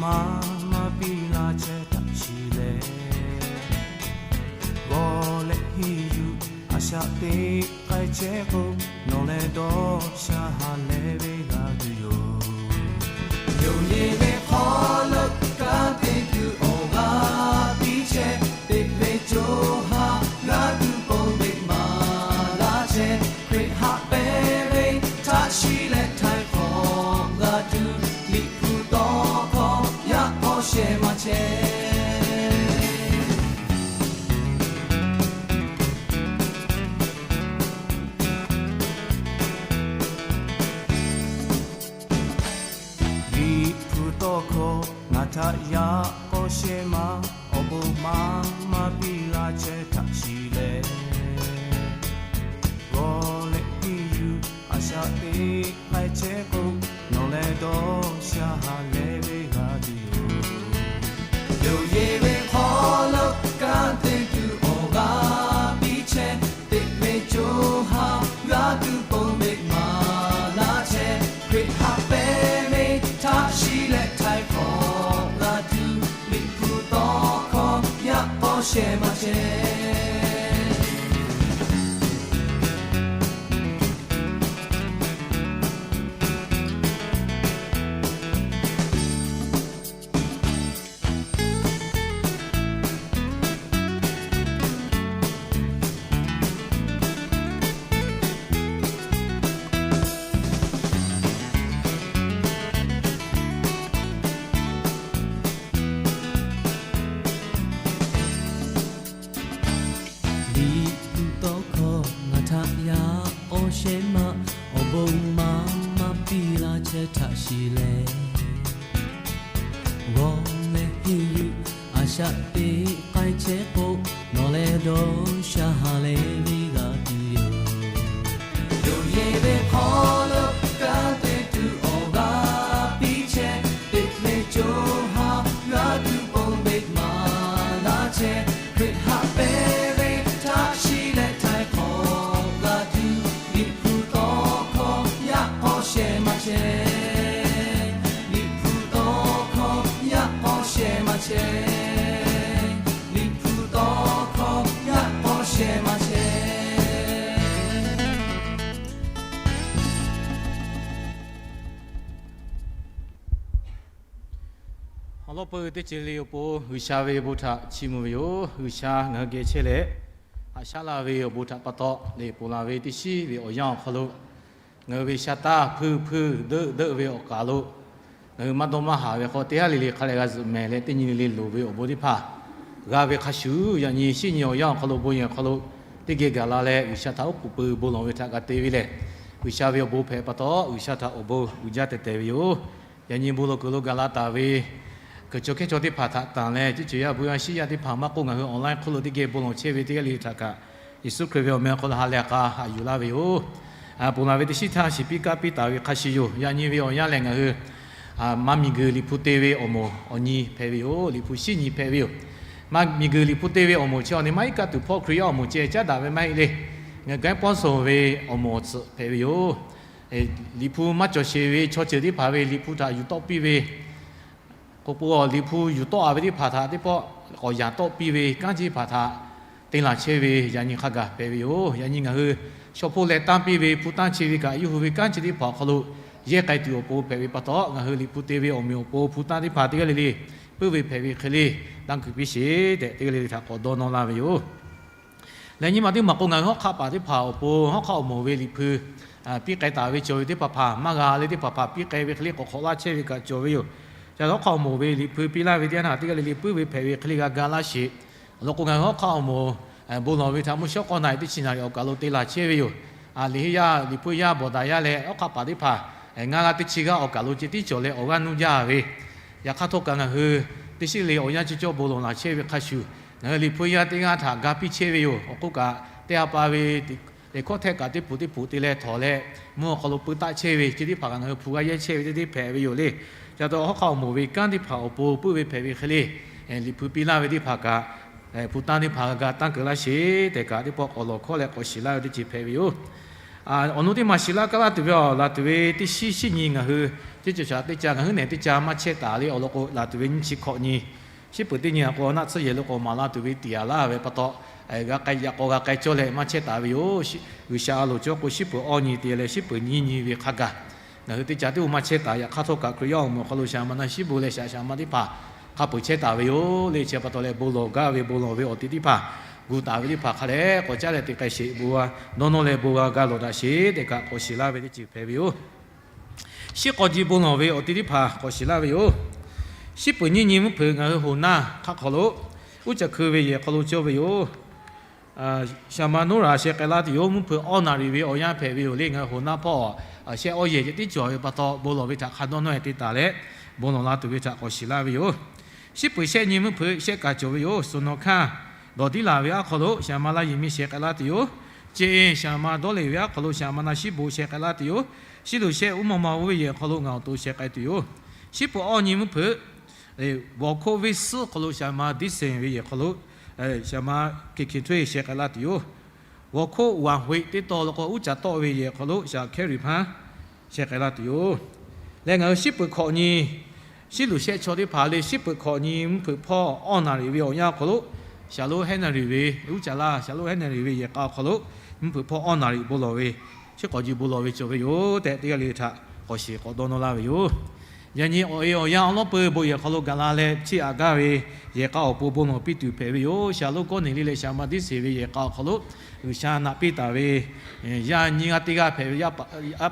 maˇ maˇ piˇ laˇ chehˇ htaꞈ shiˍ leh, g'awˬ leh henˇ yuˬ a shaꞈ teꞈ k'ai chehˇ k'o, nawˬ leh dawˇ sha ha leh ve g'a tuˬ yoˬ. Yonˍ yeˬ ve hk'aw lo kanˉ te tuˬ awˬ g'aˇ piˇ chehˇ, teꞈ ve co ha g'a tuˬ ponˬ ve maˍ laˇ chehˇ. Hkriꞈ haꞈ pehnˇ ve htaꞈ shiˍ leh htaiˍ hk'awꞈ g'a tuˬ, Liꞈ hpu tawˇ hkawˇ yaꞈ k'aw sheh maˇ chehˇ. Liꞈ hpu tawˇ hkawˇ ngaˬ htaꞈ yaꞈ k'aw sheh maˇ, awˬ bon maˇ maˇ piˇ laˇ chehˇ htaꞈ shiˍ leh, g'awˬ leh henˇ yuˬ a shaꞈ teꞈ k'ai chehˇ k'o, nawˬ leh dawˇ sha ha leh ve g'a tuˬ yoˬ. Yonˍ yeˬ ve hk'aw lo kanˉ te tuˬ awˬ g'aˇ piˇ chehˇ, teꞈ ve co ha g'a tuˬ ponˬ ve maˍ laˇ chehˇ. Hkriꞈ haꞈ pehnˇ ve htaꞈ shiˍ leh htaiˍ hk'awꞈ g'a tuˬ, Liꞈ hpu tawˇ hkawˇ yaꞈ k'aw sheh maˇ chehˇ. Liꞈ hpu tawˇ hkawˇ ngaˬ htaꞈ yaꞈ k'aw sheh maˇ, awˬ bon maˇ maˇ piˇ laˇ chehˇ htaꞈ shiˍ leh, g'awˬ leh henˇ yuˬ a shaꞈ teꞈ k'ai chehˇ k'o, nawˬ leh dawˇ sha ha leh ve g'a tuˬ yoˬ. Yonˍ yeˬ ve hk'aw lo kanˉ te tuˬ awˬ g'aˇ piˇ chehˇ, teꞈ ve co ha g'a tuˬ ponˬ ve maˍ laˇ chehˇ. Hkriꞈ haꞈ pehnˇ ve htaꞈ shiˍ leh htaiˍ hk'awꞈ g'a tuˬ, Liꞈ hpu tawˇ hkawˇ yaꞈ k'aw sheh maˇ chehˇ. Liꞈ hpu tawˇ hkawˇ yaꞈ k'aw sheh maˇ chehˇ. Liꞈ hpu tawˇ hkawˇ yaꞈ k'aw sheh maˇ chehˇ. Awˬ lawn peuˬ teˇ ceuˬ le awˬ pon G'uiˬsha ve bon htaꞈ chiˇ mvuh ve yoˬ. G'uiˬsha ngaˬ hui geh chehˇ leh, haꞈ shaˉ laˇ ve awˬ bon htaꞈ pa taw leh, ponˬ laˬ ve teˇ shiˉ ve awˬ yanˇ awˬ hk'aw lo ngaˬ hui ve sha taˇ hpuiˇ hpuiˇ deuˆ deuˆ ve awˬ kaˍ lo ngaˬ hui maˇ dawˇ maˇ haˍ ve hk'aw, teˇ g'aˇ le le hk'a leh g'a zuhꞈ mehˍ leh, teˇ nyi le le loˍ ve awˬ bon teˇ hpaˍ g'a ve hk'a shuˍ, yaꞈ nyi shinˉ nyi awˬ yanˇ awˬ hk'aw lo bon yehˬ awˬ hk'aw lo teˇ geh gaˬ la leh, G'uiˬsha htaꞈ oˉ k'oˍ pui bon lawˬ ve htaꞈ g'a te ve lehˬ, G'uiˬsha ve awˬ bon hpehꞈ pa taw, G'uiˬsha htaꞈ awˬ bon uiˍ jaˇ teh teh ve yoˬ. Yaꞈ nyi bon lawˬ kuiˬ lo gaˬ la taˍ ve kuiˬ chaw hkehˇ chaw teˇ hpaˍ htaꞈ tanˬ leh, teˇ ceuˬ yaˇ bon yaˇ shinˉ yaˇ teˇ hpaˍ maˇ k'oˆ, ngaˬ hui online hk'oˆ lo teˇ geh bon lawˬ chehˇ ve teˇ g'aˇ le le htaꞈ kaꞈ, Yeˍsuˆ Hkriꞈ ve awˬ meh awˬ hk'aw lo ha lehˬ k'a haꞈ yuˬ laˇ ve yoˬ. Ponˬ laˬ ve teˇ shiˉ htaˇ shiˍ piˇ kaˇ piˇ taˍ ve hk'a shuˍ yoˬ. Yaꞈ nyi ve awˬ yanˇ lehˬ, ngaˬ hui maˇ miˬguiˬ Liꞈ hpu te ve awˬ moˍ awˬ nyi hpehꞈ ve yoˬ. Liꞈ hpu shinˉ nyi hpehꞈ ve yoˬ. Maˇ miˬguiˬ Liꞈ hpu te ve awˬ moˍ chi awˬ nyi maˇ iˉ kaˆ tuˬ hpawˇ Hkriꞈ yaˇ awˬ moˍ ceh caˉ daꞈ ve maˇ heˆ le. Ngaˬ hui gaˉ pawˇ soˍ ve awˬ moˍ awˬ tsuhꞈ hpehꞈ ve yoˬ. Liꞈ hpu maˇ cawˬ sheˍ ve chaw ceuˬ teˇ hpaˍ ve Liꞈ hpu htaꞈ yuˬ tawˆ piˇ ve, k'o k'o, Liꞈ hpu yuˬ tawˆ a ve teˇ hpaˍ htaꞈ teˇ pawˆ k'awꞈ yanˍ tawˆ piˇ ve kanˉ chi teˇ hpaˍ htaꞈ te laˬ chehˇ ve yaꞈ nyi hk'a gaˬ hpehꞈ ve yoˬ. Yaꞈ nyi ngaˬ hui shaw hpoˆ leh tanˇ piˇ ve hpu tanˇ chi ve kaꞈ, yawˇ hui ve kanˉ chi teˇ hpaˍ awˬ hk'aw lo yehˇ k'ai tuˬ awˬ pon hpehꞈ ve pa taw, ngaˬ hui Liꞈ hpu te ve awˬ meꞈ awˬ pon hpu tanˇ teˇ hpaˍ teˇ g'aˇ le le puiˉ ve hpehꞈ ve hk'e le, tanˇ kuiˬ piˇ sheˍ tehꞈ, teˇ g'aˇ le le htaꞈ k'awꞈ dawˇ nawˇ laˇ ve yoˬ. Lehˬ nyi ma teˇ maˬ k'o, ngaˬ hui hawˉ hk'aˆ paˍ teˇ hpaˍ awˬ pon hawˉ hk'aˆ awˬ moˍ ve Liꞈ hpu piˇ k'ai taˍ ve cawˬ ve teˇ hpaˍ hpaˍ maˇ g'a le teˇ hpaˍ hpaˍ piˇ k'ai ve hk'e le k'awꞈ hk'awꞈ laˇ chehˇ ve kaꞈ cawˬ ve yoˬ. Chi hawˉ hk'aˆ awˬ moˍ ve Liꞈ hpu piˇ laˇ ve teˇ g'aˇ htaꞈ teˇ g'aˇ le le puiˉ ve hpehꞈ ve hk'e le g'a ga laˇ sheˍ. Awˬ lawn k'o, ngaˬ hui hawˉ hk'aˆ awˬ moˍ bon lawˬ ve htaꞈ mvuhˇ shawˉ k'awˇ na e teˇ chi na awˬ kaˬ lo te laˬ chehˇ ve yoˬ. Liꞈ henˇ yaˇ, Liꞈ hpu yaˇ, bawˬ daꞈ yaˇ leh hawˉ hk'aˆ paˍ teˇ hpaˍ ngaˇ g'aˇ teˇ chi g'aˇ awˬ kaˬ lo ceh tiˉ cawˬ leh awˬ g'aˇ nuˇ jaˇ ve, yaꞈ hk'aˇ htawˇ kaꞈ ngaˬ hui teˇ shiˉ le awˬ yanˇ cawˇ cawˇ bon lawˬ laˬ chehˇ ve hk'a shuˍ, ngaˬ hui Liꞈ hpu yaˇ teˇ g'aˇ htaꞈ ga piˇ chehˇ ve yoˬ. Awˬ k'oˆ kaꞈ, teˇ ha pa ve teˇ hkawˇ htehˆ kaꞈ teˇ poˍ teˇ poˍ te leh htawnˍ leh, mvuhˇ awˬ hk'aw lo peu taˆ chehˇ ve ceh teˇ hpaˍ kaꞈ ngaˬ hui hpu g'a yehˇ chehˇ ve teˇ teˇ hpehꞈ ve yoˬ le. Chi htaꞈ hawˉ hk'aˆ awˬ moˍ ve kanˉ teˇ hpaˍ awˬ pon puiˉ ve hpehꞈ ve hk'e le, Liꞈ hpu piˇ laˇ ve teˇ hpaˍ kaꞈ, hpu tanˇ teˇ hpaˍ g'a tanˇ keunˍ laˇ sheˍ tehꞈ kaꞈ, teˇ pawˆ k'awꞈ lawˬ hkawˇ leh k'awꞈ shiˍ laˇ ve teˇ ceuˬ hpehꞈ ve yoˬ. Awˬ nu teˇ maˬ shiˍ laˇ kaˇ laˇ tuˬ ve awˬ laˬ tuˬ ve teˇ shiˉ shiˉ nyi ngaˬ hui, teˇ ceuˬ shaꞈ teˇ ca ngaˬ hui nehˬ teˇ ca maˇ chehˇ taˍ le awˬ lawn k'o, laˬ tuˬ ve nyiˇ chi hkawꞈ nyi, shiˉ peuˬ teˇ nyi a k'o naˆ tsuhˇ yehˬ lo k'o maˍ laˇ tuˬ ve tiꞈ yaꞈ laˇ ve pa taw, g'a k'ai yaꞈ k'aw g'a k'ai cawˇ leh maˇ chehˇ taˍ ve yoˬ. G'uiˬsha a loˍ cawˇ k'o shiˉ peuˬ awˇ nyi te leh shiˉ peuˬ nyiˇ nyi ve hk'a gaˬ, ngaˬ hui teˇ ca teˇ o maˇ chehˇ taˍ. Yaꞈ hk'aˇ htawˇ kaꞈ Hkriꞈ yaˇ awˬ moˍ awˬ hk'aw lo shaˍ ma na shiˉ bon leh shaˍ shaˍ ma teˇ hpaˍ hk'a peuˬ chehˇ taˍ ve yoˬ le. Chi pa taw leh bon lawˬ gaˇ ve bon lawˬ ve awˬ te teˇ hpaˍ gu taˍ ve teˇ hpaˍ hk'a leh k'awꞈ caˉ leh te k'ai sheˍ bon g'a dawˇ nawˇ leh bon g'a ga lawˬ daꞈ sheˍ tehꞈ kaꞈ k'awꞈ shiˍ laˇ ve teˇ ceuˬ hpehꞈ ve yoˬ. Shiˉ k'aw ji bon lawˬ ve awˬ te teˇ hpaˍ k'awꞈ shiˍ laˇ ve yoˬ. Shiˉ peuˬ nyiˇ nyi mvuhˇ hpeuꞈ ngaˬ hui hoˍ naˇ hk'aˆ hk'aw lo uˉ caˬ hkui ve yehˬ hk'aw lo cawˇ ve yoˬ. Shaˍ ma Noˉraꞈ sheh k'ai laˇ tuˬ yoˬ. Mvuhˇ hpeuꞈ awˇ naˍ riˍ ve awˬ yanˇ hpehꞈ ve yoˬ le. Ngaˬ hui hoˍ naˇ hpawˇ sheh awˇ yehˬ ceh tiˉ cawˬ ve pa taw bon lawˬ ve htaꞈ hk'a dawˇ nawˇ te taˍ leh, bon lawˬ la tuˬ ve htaꞈ k'awꞈ shiˍ laˇ ve yoˬ. Shiˉ peuˬ shehˆ nyi mvuhˇ hpeuꞈ shehˆ kaꞈ cawˬ ve yoˬ. Suˍ nawˍ hkanˇ dawˬ tiˉ laˬ ve aˉ hk'aw lo shaˍ ma Laˇ Yeˍ miˇ sheh k'ai laˇ tuˬ yoˬ. Ceˇ shaˍ ma dawˇ leˬ ve aˉ hk'aw lo shaˍ ma na shiˉ bon sheh k'ai laˇ tuˬ yoˬ. Shiˉ luˬ shehˆ uˉ maw ma oˇ ve yehˬ hk'aw lo ngaˬ awˬ to sheh k'ai tuˬ yoˬ. Shiˉ peuˬ awˇ nyi mvuhˇ hpeuꞈ Vawˬ hkoˆ venˇ suhˉ hk'aw lo shaˍ ma Diˇseˍ ve yehˬ hk'aw lo shaˍ ma Hkeˍ Hkeˍ Htoˇ sheh k'ai laˇ tuˬ yoˬ. Vawˬ hkoˆ Waˍ Hoꞈ teˇ taw lo k'o uˉ caˍ tawˆ ve yehˬ hk'aw lo shaˍ Hkehˇ Riˍ Hpaˇ sheh k'ai laˇ tuˬ yoˬ. Leh ngaˬ hui shiˉ peuˬ hkawꞈ nyi, shiˉ luˬ shehˆ chaw teˇ hpaˍ le shiˉ peuˬ hkawꞈ nyi mvuhˇ hpeuꞈ hpawˇ awˇ naˍ riˍ ve awˬ yanˇ awˬ hk'aw lo, shaˍ lo Hehnˍ riˍ ve uˉ caˍ laˇ, shaˍ lo Hehnˍ riˍ ve yehˬ k'a awˬ hk'aw lo mvuhˇ hpeuꞈ hpawˇ awˇ naˍ riˍ bon lawˬ ve, shiˉ k'awꞈ ji bon lawˬ ve cawˬ ve yoˬ tehꞈ teˇ g'aˇ le htaꞈ k'awꞈ shiˍ k'awꞈ dawˇ nawˇ laˇ ve yoˬ. Yaꞈ nyi awˬ e awˬ yanˇ awˬ lawˉ peuˬ bon yehˬ hk'aw lo gaˬ la leh chiˇ aꞈ gaˇ ve yehˬ k'a awˬ pon bon lawˬ piˇ tuˬ hpehꞈ ve yoˬ. Shaˍ lo Kawˇneˍliˆ leh shaˍ ma Diˇseˍ ve yehˬ k'a awˬ hk'aw lo G'uiˬsha naꞈ piˇ taˍ ve yaˇ nyiˇ g'aˇ teˇ g'aˇ hpehꞈ ve, yaˇ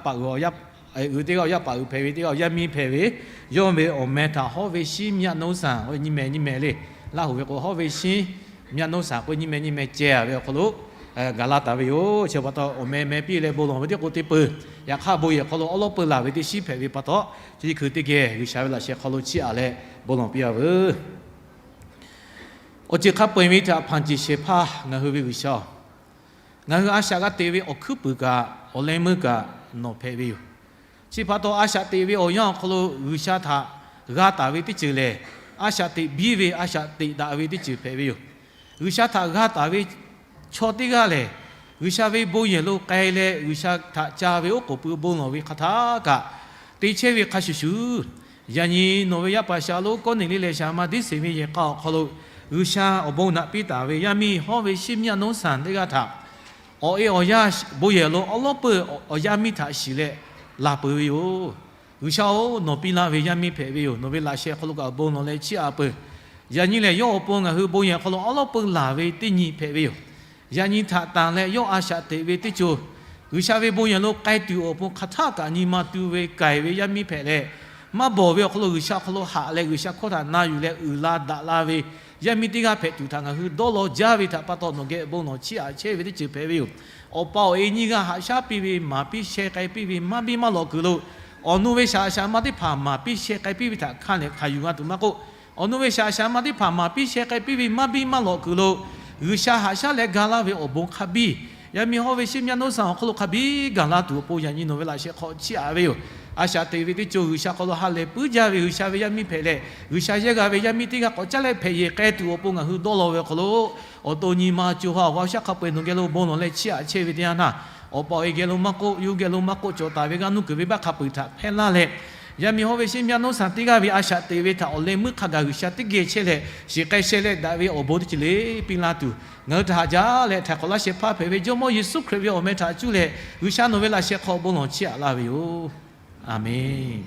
paˍ uiˍ, yaˇ paˍ uiˍ teˇ g'aˇ, yaˇ paˍ uiˍ hpehꞈ ve teˇ g'aˇ, yaˇ miˇ hpehꞈ ve, yawˇ ve awˬ meh htaꞈ Hawˉ ve shinˉ myaˆ noˉ sanˍ k'o nyi mehˍ nyi mehˍ le, Laˇ huˍ ve k'o Hawˉ ve shinˉ myaˆ noˉ sanˍ k'o nyi mehˍ nyi mehˍ ceh ve awˬ hk'aw lo gaˬ la taˍ ve yoˬ. Chi pa taw awˬ meh meh piˇ leh bon lawˬ ve teˇ k'o te peuˬ. Yaꞈ hk'aˇ bon yehˬ hk'aw lo awˉ lawˉ peuˬ laˬ ve teˇ shiˉ hpehꞈ ve pa taw, chi hkui teˇ geh G'uiˬsha ve laꞈ sheh hk'aw lo chiˇ aꞈ leh bon lawˬ piˇ a veuˬ. Awˬ ceuˬ hk'a peu-eˬ ve htaꞈ hpanˍ ceˬ shehˍ hpaˇ ngaˬ hui ve G'uiˬsha-oˬ, ngaˬ hui a shaꞈ g'a teꞈ ve awˬ hkuiˉ puiˍ kaꞈ awˬ leh meuˇ kaꞈ nawˬ hpehꞈ ve yoˬ. Chi pa taw a shaꞈ teꞈ ve awˬ yanˇ awˬ hk'aw lo G'uiˬsha htaꞈ g'a taˍ ve teˇ ceuˬ lehˬ, a shaꞈ teꞈ biˇ ve a shaꞈ teꞈ daꞈ ve teˇ ceuˬ hpehꞈ ve yoˬ. G'uiˬsha htaꞈ g'a taˍ ve chaw teˇ g'aˇ lehˬ, G'uiˬsha ve bon yehˬ lo k'ai leh G'uiˬsha htaꞈ ca ve oˉ k'oˍ pui bon lawˬ ve hk'a htaˇ kaꞈ te chehˇ ve hk'a shuˍ shuˍ, yaꞈ nyi nawˬ ve yaˇ paˍ shaˍ lo Kawˇneˍliˆ leh shaˍ ma Diˇseˍ ve yehˬ k'a awˬ hk'aw lo G'uiˬsha awˬ bon naꞈ piˇ taˍ ve yaˇ miˇ Hawˉ ve shinˉ myaˆ noˉ sanˍ teˇ g'aˇ htaꞈ awˬ e awˬ yanˇ bon yehˬ lo awˉ lawˉ peuˬ awˬ yaˇ miˇ htaꞈ shiˍ leh laˬ peuˬ ve yoˬ. G'uiˬsha-oˬ, nawˬ piˇ laˇ ve yaˇ miˇ hpehꞈ ve yoˬ. Nawˬ ve laꞈ sheh hk'aw lo kaꞈ bon lawˬ leh chiˇ aꞈ peuˬ. Yaꞈ nyi lehˬ, yawˇ awˬ pon ngaˬ hui bon yehˬ hk'aw lo awˉ lawˉ peuˬ laˬ ve teˇ nyi hpehꞈ ve yoˬ. Yaꞈ nyi htaꞈ tanˬ leh yawˇ a shaꞈ teꞈ ve teˇ co, G'uiˬsha ve bon yehˬ lo k'ai tuˬ awˬ pon hk'aˬ htaˆ kaꞈ nyi ma tu ve k'ai ve yaˇ miˇ hpehꞈ leh, maˇ bawˬ ve awˬ hk'aw lo G'uiˬsha awˬ hk'aw lo haꞈ leh G'uiˬsha hkawˇ htaꞈ na yuˬ leh uiˍ la daꞈ la ve yaˇ miˇ teˇ g'aˇ hpehꞈ tuˬ htaꞈ ngaˬ hui dawˇ law jaˇ ve htaꞈ pa taw nawˬ geh bon lawˬ chiˇ aꞈ chehˇ ve teˇ ceuˬ hpehꞈ ve yoˬ. Awˬ pa awˬ e nyiˇ g'aˇ haꞈ shaˉ piˇ ve, maˍ piˇ sheh k'ai piˇ ve maˇ biˇ maˇ lawꞈ kuiˬ lo, awˬ nu ve shaꞈ shaˍ ma teˇ hpaˍ maˍ piˇ sheh k'ai piˇ ve htaꞈ hkanˇ lehˬ hkanˍ yuˬ g'a tuˬ maˇ k'oˆ, awˬ nu ve shaꞈ shaˍ ma teˇ hpaˍ maˍ piˇ sheh k'ai piˇ ve maˇ biˇ maˇ lawꞈ kuiˬ lo, G'uiˬsha haꞈ shaˉ leh ga laˇ ve awˬ bon hk'a biˇ, yaˇ miˇ Hawˉ ve shinˉ myaˆ noˉ sanˍ awˬ hk'aw lo hk'a biˇ gaˬ la tuˬ awˬ pon yaꞈ nyi nawˬ ve laꞈ sheh hk'aw chiˇ aꞈ ve yoˬ. A shaꞈ teꞈ ve teˇ co G'uiˬsha hk'aw lo ha lehˬ puiˉ jaˇ ve G'uiˬsha ve yaˇ miˇ hpehꞈ leh, G'uiˬsha yehˇ g'a ve yaˇ miˇ teˇ g'aˇ k'awꞈ caˉ leh hpehꞈ yeˬ k'ai tuˬ awˬ pon ngaˬ hui dawˇ law ve awˬ hk'aw lo, awˬ to nyi ma co ha awˬ g'aˇ shaˉ hk'a peu-eˬ nawˬ geh lo bon lawˬ leh chiˇ aꞈ chehˇ ve teˇ yanˇ htaˇ, awˬ pa awˬ e geh lo maˇ k'oˆ, yawˇ geh lo maˇ k'oˆ, cawˬ taˍ ve g'aˇ nuˇ kuiˬ ve baˆ hk'a peu-eˬ htaꞈ hpehˇ laˇ leh, yaˇ miˇ Hawˉ ve shinˉ myaˆ noˉ sanˍ teˇ g'aˇ ve a shaꞈ teꞈ ve htaꞈ awˬ leh meuˇ hk'a gaˬ G'uiˬsha teˇ geh chehˇ leh shiˍ k'ai sheh leh daꞈ ve awˬ bon teˇ ceuˬ le piˇ laˇ tuˬ, ngaˬ hui htaꞈ haꞈ jaˇ leh htaiˍ hk'awꞈ laˇ shehˍ hpaˇ hpehꞈ ve Jawˇmawˇ Yeˍsuˆ Hkriꞈ ve awˬ meh htaꞈ cuˇ leh G'uiˬsha nawˬ ve laꞈ sheh hk'aw bon lawˬ chiˇ aꞈ laˇ ve yoˬ. Aˬmenˍ.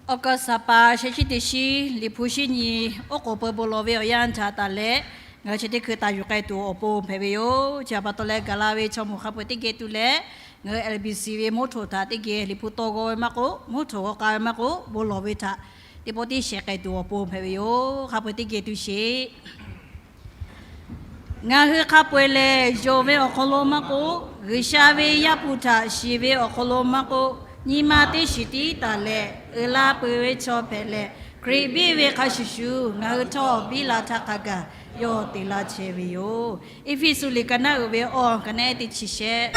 Awˬ kaˍ saˍ paˍ sheh shiˉ teˇ shiˉ Liꞈ hpu shinˉ nyi, oˉ k'oˍ pui bon lawˬ ve awˬ yanˇ htaꞈ tanˬ leh, ngaˬ hui chi teˇ hkui taˍ yuˬ k'ai tuˬ awˬ pon hpehꞈ ve yoˬ. Chi htaꞈ pa taw leh gaˬ la ve chaw mawˬ hk'a peu-eˬ teˇ geh tu leh, ngaˬ hui LBC ve mvuhˇ htoꞈ htaꞈ teˇ geh Liꞈ hpu tawˇ g'aw ve maˇ k'oˆ, mvuhˇ htoꞈ g'aw k'ai ve maˇ k'oˆ, bon lawˬ ve htaꞈ teˇ pawˆ tiˉ shehˍ k'ai tuˬ awˬ pon hpehꞈ ve yoˬ. Hk'a peu-eˬ teˇ geh tu sheˍ. Ngaˬ hui hk'a peu-eˬ lehˬ, yonˍ ve awˬ hk'aw lo maˇ k'oˆ, G'uiˬsha ve Yaˇ hpu htaꞈ shiˍ ve awˬ hk'aw lo maˇ k'oˆ, nyi ma teˇ shiˍ tiˉ taˍ leh, uiˍ la peuˬ ve chaw hpehꞈ leh, Hkriꞈ biˇ ve hk'a shuˍ shuˍ ngaˬ hui htawˇ biˇ la htaˇ hk'a gaˬ yawˇ te laˇ chehˇ ve yoˬ. Eˇfeˇsuꞈ liꞈ ka naˉ uiˍ ve awˬ ka naˉ teˇ chi shehˆ.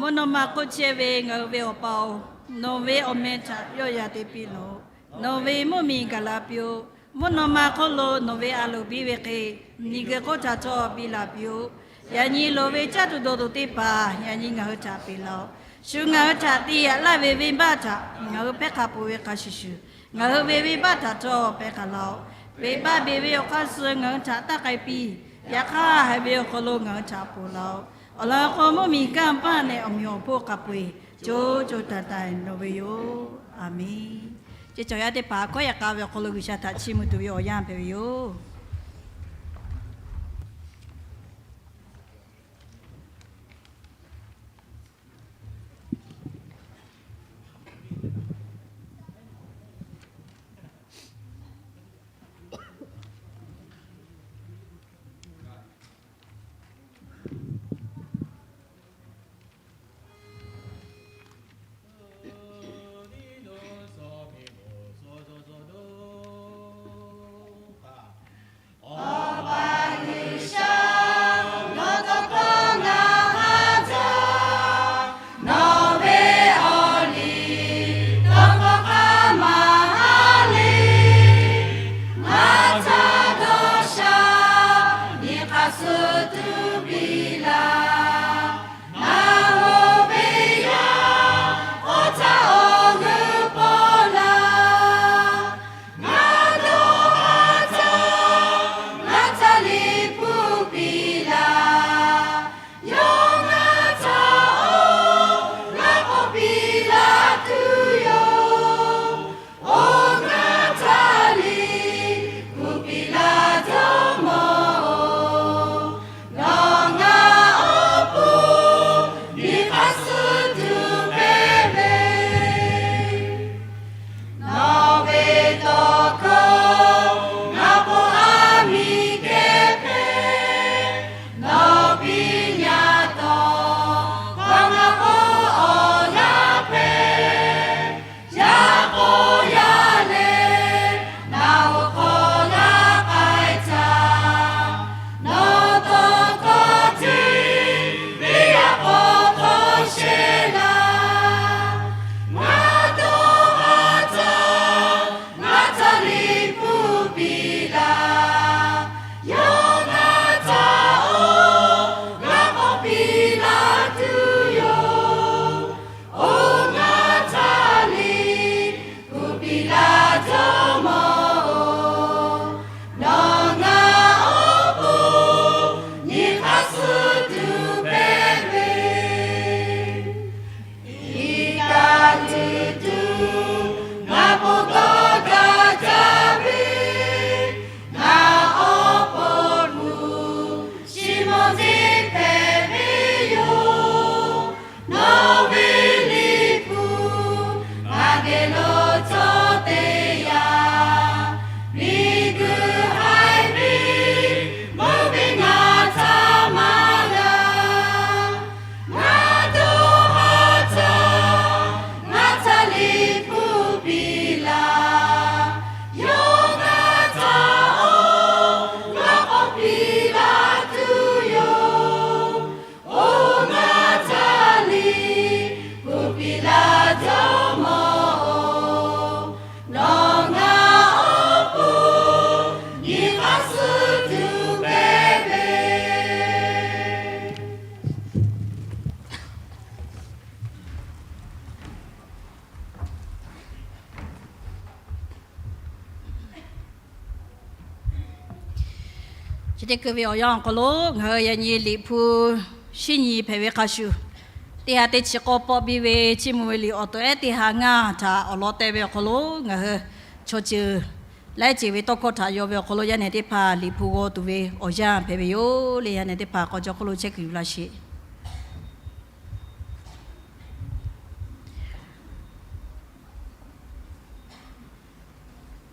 Mvuhˇ naw ma hk'oˆ chehˇ ve ngaˬ hui ve Awˬ pa-oˬ, nawˬ ve awˬ meh htaꞈ yawˆ yan te piˇ laˬ-oꞈ. Nawˬ ve mvuhˇ miˬ gaˬ la piˇ-oˆ. Mvuhˇ naw ma hk'oˆ lo nawˬ ve a loˍ biˇ ve hk'e, miˬguiˬ hk'oˆ htaꞈ htawˇ biˇ la piˇ-oˆ. Yaꞈ nyi loˍ ve caˇ tuˬ dawˬ tuˬ teˇ hpaˍ yaꞈ nyi ngaˬ hui htaꞈ peꞈ laˬ-oꞈ. Shu ngaˬ hui htaꞈ te yaꞈ laˇ ve venˇbaˆ htaꞈ ngaˬ hui hpehˇ hk'a peuˬ ve hk'a shuˍ shuˍ, ngaˬ hui ve venˇbaˆ htaꞈ htawˇ pehˇ hk'a laˬ-oꞈ. Peꞈ baˆ beˬ ve awˬ hk'aˇ suh ngaˬ hui htaꞈ taˇ k'ai piˇ. Yaꞈ hk'aˇ, haiˬ ve awˬ hk'aw lo ngaˬ hui htaꞈ ponˬ laˬ-oꞈ. Awˬ lawn k'o, mvuhˇ miˬ kanˇ paˆ leh awˬ meꞈ awˬ hponˇ hk'a peu-eˬ co co taiˍ taiˍ nawˬ ve yoˬ. A menˬ. Ceˇ cawˬ yaˇ teˇ hpaˍ hkawˉ yaꞈ k'a ve awˬ hk'aw lo G'uiˬsha htaꞈ chiˇ mvuh tuˬ ve awˬ yanˇ hpehꞈ ve yoˬ. Chi teˇ hkui ve awˬ yanˇ awˬ hk'aw lo ngaˬ hui yaꞈ nyi Liꞈ hpu shinˉ nyi hpehꞈ ve hk'a shuˍ, teˇ ha teˇ chi k'awˇ pawˆ biˇ ve Chiˇ mvuh ve liꞈ awˬ to ehˉ teˇ ha ngaˇ htaꞈ awˬ lawn teh ve awˬ hk'aw lo ngaˬ hui chaw ceuˬ laiˉ ceuˬ ve tawˇ hkawˇ htaꞈ yaw ve awˬ hk'aw lo yaˇ nehˬ teˇ hpaˍ Liꞈ hpu g'aw tuˬ ve awˬ yanˇ hpehꞈ ve yoˬ le. Yaˇ nehˬ teˇ hpaˍ k'aw jaw hk'oˆ lo chehˇ kuiˬ yuˬ laˇ sheˍ.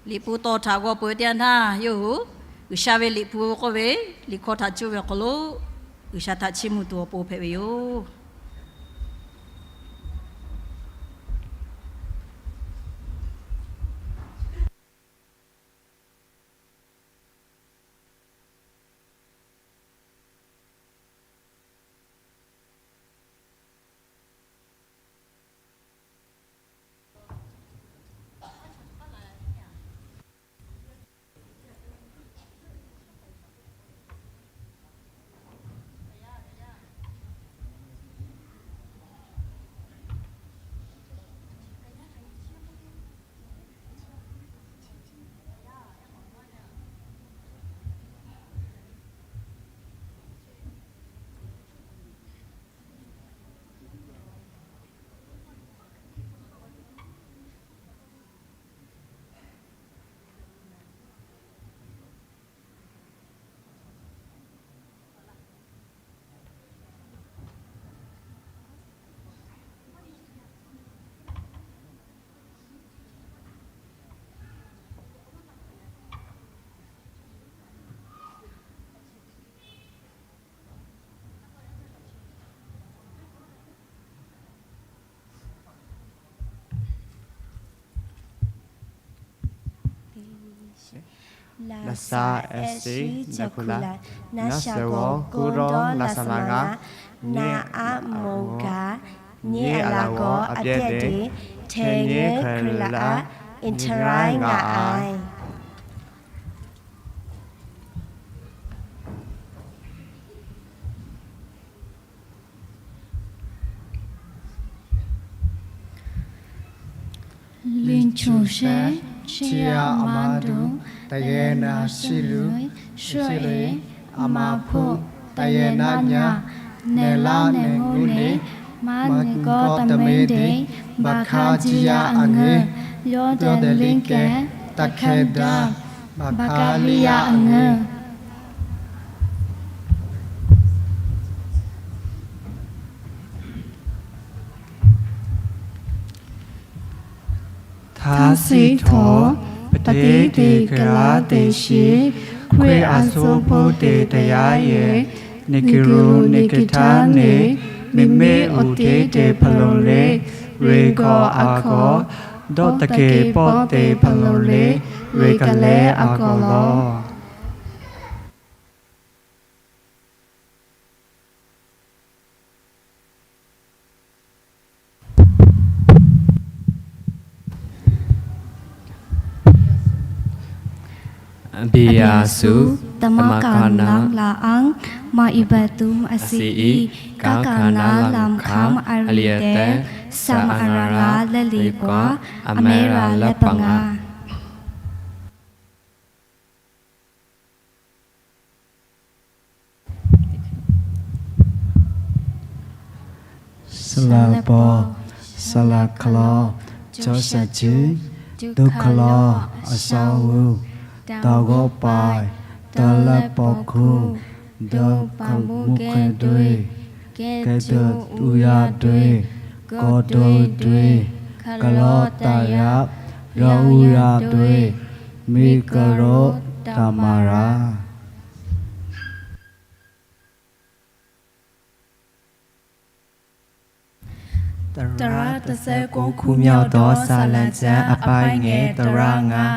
Liꞈ hpu tawˇ htaꞈ g'aw peuˬ teˇ yanˇ htaˇ, yawˇ hui G'uiˬsha ve Liꞈ hpu k'oˆ ve liꞈ hkawˇ htaꞈ cuˇ ve awˬ hk'aw lo G'uiˬsha htaꞈ chiˇ mvuh tuˬ awˬ pon hpehꞈ ve yoˬ. Laꞈ sha ehˉ shiˉ ca hku laꞈ, naˉ sheh g'awˇ kuˉ dawˇ laꞈ shaˍ laꞈ ngaˇ, naˉ aˉ moˍ gaˬ, nyi a laꞈ g'awˇ a pehˇ te, hteˇ nyi Hkriꞈ laꞈ, interest ngaˬ a. Liꞈ hpu shehˆ, chi a maˇ duˬ, taˍ yehˬ naˍ shiˍ luˬ, shuˆ eˬ, a maˍ hpoˆ, taˍ yehˬ naˆ nyaˇ, nehˬ laˇ nehˬ g'uˇ le, maˇ nyi kawˇ taˍ mehˍ te, baˬ hkaˇ jiˇ yaˇ a ngeu, yawˇ dehꞈ liˇ kehˬ, taˍ hkeh daꞈ, baˬ hkaˇ liˇ yaˇ a ngeu. Htaˇ shiˍ htawˇ, pehꞈ teˇ te kaˍ laˇ te sheˍ, Hkriꞈ a suˉ hpoˇ te taˍ yaˇ yehˬ, neˬ keˍ ru neˬ keˍ htaˇ neˬ, miˬ meˆ uˍ teˇ te hpaˍ loˍ le, ve kawꞈ a kawꞈ, dawˆ taˍ kehˬ pawˆ te hpaˍ loˍ le, ve kaꞈ leh a kawꞈ lawˬ. Biˇ a suˉ, taˍ maˇ kaˍ naˉ laꞈ anˇ, maˇ iˉ baˬ tuˉ a siˍ iˉ, kaˉ kaˍ naˉ laꞈ hk'aˉ a liꞈ tehꞈ, saˍ maꞈ a raˍ laˇ leh k'aꞈ, a mehˉ raˍ leh paˍ ngaˇ. Saˍ laꞈ paw, saˍ laꞈ hk'aw lo, cawˇ shaˍ cuˇ, tuˇ hk'aw lo, a shaw g'uˇ, taˍ g'awˇ paiˍ, taˍ leh paw hkuˇ, dawˇ hk'aˬ mvuhˇ hk'e doˇ e, kehˬ tuˬ uˇ yaˇ doˇ e, kawˇ doˇ doˇ e, hk'aˬ lawˇ taˍ yaˇ, yawˇ uˇ yaˇ doˇ e, miˬ kaˍ lo taˍ maˍ raˍ. တရတဆယ့်ကိုး ခုမြောက်သော စာလံကျမ်း အပိုင်းငယ် တရငါး,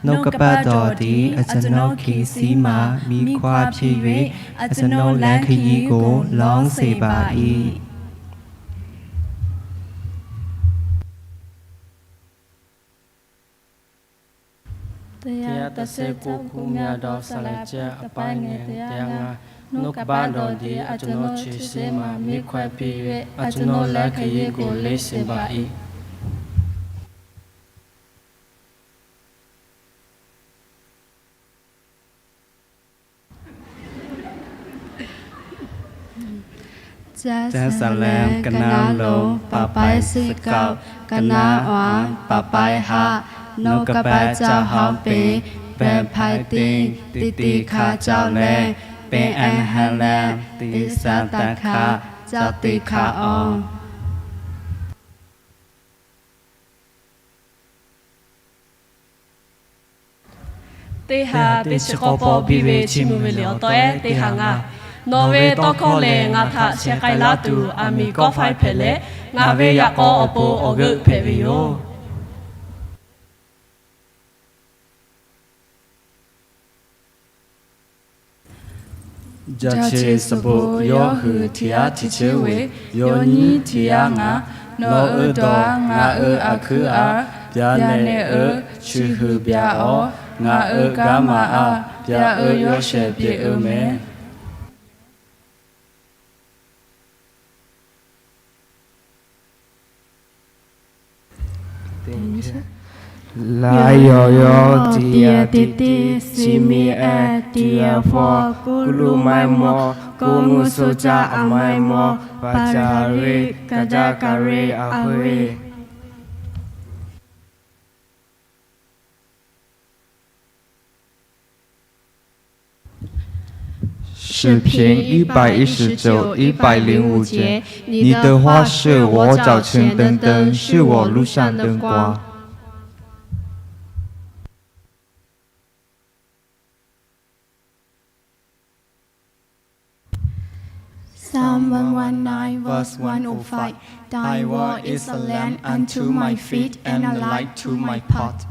နှုတ်ကပတ်တော်သည် အကျွန်ုပ် ခံဆည်းမှာ မီးခွက်ဖြစ်၍ အကျွန်ုပ် လမ်းခရီးကို လောင်းစေပါ၏။ တရားတစ်ဆယ့်ကိုး ခုမြောက်သော စာလံကျမ်း အပိုင်းငယ် တရားငါး, နှုတ်ကပတ်တော်သည် အကျွန်ုပ် ခြေဆင်းမှာ မီးခွက်ဖြစ်၍ အကျွန်ုပ် လမ်းခရီးကို လင်းစေပါ၏။ Jerusalem ကနါလိၤ, ပၢ်ပၢၢ်စ့ၢ်ကီး ကနါအီၤ ပၢ်ပၢၢ်ဟး, နီၢ်ကပၢၢ်စၢ်ဟီၣ်ပ့ၤ ဘဲၣ်ဖၢၣ်တ့ၢ် တံတံခးကၠီလ့, ပ့ၣ်အဟဲလ့ တံဆၢတၢ်ခး ကၠီတံခးအီၤ. တေဟး တေဆှၢဃီပီ ဘံၣ်ဝ့ၢ် ဆံမုၢ်ဝ့ၢ်လ့ၣ် အီၤ တီအဲ တေဟး ငါ, နီၢ်ဝ့ တီခီလဲၣ် ငါထးဆဲးကဲလၢတုၤ အမံၤကီၢ်ဖဲးဖဲးလဲၣ်, ငါဝ့ ယၣ်ကိၣ် အပူၤ အီၣ်ဂၢၣ် ဖဲးဝ့ၢ် ယိၤ ယဆ့းစပိ ယီၢ်ဟုၣ် ထံၣ်အါ ထံၣ်ဆ့ဝ့ၢ်, ယီၢ်နံၣ် ထံၣ်အါ ငါ, နီၢ်အၢဒီး ငါအၢ အခုအါ, ပျၢၤနဲၣ်အၢ ဆူဟုၣ်ပျၢၤအီၤ, ငါအၢ ကါမၤအါ, ပျၢၤအၢ ယီၢ်ရှဲး ပျ့ၤအၢ မဲ လါယီၤယီၤ တံၢ်ယၤတံၢ်တံၢ် စံမံအဲ တံၢ်ယၤဖီ ကူလူမၤမီ ကိးမုၢ်ဆိကၢ် အမၤမီ ပၢ်စၢ်ရ့ ကဒါကရ့ အဃ့ 视频一百一十九、一百零五节，你的话是我脚前的灯，是我路上的光。 Psalm one one nine, verse one oh five. Thy word is a lamp unto my feet and a light to my path.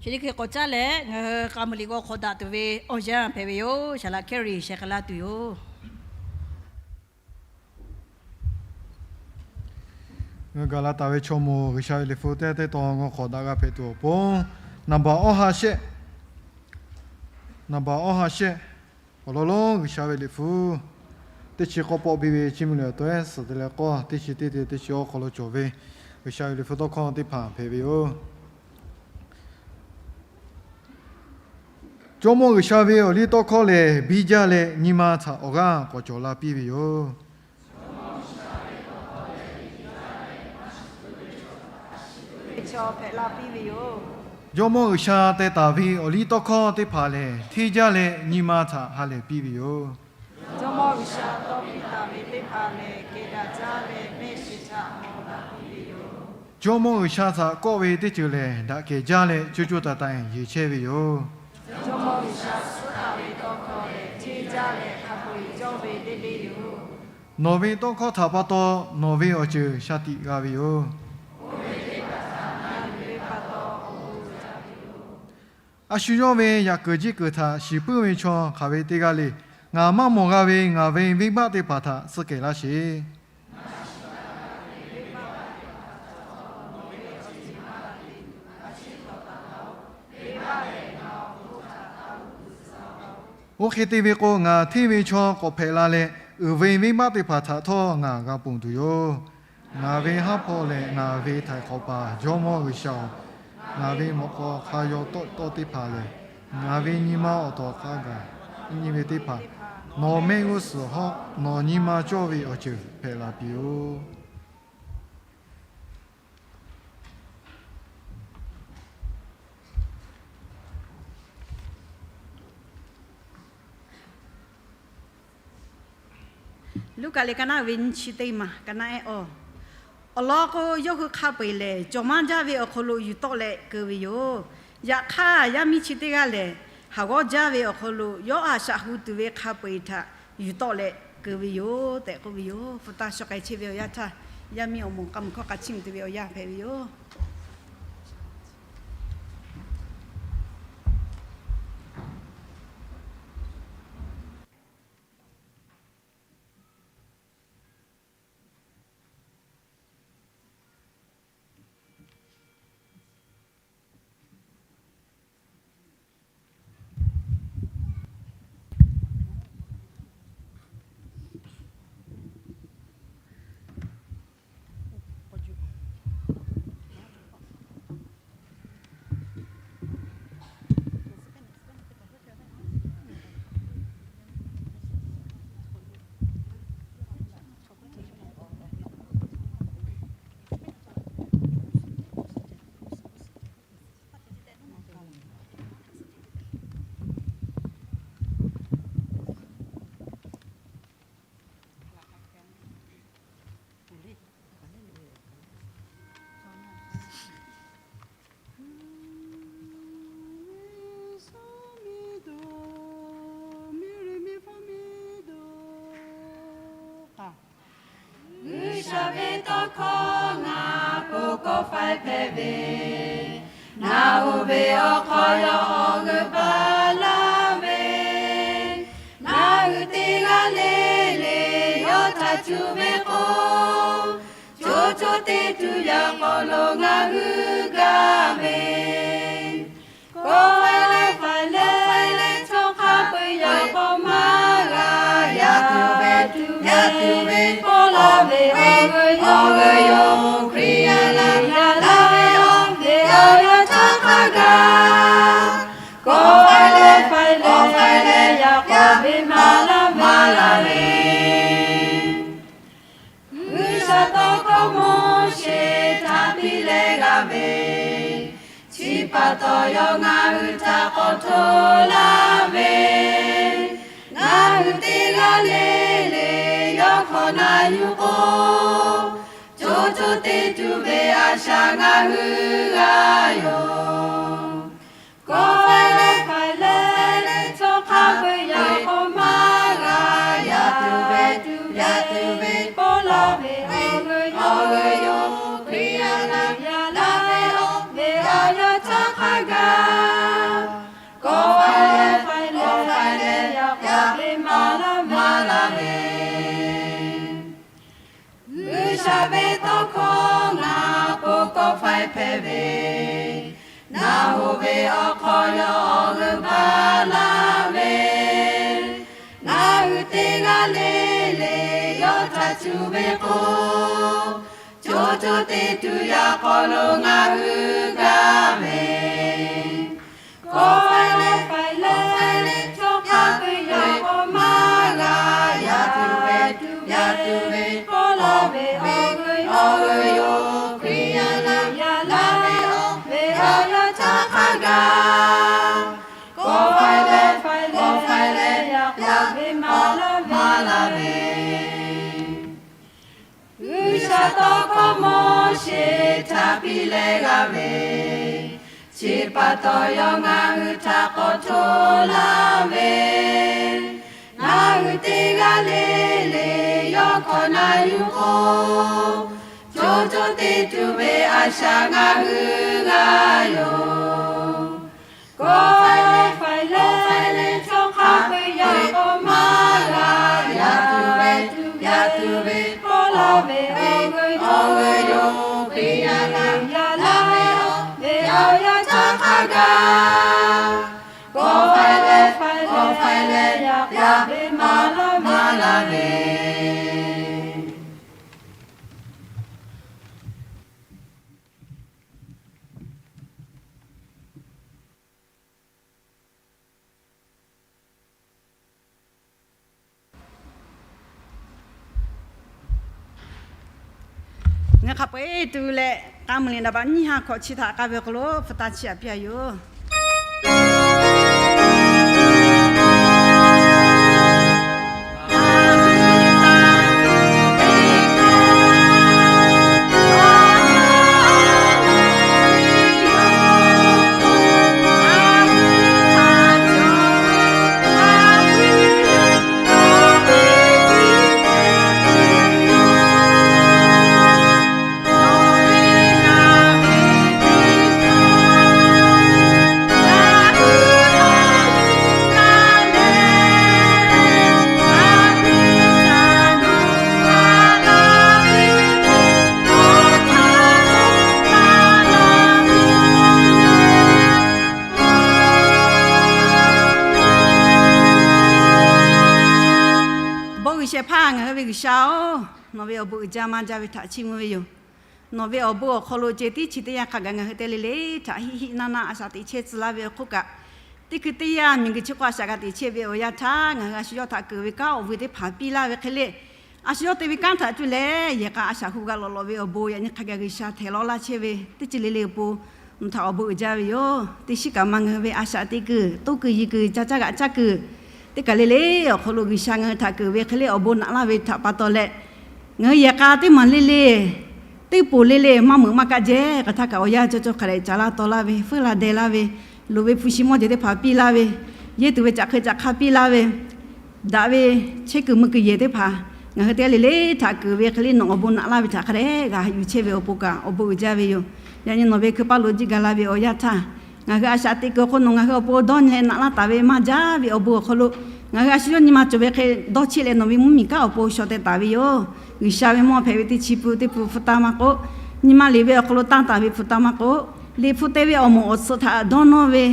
Chi teˇ hkui k'awꞈ caˉ leh ngaˬ hui k'a muiˬ liꞈ g'aw hk'awꞈ daꞈ tuˬ ve awˬ yanˇ hpehꞈ ve yoˬ. Saˍ laꞈ Kehˉ riˍ sheh k'ai laˇ tuˬ yoˬ. Ngaˬ hui gaˬ la taˍ ve chaw mawˬ G'uiˬsha ve liꞈ hpu teˇ teˇ tawn g'aw hk'awꞈ daꞈ g'a hpehꞈ tuˬ awˬ pon, naˍ baˬ awˇ ha shehˆ, naˍ baˬ awˇ ha shehˆ, awˬ lawn lonˉ G'uiˬsha ve liꞈ hpu teˇ chi k'awˇ pawˆ biˇ ve Chiˇ mvuh liꞈ awˬ taweh suhˍ te leh k'awˇ teˇ chi teˇ te teˇ chi awˬ hk'aw lo cawˬ ve G'uiˬsha ve liꞈ hpu tawˇ hkawˇ teˇ hpaˍ hpehꞈ ve yoˬ. Jawˇmawˇ G'uiˬsha ve awˬ liˇ tawˇ hkawˇ lehˬ, biˇ jaˇ leh nyi ma htaꞈ awˬ g'aˇ k'awꞈ cawˬ la piˇ ve yoˬ. Jawˇmawˇ G'uiˬsha teh taˍ ve awˬ liˇ tawˇ hkawˇ teˇ hpaˍ lehˬ, hteˇ jaˇ leh nyi ma htaꞈ ha lehˬ piˇ ve yoˬ. Jawˇmawˇ G'uiˬsha tawˇ piˇ taˍ ve teˇ hpaˍ lehˬ, kehˬ daꞈ jaˇ leh mehˆ shiˍ htaꞈ mawˬ la piˇ ve yoˬ. Jawˇmawˇ G'uiˬsha htaꞈ kawˆ ve teˇ ceuˬ lehˬ, daꞈ kehˬ jaˇ leh co co taiˍ taiˍ yeˬ chehˇ ve yoˬ. Jawˇmawˇ G'uiˬsha suhˉ taˍ ve tawˇ hkawˇ lehˬ, hteˇ jaˇ leh hk'a peu-eˬ cawˇ ve teˇ deˇ yoˬ. Nawˬ ve tawˇ hkawˇ htaꞈ pa taw nawˬ ve awˬ ceuˬ sha tiꞈ g'a ve yoˬ. A shu yawˇ ve yaꞈ kuiˬ jiˇ kuiˬ htaꞈ shiˍ puiˉ ve chaw hk'aˬ ve teˇ g'aˇ le. Ngaˬ maˇ mawˬ g'a ve ngaˬ ve venˇbaˆ teˇ hpaˍ htaꞈ tcuh kehˬ laˇ sheˍ. Oˇ hk'e te ve k'o, ngaˬ hteˇ ve chaw k'awꞈ hpehꞈ la leh, uiˍ ve venˇbaˆ teˇ hpaˍ htaꞈ htawˇ ngaˬ g'a ponˬ tuˬ yoˬ. Ngaˬ ve haˉ hpawˇ leh ngaˬ ve htaiˍ hk'awꞈ paˍ Jawˇmawˇ G'uiˬsha-oˬ, ngaˬ ve mawꞈ k'aw hk'a yaw tawˆ tawˆ teˇ hpaˍ lehˬ, ngaˬ ve nyi ma awˬ tawˍ hk'a gaˬ nyi ve teˇ hpaˍ, nawˬ mehˆ g'uˇ suhˍ hawˉ nawˬ nyi ma cawˇ ve awˬ ceuˬ hpehꞈ la piˇ-oˆ. Luˉkaꞈ lehˬ, ka naˆ ve nyiˇ chi teˇ maˬ, ka naˆ ehˉ awˬ. Awˬ lawn k'o, yawˇ hui hk'a peu-eˬ lehˬ, cawˬ maˇ jaˇ ve awˬ hk'aw lo yuˬ tawˆ leh keu ve yoˬ. Yaꞈ hk'aˇ, yaˇ miˇ chi teˇ g'aˇ lehˬ, haˍ g'awˇ jaˇ ve awˬ hk'aw lo yawˇ a shaꞈ hu tuˬ ve hk'a peu-eˬ htaꞈ yuˬ tawˆ leh keu ve yoˬ tehꞈ k'oˆ ve yoˬ. Hpu taˇ shaw k'ai chehˇ ve awˬ yanˇ htaˇ, yaˇ miˇ awˬ moˍ k'a muiˬ hkawˇ k'a chiˇ mvuh tuˬ ve awˬ yanˇ hpehꞈ ve yoˬ. G'uiˬsha ve tawˇ hkawˇ ngaˬ po kawˇ faiˇ hpehꞈ ve, ngaˬ oˇ ve awˬ hk'aw lo awˬ g'euˆ baˬ laˇ ve, ngaˬ hui teˇ g'aˇ le le yawˇ htaꞈ cuˇ ve k'o, co co teˇ tuˬ yaꞈ k'aw lo ngaˬ hui gaˇ ve. Kawˆ faiˇ leh faiˇ leh faiˇ leh chaw hk'a peu-eˬ yaꞈ k'aw maˇ g'a yaꞈ tuˬ ve, yaꞈ tuˬ ve kawˆ laˇ ve awˬ g'euˆ yawˇ ve yoˬ. Hkriꞈ yaˇ lehˬ yaꞈ laˇ ve awˬ ve awˬ yanˇ htaˇ hk'a gaˬ, kawˆ faiˇ leh faiˇ leh faiˇ leh yaꞈ k'aw ve maˇ laˇ maˇ laˇ ve G'uiˬsha tawˇ hkawˇ Moˉseˍ htaꞈ piˇ leh g'a ve, chi pa taw yawˇ ngaˬ hui htaꞈ k'awꞈ hto laˇ ve, ngaˬ hui teˇ g'aˇ le le yawˇ hk'awꞈ na yuˬ k'o, co co teˇ tuˬ ve a shaꞈ ngaˬ hui g'a yoˬ. Kawˆ faiˇ leh faiˇ leh chaw hk'a peu-eˬ yaꞈ k'aw maˇ g'a yaꞈ tuˬ ve, yaꞈ tuˬ ve kawˆ laˇ ve awˬ g'euˆ yawˇ ve yoˬ. Hkriꞈ yaˇ lehˬ yaꞈ laˇ ve awˬ ve awˬ yanˇ htaˇ hk'a gaˬ Yaˇ ve tawˇ hkawˇ ngaˬ k'o kawˆ faiˇ hpehꞈ ve, naˬ hoꞈ ve awˬ hk'aw yawˇ awˬ g'euˆ baˬ laˇ ve, ngaˬ hui teˇ g'aˇ le le yawˇ htaꞈ cuˇ ve k'o, co co teˇ tuˬ yaꞈ k'aw lo ngaˬ hui gaˇ ve, kawˆ faiˇ leh faiˇ leh, chaw hk'a peu-eˬ yaꞈ k'aw maˇ g'a yaꞈ tuˬ ve, yaꞈ tuˬ ve, kawˆ lawˬ ve awˬ g'euˆ yoˬ. Hkriꞈ yaˇ laˇ ve awˬ, ve awˬ yaˇ htaꞈ hk'a gaˬ, kawˆ faiˇ leh faiˇ leh yaꞈ ve maˇ laˇ ve, G'uiˬsha tawˇ hkawˇ Moˉseˍ htaꞈ piˇ leh g'a ve, chi pa taw yawˇ ngaˬ hui htaꞈ k'awꞈ hto laˇ ve, ngaˬ hui teˇ g'aˇ le le yawˇ hkawꞈ na yuˬ k'o, co co teˇ tuˬ ve a shaꞈ ngaˬ hui g'a yoˬ. Kawˆ faiˇ leh faiˇ leh, chaw hk'a peu-eˬ yaꞈ k'aw maˇ g'a yaꞈ tuˬ ve, yaꞈ tuˬ ve, kawˆ lawˬ ve awˬ g'euˆ yoˬ. Hkriꞈ yaˇ laˇ ve awˬ, ve awˬ yaˇ htaꞈ hk'a gaˬ, kawˆ faiˇ leh faiˇ leh, yaꞈ ve maˇ laˇ ve. Ngaˬ hk'a peu-eˬ tuˬ leh, k'a muiˬ liꞈ naˍ baꞈ nyiˇ ha hkawꞈ chi htaꞈ k'a ve awˬ hk'aw lo hpu taˇ chiˇ aꞈ piˇ a yoˬ. Bon g'uiˬ shehˍ hpaˇ ngaˬ hui ve G'uiˬsha-oˬ, nawˬ ve awˬ bon uiˍ jaˇ maˇ jaˇ ve htaꞈ chiˇ mvuh ve yoˬ. Nawˬ ve awˬ bon awˬ hk'aw lo ceh tiˉ chi teˇ yanˇ hk'a gaˬ ngaˬ hui te le le htaꞈ hiˆ hiˆ naˇ naˇ a shaꞈ teꞈ chehˇ tcuh laˇ ve awˬ hk'oˆ kaꞈ, teˇ hkui teˇ yanˇ miˬguiˬ chi hk'oˆ a shaꞈ g'a teꞈ chehˇ ve awˬ yanˇ htaˇ ngaˬ hui a shu yawˇ htaꞈ keunˍ ve kanˉ awˬ vuiˬ teˇ hpaˍ piˇ laˇ ve hk'e le, a shu yawˇ te ve kanˉ htaꞈ cuˇ leh yehˬ k'a a shaꞈ hu g'a lawꞈ lawꞈ ve awˬ bon yaꞈ nyi hk'a gaˬ G'uiˬsha htehꞈ lawˇ laˇ chehˇ ve teˇ ceuˬ le le awˬ pon nawˬ htaꞈ awˬ bon uiˍ jaˇ ve yoˬ. Teˇ shiˉ kaꞈ ma ngaˬ hui ve a shaꞈ teꞈ kuiˬ, toˇ kuiˬ, yiˬ kuiˬ, ca caˇ g'aꞈ caˇ kuiˬ, teˇ kaˬ le le awˬ hk'aw lo G'uiˬsha ngaˬ hui htaꞈ keunˍ ve hk'e le awˬ bon naꞈ laˇ ve htaꞈ pa taw leh, ngaˬ hui yehˬ k'a teˇ maˬ le le, teˇ poˬ le le maˇ meuꞈ maˇ kaˆ jehˇ hk'aˬ htaˇ kaꞈ awˬ yanˇ caw caw hk'a dehꞈ caˍ laˇ taw laˇ ve, feuˉ la deh laˇ ve, loˍ ve hpu shi mawˇ jehˬ teˇ hpaˍ piˇ laˇ ve, yehˇ tuˬ ve caꞈ hk'e caꞈ hk'a piˇ laˇ ve, daꞈ ve chehˇ kuiˬ mui kuiˬ yehˬ teˇ hpaˍ ngaˬ hui teˇ g'aˇ le le htaꞈ keunˍ ve hk'e le nawˬ awˬ bon naꞈ laˇ ve htaꞈ hk'a dehꞈ g'a yuˬ chehˇ ve awˬ pon kaꞈ awˬ bon uiˍ jaˇ ve yoˬ. Yaꞈ nyi nawˬ ve hkui paˇ lo jiˇ ga la ve awˬ yanˇ htaˇ, ngaˬ hui a shaꞈ teꞈ kuiˬ awˬ hk'aw nawˬ ngaˬ hui awˬ pon dawˇ nyi leh naꞈ laˇ taˍ ve maˇ jaˇ ve awˬ bon awˬ hk'aw lo, ngaˬ hui a shu yawˇ nyi ma cawˬ ve hk'e dawˇ cheˆ leh nawˬ ve mvuhˇmiˬ kanˉ awˬ pon shaw teh taˍ ve yoˬ. G'uiˬsha ve mawˇ hpehꞈ ve teˇ chi pun teˇ pun hpu taˇ maˇ k'oˆ, nyi ma liꞈ ve awˬ hk'aw lo tanˇ taˍ ve hpu taˇ maˇ k'oˆ, liꞈ hpu te ve awˬ moˍ awˬ tsuhꞈ htaꞈ dawˇ nawˇ ve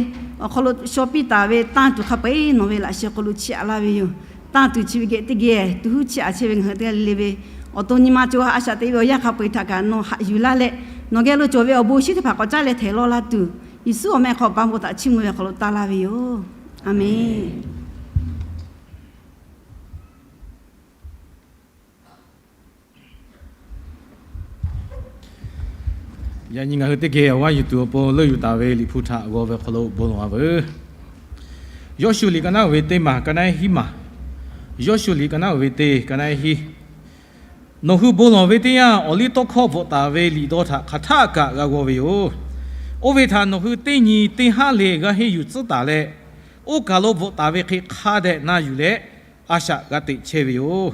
awˬ hk'aw lo shaw piˇ taˍ ve tanˇ tuˬ hk'a peu-eˬ nawˬ ve laꞈ sheh hk'aw lo chiˇ aꞈ laˇ ve yoˬ. Tanˇ tuˬ chi ve geh teˇ geh tuˬ huˉ chiˇ aꞈ chehˇ ve ngaˬ hui teˇ g'aˇ le le ve awˬ to nyi ma co ha a shaꞈ teꞈ ve awˬ yanˇ hk'a peu-eˬ htaꞈ kaꞈ nawˬ haꞈ yuˬ laˇ leh, nawˬ geh lo cawˬ ve awˬ bon shinˉ teˇ hpaˍ k'awꞈ caˉ leh htehꞈ lawˇ laˇ tuˬ, Yeˍsuˆ awˬ meh hk'aw ba bon htaꞈ chiˇ mvuh ve awˬ hk'aw lo taˇ laˇ ve yoˬ. Aˬmenˍ. Yaꞈ nyi ngaˬ hui teˇ geh awˬ g'aˇ yuˬ tuˬ awˬ pon leuˆ yuˬ taˍ ve Liꞈ hpu htaꞈ g'aw ve awˬ hk'aw lo bon lawˬ-a veuˬ. Yawˇshuˆ liꞈ ka naˉ uiˍ ve teˇ maˬ ka naˉ hiˉ maˬ. Yawˇshuˆ liꞈ ka naˉ uiˍ ve teˇ ka naˉ hiˉ. Nawˬ hui bon lawˬ ve teˇ yanˇ, awˬliˇtawˇhkawˇ bvuhꞈ taˍ ve liꞈ dawˇ htaꞈ hk'aˬ htaˆ kaꞈ g'a g'aw ve yoˬ. Oˇ ve htaꞈ nawˬ hui teˇ nyi teˇ haˉ le g'aˇ henˇ yuˬ tcuhˉ taˍ leh, oˇ kaˬ lo bvuhꞈ taˍ ve hk'e hk'a dehꞈ na yuˬ leh, a shaꞈ g'a teꞈ chehˇ ve yoˬ.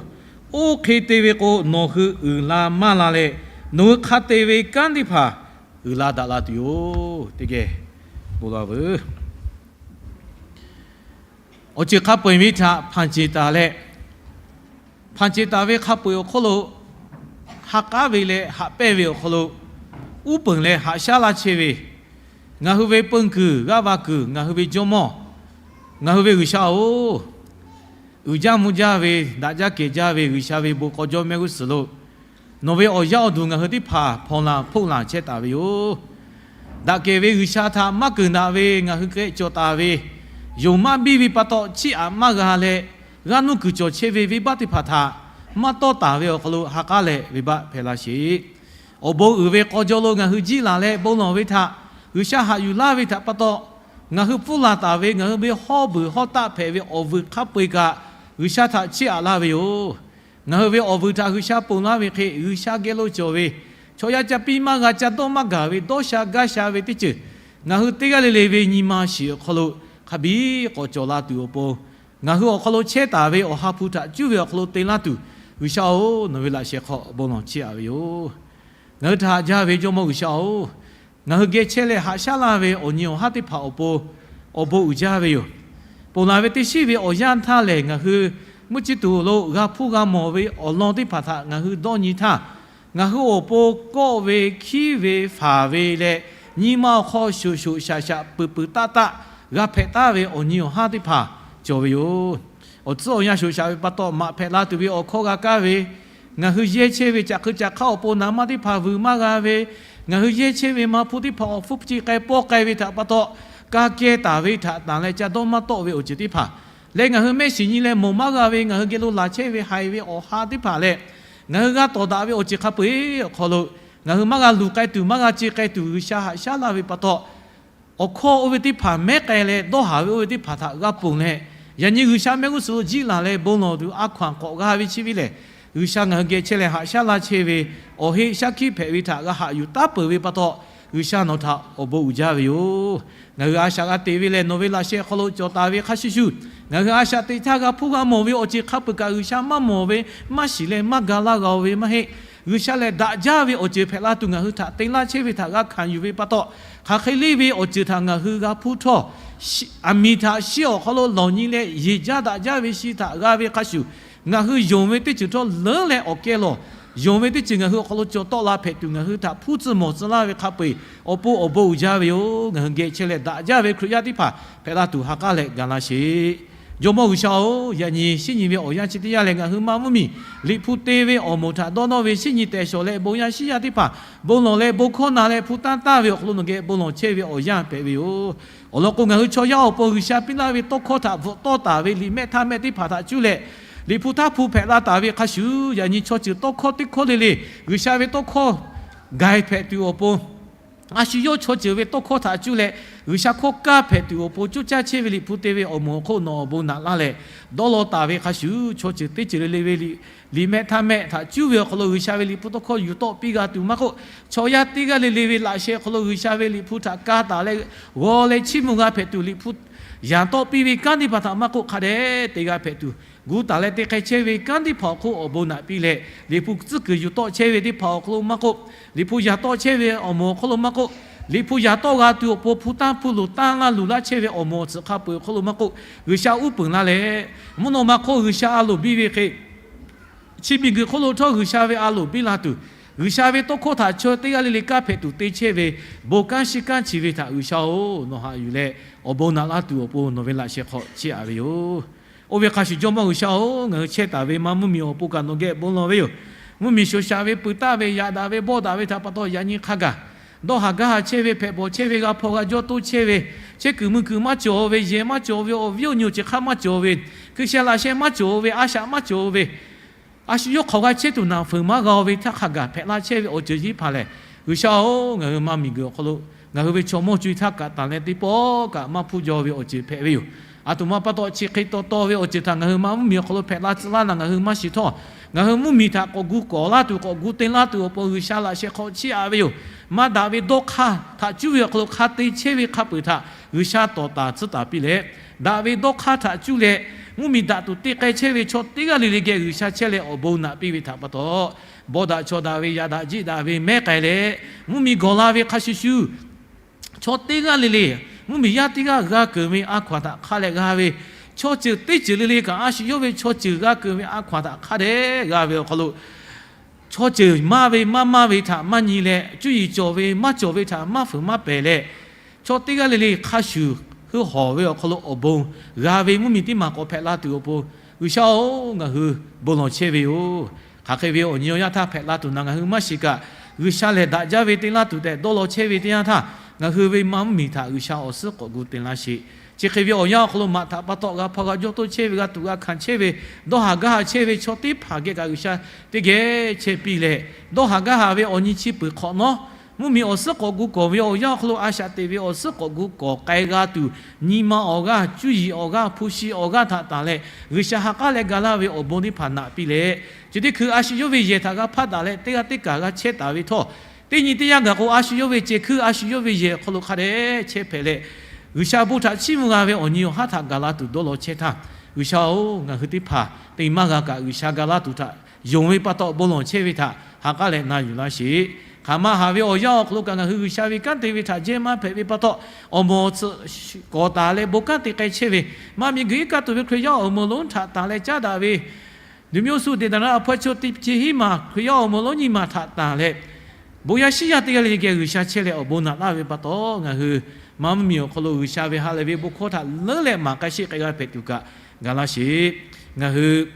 Oˇ hk'e te ve k'o, nawˬ hui uiˍ la maˇ la leh, nawˬ hui hk'a te ve kanˉ teˇ hpaˍ uiˍ la daꞈ la tuˬ yoˬ. Teˇ geh bon lawˬ-a veuˬ. Awˬ ceuˬ hk'a peu-eˬ ve htaꞈ hpanˍ ceˬ taˍ leh, hpanˍ ceˬ taˍ ve hk'a peu-eˬ awˬ hk'oˆ lo ha k'aˉ ve leh haꞈ pehnˇ ve awˬ hk'aw lo uˉ peunˍ leh haꞈ shaˉ laˇ chehˇ ve, ngaˬ hui ve peun kuiˬ g'aˇ va kuiˬ, ngaˬ hui ve Jawˇmawˇ, ngaˬ hui ve G'uiˬsha-oˬ, uiˍ jaˇ mvuh jaˇ ve, daꞈ jaˇ kehˬ jaˇ ve G'uiˬsha ve bon k'aw jawˇ mehˆ g'uˇ suhˍ lo nawˬ ve awˬ yaˇ awˬ duˬ ngaˬ hui teˇ hpaˍ hpawnˬ laˬ hpoˆ laˬ chehˇ taˍ ve yoˬ. Daꞈ kehˬ ve G'uiˬsha htaꞈ maˇ keunˍ daꞈ ve ngaˬ hui geh cawˬ taˍ ve, yonˍ maˇ biˇ ve pa taw chiˇ aꞈ maˇ g'a leh, g'aˇ nuˇ kuiˬ cawˬ chehˇ ve venˇbaˆ teˇ hpaˍ htaꞈ maˇ tawˇ taˍ ve awˬ hk'aw lo ha k'aˉ leh venˇbaˆ hpehꞈ laˇ sheˍ. Awˬ bon uiˍ ve k'aw jawˇ lo ngaˬ hui jiˇ laˬ leh bon lawˬ ve htaꞈ G'uiˬsha haꞈ yuˬ laˇ ve htaꞈ pa taw, ngaˬ hui pfuhˇ laˬ taˍ ve ngaˬ hui ve hawˉ beuˬ hawˉ taˆ hpehꞈ ve awˬ vuiˬ hk'a peu-eˬ kaꞈ G'uiˬsha htaꞈ chiˇ aꞈ laˇ ve yoˬ. Ngaˬ hui ve awˬ vuiˬ htaꞈ G'uiˬsha ponˬ laˇ ve hk'e, G'uiˬsha geh lo cawˬ ve chaw yaˇ ca piˇ maˇ g'a, ca dawˇ maˇ gaˬ ve dawˇ sha gaˇ sha ve teˇ ceuˬ ngaˬ hui teˇ g'aˇ le le ve nyi ma shiˍ awˬ hk'aw lo hk'a biˇ k'awꞈ cawˬ la tuˬ awˬ pon, ngaˬ hui awˬ hk'aw lo chehˇ taˍ ve Awˬ ha hpu htaꞈ cuˇ ve awˬ hk'aw lo te laˇ tuˬ, G'uiˬsha-oˬ, nawˬ ve laꞈ sheh hk'aw bon lawˬ chiˇ aꞈ ve yoˬ. Ngaˬ hui htaꞈ haꞈ jaˇ ve Jawˇmawˇ G'uiˬsha-oˬ, ngaˬ hui geh chehˇ leh haꞈ shaˉ laˇ ve awˬ nyi awˬ haˉ teˇ hpaˍ awˬ pon awˬ bon uiˍ jaˇ ve yoˬ. Ponˬ laˬ ve teˇ shiˉ ve awˬ yanˇ htaˇ lehˬ, ngaˬ hui mvuhˇ chi tuˬ lo g'a hpuˇ g'a mawˬ ve awˬ lawn teˇ hpaˍ htaꞈ ngaˬ hui dawˇ nyi htaˇ, ngaˬ hui awˬ pon kawˆ ve, hkiˉ ve, faˍ ve leh nyi ma awˬ hk'aw shoꞈ shoꞈ shaꞈ shaꞈ peuˬ peuˬ taˆ taˆ g'a hpehꞈ taˍ ve awˬ nyi awˬ haˉ teˇ hpaˍ cawˬ ve yoˬ. Awˬ tcuhˉ awˬ yanˇ shoꞈ shaꞈ ve pa taw maꞈ hpehꞈ la tuˬ ve awˬ hkawˇ g'a kaˇ ve, ngaˬ hui yehˇ chehˇ ve caꞈ hk'eu caꞈ hk'aˇ awˬ pon naˍ manˇ teˇ hpaˍ vuiˬ maˇ g'a ve, ngaˬ hui yehˇ chehˇ ve maˇ hpu teˇ hpaˍ awˬ hpfuhˇ chi k'ai pawˆ k'ai ve htaꞈ pa taw, ka keh taˍ ve htaꞈ tanˬ leh ca dawˇ maˇ tawˆ ve awˬ ceuˬ teˇ hpaˍ leh, ngaˬ hui mehˆ shiˍ nyi leh mawˬ maˇ g'a ve ngaˬ hui geh lo laˬ chehˇ ve haiˬ ve awˬ ha teˇ hpaˍ leh, ngaˬ hui g'a tawˍ daꞈ ve awˬ ceuˬ hk'a peu-eˬ awˬ hk'aw lo ngaˬ hui maˇ g'a luˬ k'ai tuˬ, maˇ g'a ce k'ai tuˬ G'uiˬsha haꞈ shaˉ laˇ ve pa taw, awˬ hkawˇ oˇ ve teˇ hpaˍ mehˉ k'ai leh dawˇ haˍ ve oˇ ve teˇ hpaˍ htaꞈ g'a ponˬ leh, yaꞈ nyi G'uiˬsha mehˆ g'uˇ suhˍ lo jiˇ laˬ leh bon lawˬ tuˬ a hkaw-anˬ k'awꞈ g'a ve chi ve lehˬ, G'uiˬsha ngaˬ hui geh chehˇ leh haꞈ shaˉ laˇ chehˇ ve awˬ heˆ shaˉ hkiˆ hpehꞈ ve htaꞈ g'a haꞈ yuˬ taˉ peuˬ ve pa taw, G'uiˬsha nawˬ htaꞈ awˬ bon uiˍ jaˇ ve yoˬ. Ngaˬ hui a shaꞈ g'a teꞈ ve lehˬ, nawˬ ve laꞈ sheh hk'aw lo cawˬ taˍ ve hk'a shuˍ shuˍ, ngaˬ hui a shaꞈ teꞈ htaˇ g'a hpuˇ g'a mawˬ ve awˬ ceuˬ hk'a peu-eˬ kaꞈ G'uiˬsha maˇ mawˬ ve, maˇ shiˍ leh maˇ ga laˇ g'a-o ve maˇ heˆ. G'uiˬsha lehˬ daꞈ jaˇ ve awˬ ceuˬ hpehꞈ la tuˬ ngaˬ hui htaꞈ te laˇ chehˇ ve htaꞈ g'a hkanˍ yuˬ ve pa taw, hk'aˬ hk'e le ve awˬ ceuˬ htaꞈ ngaˬ hui g'a hpuˇ htawˇ, aˬ miˍ htaꞈ shiˉ awˬ hk'aw lo lawˬ nyi leh yeˬ jaˇ daꞈ jaˇ ve shi htaꞈ g'a ve hk'a shuˍ, ngaˬ hui yonˍ ve teˇ ceuˬ htawˇ leuˉ leh awˬ kehˉ lawˬ, yonˍ ve teˇ ceuˬ ngaˬ hui awˬ hk'aw lo cawˬ tawˆ la hpehꞈ tuˬ ngaˬ hui htaꞈ hpuˇ tcuh mawˬ tcuh laˇ ve hk'a peu-eˬ awˬ pon awˬ bon uiˍ jaˇ ve yoˬ. Ngaˬ hui geh chehˇ leh daꞈ jaˇ ve Hkriꞈ yaˇ teˇ hpaˍ hpehꞈ la tuˬ ha k'aˉ leh ga laˇ sheˍ. Jawˇmawˇ G'uiˬsha-oˬ, yaꞈ nyi shinˉ nyi ve awˬ yanˇ chi teˇ yanˇ lehˬ, ngaˬ hui maˇ mvuhˇmiˬ Liꞈ hpu te ve awˬ moˍ htaꞈ dawˇ nawˇ ve shinˉ nyi tehˬ shawˍ leh bon yaˇ shiˉ yaˇ teˇ hpaˍ bon lawˬ leh bon hkawˇ na leh hpu tanˇ taˇ ve awˬ hk'aw lo nawˬ geh bon lawˬ chehˇ ve awˬ yanˇ hpehꞈ ve yoˬ. Awˬ lawn k'o, ngaˬ hui chaw yaˇ awˬ pon G'uiˬsha piˇ laˇ ve tawˇ hkawˇ htaꞈ bvuhꞈ tawˇ taˍ ve liꞈ mehˆ htaˇ mehˆ teˇ hpaˍ htaꞈ cuˇ leh, Liꞈ hpu htaˇ hpu hpehꞈ la taˍ ve hk'a shuˍ, yaꞈ nyi chaw ceuˬ tawˇ hkawˇ teˇ hkawˇ le le G'uiˬsha ve tawˇ hkawˇ gaiˬ hpehꞈ tuˬ awˬ pon, a shu yawˇ chaw ceuˬ ve tawˇ hkawˇ htaꞈ cuˇ leh G'uiˬsha hkawˇ kaˇ hpehꞈ tuˬ awˬ pon coˇ caˇ chehˇ ve Liꞈ hpu te ve awˬ moˍ awˬ hk'oˆ nawˬ awˬ bon naꞈ laˇ leh dawˇ law taˍ ve hk'a shuˍ, chaw ceuˬ teˇ ceuˬ le le ve liꞈ, liꞈ mehˆ htaˇ mehˆ htaꞈ cuˇ ve awˬ hk'aw lo G'uiˬsha ve Liꞈ hpu tawˇ hkawˇ yuˬ tawˆ piˇ g'a tuˬ maˇ k'oˆ, chaw yaˇ teˇ g'aˇ le le ve laꞈ sheh awˬ hk'aw lo G'uiˬsha ve Liꞈ hpu htaꞈ ka taˍ leh g'aw leh chiˇ mvuh g'a hpehꞈ tuˬ, Liꞈ hpu yaꞈ tawˆ piˇ ve kanˉ teˇ hpaˍ htaꞈ maˇ k'oˆ hk'a dehꞈ te g'a hpehꞈ tuˬ, gu taˍ leh te k'ai chehˇ ve kanˉ teˇ hpaˍ awˬ hk'oˆ awˬ bon naꞈ piˇ leh, Liꞈ hpu tcuhˉ kuiˬ yuˬ tawˆ chehˇ ve teˇ hpaˍ awˬ hk'aw lo maˇ k'oˆ, Liꞈ hpu yaꞈ tawˆ chehˇ ve awˬ moˍ awˬ hk'aw lo maˇ k'oˆ, Liꞈ hpu yaꞈ tawˆ g'a tuˬ awˬ pon hpu tanˇ hpu luˬ tanˇ laˇ luˬ laˇ chehˇ ve awˬ moˍ awˬ tcuhˍ hk'a peu-eˬ awˬ hk'aw lo maˇ k'oˆ, G'uiˬsha uˉ peunˍ laˇ leh, mvuhˇ naw ma hk'oˆ G'uiˬsha a loˍ biˇ ve hk'e, chi miˬguiˬ hk'oˆ lo htawˇ G'uiˬsha ve a loˍ biˇ la tuˬ, G'uiˬsha ve tawˇ hkawˇ htaꞈ chaw teˇ g'aˇ le le kaˇ hpehꞈ tuˬ te chehˇ ve bon kanˉ shiˉ kanˉ chi ve htaꞈ G'uiˬsha-oˬ, nawˬ haꞈ yuˬ leh awˬ bon naꞈ laˇ tuˬ awˬ pon nawˬ ve laꞈ sheh hk'aw chiˇ aꞈ ve yoˬ. Oˇ ve hk'a shuˍ Jawˇmawˇ G'uiˬsha-oˬ, ngaˬ hui chehˇ taˍ ve maˇ mvuhˇmiˬ awˬ pon kaꞈ nawˬ geh bon lawˬ ve yoˬ. Mvuhˇmiˬ shoˍ shaˍ ve, peuˬ taˆ ve, yaꞈ daꞈ ve, bawˆ daꞈ ve htaꞈ pa taw yaꞈ nyi hk'a gaˬ dawˇ haˍ gaˇ haˍ chehˇ ve, hpehꞈ bawˬ chehˇ ve, g'a hpaw g'a jawˇ toˇ chehˇ ve, chehˇ kuiˬ mui kuiˬ maˇ cawˬ ve, yehˬ maˇ cawˬ ve, awˬ viˉ awˬ nyi awˬ ceuˬ hk'aˇ maˇ cawˬ ve, hkui sheh laꞈ sheh maˇ cawˬ ve, a shaꞈ maˇ cawˬ ve, a shu yawˇ hk'aˬ g'a chehˇ tuˬ naˬ feuˍ maˇ g'a-o ve htaˇ hk'a gaˬ hpehꞈ la chehˇ ve awˬ ceuˬ yeˇ hpaˍ lehˬ, G'uiˬsha-oˬ, ngaˬ hui maˇ miˬguiˬ awˬ hk'aw lo ngaˬ hui ve chaw mawˇ co-e htaˇ kaꞈ tanˬ leh teˇ pawˆ kaꞈ maˇ hpuˇ jaw ve awˬ ceuˬ hpehꞈ ve yoˬ. Aˬ htoꞈ ma pa taw chi hk'e taw taw ve awˬ ceuˬ htaꞈ ngaˬ hui maˇ mvuhˇmiˬ awˬ hk'aw lo hpehꞈ la tcuh laˇ na ngaˬ hui maˇ shiˍ htawˇ, ngaˬ hui mvuhˇmiˬ htaꞈ k'awꞈ gu kawˍ laˇ tuˬ, k'awꞈ gu te laˇ tuˬ awˬ pon G'uiˬsha laꞈ sheh hk'aw chiˇ aꞈ ve yoˬ. Maˇ daꞈ ve dawˇ hk'aˇ htaꞈ cuˇ ve awˬ hk'aw lo hk'a te chehˇ ve hk'a peu-eˬ htaꞈ G'uiˬsha tawˍ taˍ tcuhˉ taˍ piˇ leh, daꞈ ve dawˇ hk'aˇ htaꞈ cuˇ leh mvuhˇmiˬ daꞈ tuˬ te k'ai chehˇ ve chaw teˇ g'aˇ le le geh G'uiˬsha chehˇ leh awˬ bon naꞈ piˇ ve htaꞈ pa taw, bawˆ daꞈ chaw daꞈ ve, yaꞈ daꞈ jiˆ daꞈ ve mehˉ k'ai leh, mvuhˇmiˬ gawˬ la ve hk'a shuˍ shuˍ, chaw teˇ g'aˇ le le, mvuhˇmiˬ yaˇ teˇ g'aˇ g'a keunˍ ve a hkaw-anˬ htaꞈ hk'a dehꞈ g'a ve, chaw ceuˬ teˇ ceuˬ le le kaꞈ a shu yawˇ ve chaw ceuˬ g'a keunˍ ve a hkaw-anˬ htaꞈ hk'a dehꞈ g'a ve awˬ hk'aw lo, chaw ceuˬ maˇ ve maˇ maˇ ve htaꞈ maˇ nyi leh, cuˇ yiˍ cawˬ ve maˇ cawˬ ve htaꞈ maˇ fuiˍ maˇ pehˬ leh, chaw teˇ g'aˇ le le hk'a shuˍ hui hawˍ ve awˬ hk'aw lo awˬ bon g'a ve mvuhˇmiˬ teˇ maˬ k'awꞈ hpehꞈ la tuˬ awˬ pon, G'uiˬsha-oˬ, ngaˬ hui bon lawˬ chehˇ ve yoˬ. Hk'aˬ hk'e ve awˬ nyi awˬ yanˇ htaˇ hpehꞈ la tuˬ naˍ ngaˬ hui maˇ shiˍ kaꞈ, G'uiˬsha lehˬ daꞈ jaˇ ve te laˇ tuˬ tehꞈ dawˇ law chehˇ ve teˇ yanˇ htaˇ, ngaˬ hui ve ma mvuhˇmiˬ htaꞈ G'uiˬsha awˬ suhˉ k'awꞈ gu te laˇ sheˍ. Chi hk'e ve awˬ yanˇ awˬ hk'aw lo maꞈ htaꞈ pa taw g'a hpaw g'a jawˇ toˇ chehˇ ve, g'a tuꞈ g'a hkanˍ chehˇ ve, dawˇ haˍ gaˇ haˍ chehˇ ve chaw teˇ hpaˍ geh kaꞈ G'uiˬsha teˇ geh chehˇ piˇ leh, dawˇ haˍ gaˇ haˍ ve awˬ nyi chi peuˬ hk'awꞈ nawˉ, mvuhˇmiˬ awˬ suhˉ k'awꞈ gu kawˬ ve awˬ yanˇ awˬ hk'aw lo a shaꞈ teꞈ ve awˬ suhˉ k'awꞈ gu kawˬ k'ai g'a tuˬ, nyi ma awˬ g'aˇ, cuˇ yiˍ awˬ g'aˇ, hpu shi awˬ g'aˇ htaꞈ tanˬ leh, G'uiˬsha ha k'aˉ leh ga laˇ ve awˬ bon teˇ hpaˍ naꞈ piˇ leh, chi teˇ hkui a shu yawˇ ve yehˬ htaꞈ g'a hpaˇ daꞈ leh teˇ g'aˇ teˇ kaˬ g'a chehˇ taˍ ve htawˇ, teˇ nyi teˇ yanˇ gaˬ k'o, a shu yawˇ ve ceh hkuiˇ a shu yawˇ ve yehˬ awˬ hk'aw lo hk'a dehꞈ chehˇ hpehꞈ leh, G'uiˬsha bon htaꞈ chiˇ mvuh g'a ve awˬ nyi awˬ haˉ htaꞈ gaˬ la tuˬ dawˇ law chehˇ htaˇ, G'uiˬsha-oˬ, ngaˬ hui teˇ hpaˍ te maˇ g'a kaꞈ G'uiˬsha ga laˇ tuˬ htaꞈ yonˍ ve pa taw bon lawˬ chehˇ ve htaꞈ ha k'aˉ leh na yuˬ laˇ sheˍ. Hk'aˬ ma haˍ ve awˬ yanˇ awˬ hk'aw lo kaꞈ ngaˬ hui G'uiˬsha ve kanˉ te ve htaꞈ jehˇ maˇ hpehꞈ ve pa taw, awˬ moˍ awˬ tsuhꞈ kawˍ taˍ leh bon kanˉ te k'ai chehˇ ve, maˇ miˬguiˬ iˉ kaˆ tuˬ ve Hkriꞈ yaˇ awˬ moˍ lonˉ htaꞈ tanˬ leh caˉ daꞈ ve လူမျိုးစု ဒေသနာ အဖွဲ့ချုပ် teˇ chi hiˉ maˬ Hkriꞈ yaˇ awˬ moˍ lonˉ nyiˇ maˬ htaꞈ tanˬ leh, bon yaˇ shiˉ yaˇ teˇ g'aˇ le le geh G'uiˬsha chehˇ leh awˬ bon naꞈ laˇ ve pa taw, ngaˬ hui ma mvuhˇmiˬ awˬ hk'aw lo G'uiˬsha ve ha lehˬ ve bon hkawˇ htaꞈ leuˉ leh maˍ k'ai sheˆ k'ai g'a hpehꞈ tuˬ kaꞈ ga laˇ sheˍ. Ngaˬ hui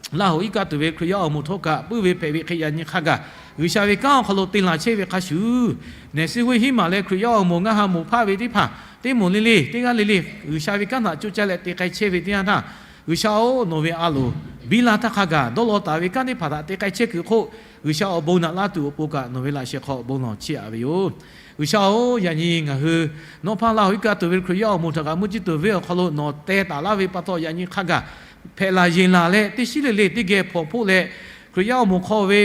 Laˇ hoꞈ iˉ kaˆ tuˬ ve Hkriꞈ yaˇ awˬ moˍ htawˇ kaꞈ puiˉ ve hpehꞈ ve hk'e, yaꞈ nyi hk'a gaˬ G'uiˬsha ve kanˉ awˬ hk'aw lo te laˬ chehˇ ve hk'a shuˍ, Nehˬ Siˉ Huiˇ hiˉ maˬ leh Hkriꞈ yaˇ awˬ moˍ ngaˇ ha moˍ hpaˇ ve teˇ hpaˍ, teˇ moˍ le le teˇ g'aˇ le le G'uiˬsha ve kanˉ htaꞈ coˇ caˇ leh te k'ai chehˇ ve teˇ yanˇ htaˇ, G'uiˬsha-oˬ, nawˬ ve a loˍ biˇ la htaˇ hk'a gaˬ dawˇ law taˍ ve kanˉ teˇ hpaˍ htaꞈ te k'ai chehˇ kuiˬ hk'oˆ, G'uiˬsha awˬ bon naꞈ laˇ tuˬ awˬ pon kaꞈ nawˬ ve laꞈ sheh hk'aw bon lawˬ chiˇ aꞈ ve yoˬ. G'uiˬsha-oˬ, yaꞈ nyi ngaˬ hui nawˇ hpaˇ Laˇ hoꞈ iˉ kaˆ tuˬ ve Hkriꞈ yaˇ awˬ moˍ htaꞈ kaꞈ mvuhˇ ciˇ tuˬ venˇ awˬ hk'aw lo nawˬ teh taˍ laˇ ve pa taw, yaꞈ nyi hk'a gaˬ hpehꞈ laˬ yeˬ laˬ leh teˇ shiˉ le le teˇ geh hpawnˬ hpoˆ leh, Hkriꞈ yaˇ awˬ moˍ hk'aw ve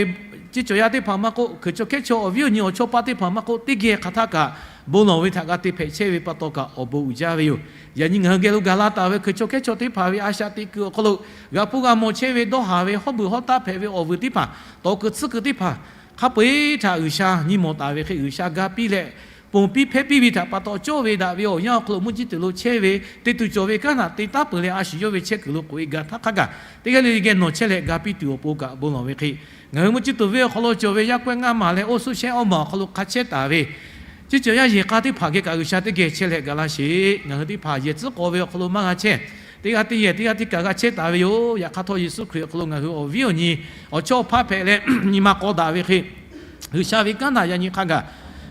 ceˇ cawˬ yaˇ teˇ hpaˍ maˇ k'oˆ, Hkriꞈ chaw hkehˉ chaw awˬ viˉ awˬ nyi awˬ chawˇ paˇ teˇ hpaˍ maˇ k'oˆ, teˇ geh hk'aˬ htaˇ kaꞈ bon lawˬ ve htaꞈ g'a te hpehꞈ chehˇ ve pa taw kaꞈ awˬ bon uiˍ jaˇ ve yoˬ. Yaꞈ nyi ngaˬ hui geh lo gaˬ la taˍ ve Hkriꞈ chaw hkehˉ chaw teˇ hpaˍ ve a shaꞈ teꞈ kuiˬ awˬ hk'aw lo g'a hpuˇ g'a mawˬ chehˇ ve dawˇ haˍ ve hawˉ beuˬ hawˉ taˆ hpehꞈ ve awˬ vuiˬ teˇ hpaˍ, tawˍ kuiˬ tsuhˇ kuiˬ teˇ hpaˍ hk'a peu-eˬ htaꞈ G'uiˬsha nyi mawˬ taˍ ve hk'e G'uiˬsha ga piˇ leh, ponˬ piˇ hpehˇ piˇ ve htaꞈ pa taw, cawˇ ve daꞈ ve awˬ yanˇ awˬ hk'aw lo mvuhˇ ciˇ tuˬ lo chehˇ ve, te tuˬ cawˬ ve kanˉ htaꞈ te taˉ peuˬ leh a shu yawˇ ve chehˇ kuiˬ lo k'oꞈ e gaˬ htaˇ hk'a gaˬ, teˇ g'aˇ le le geh nawˬ chehˇ leh ga piˇ tuˬ awˬ pon kaꞈ bon lawˬ ve hk'e, ngaˬ hui mvuhˇ ciˇ tuˬ venˇ awˬ hk'aw lo cawˬ ve yaˇ kawehˇ ngaˇ maˬ leh oˇ suhˉ shehˆ awˇ maˬ awˬ hk'aw lo hk'a chehˇ taˍ ve ceˇ cawˬ yaˇ yehˬ k'a teˇ hpaˍ geh kaꞈ G'uiˬsha teˇ geh chehˇ leh ga laˇ sheˍ. Ngaˬ hui teˇ hpaˍ yehˬ tcuhˉ k'aw ve awˬ hk'aw lo maˇ g'a chehˇ, teˇ g'aˇ teˇ yehˬ teˇ g'aˇ teˇ kaˬ g'a chehˇ taˍ ve yoˬ. Yaꞈ hk'aˇ htawˇ, Yeˍsuˆ Hkriꞈ awˬ hk'aw lo ngaˬ hui awˬ viˉ awˬ nyi awˬ chawˇ hpaˇ hpehꞈ leh nyi ma k'aw daꞈ ve hk'e, G'uiˬsha ve kanˉ htaꞈ yaꞈ nyi hk'a gaˬ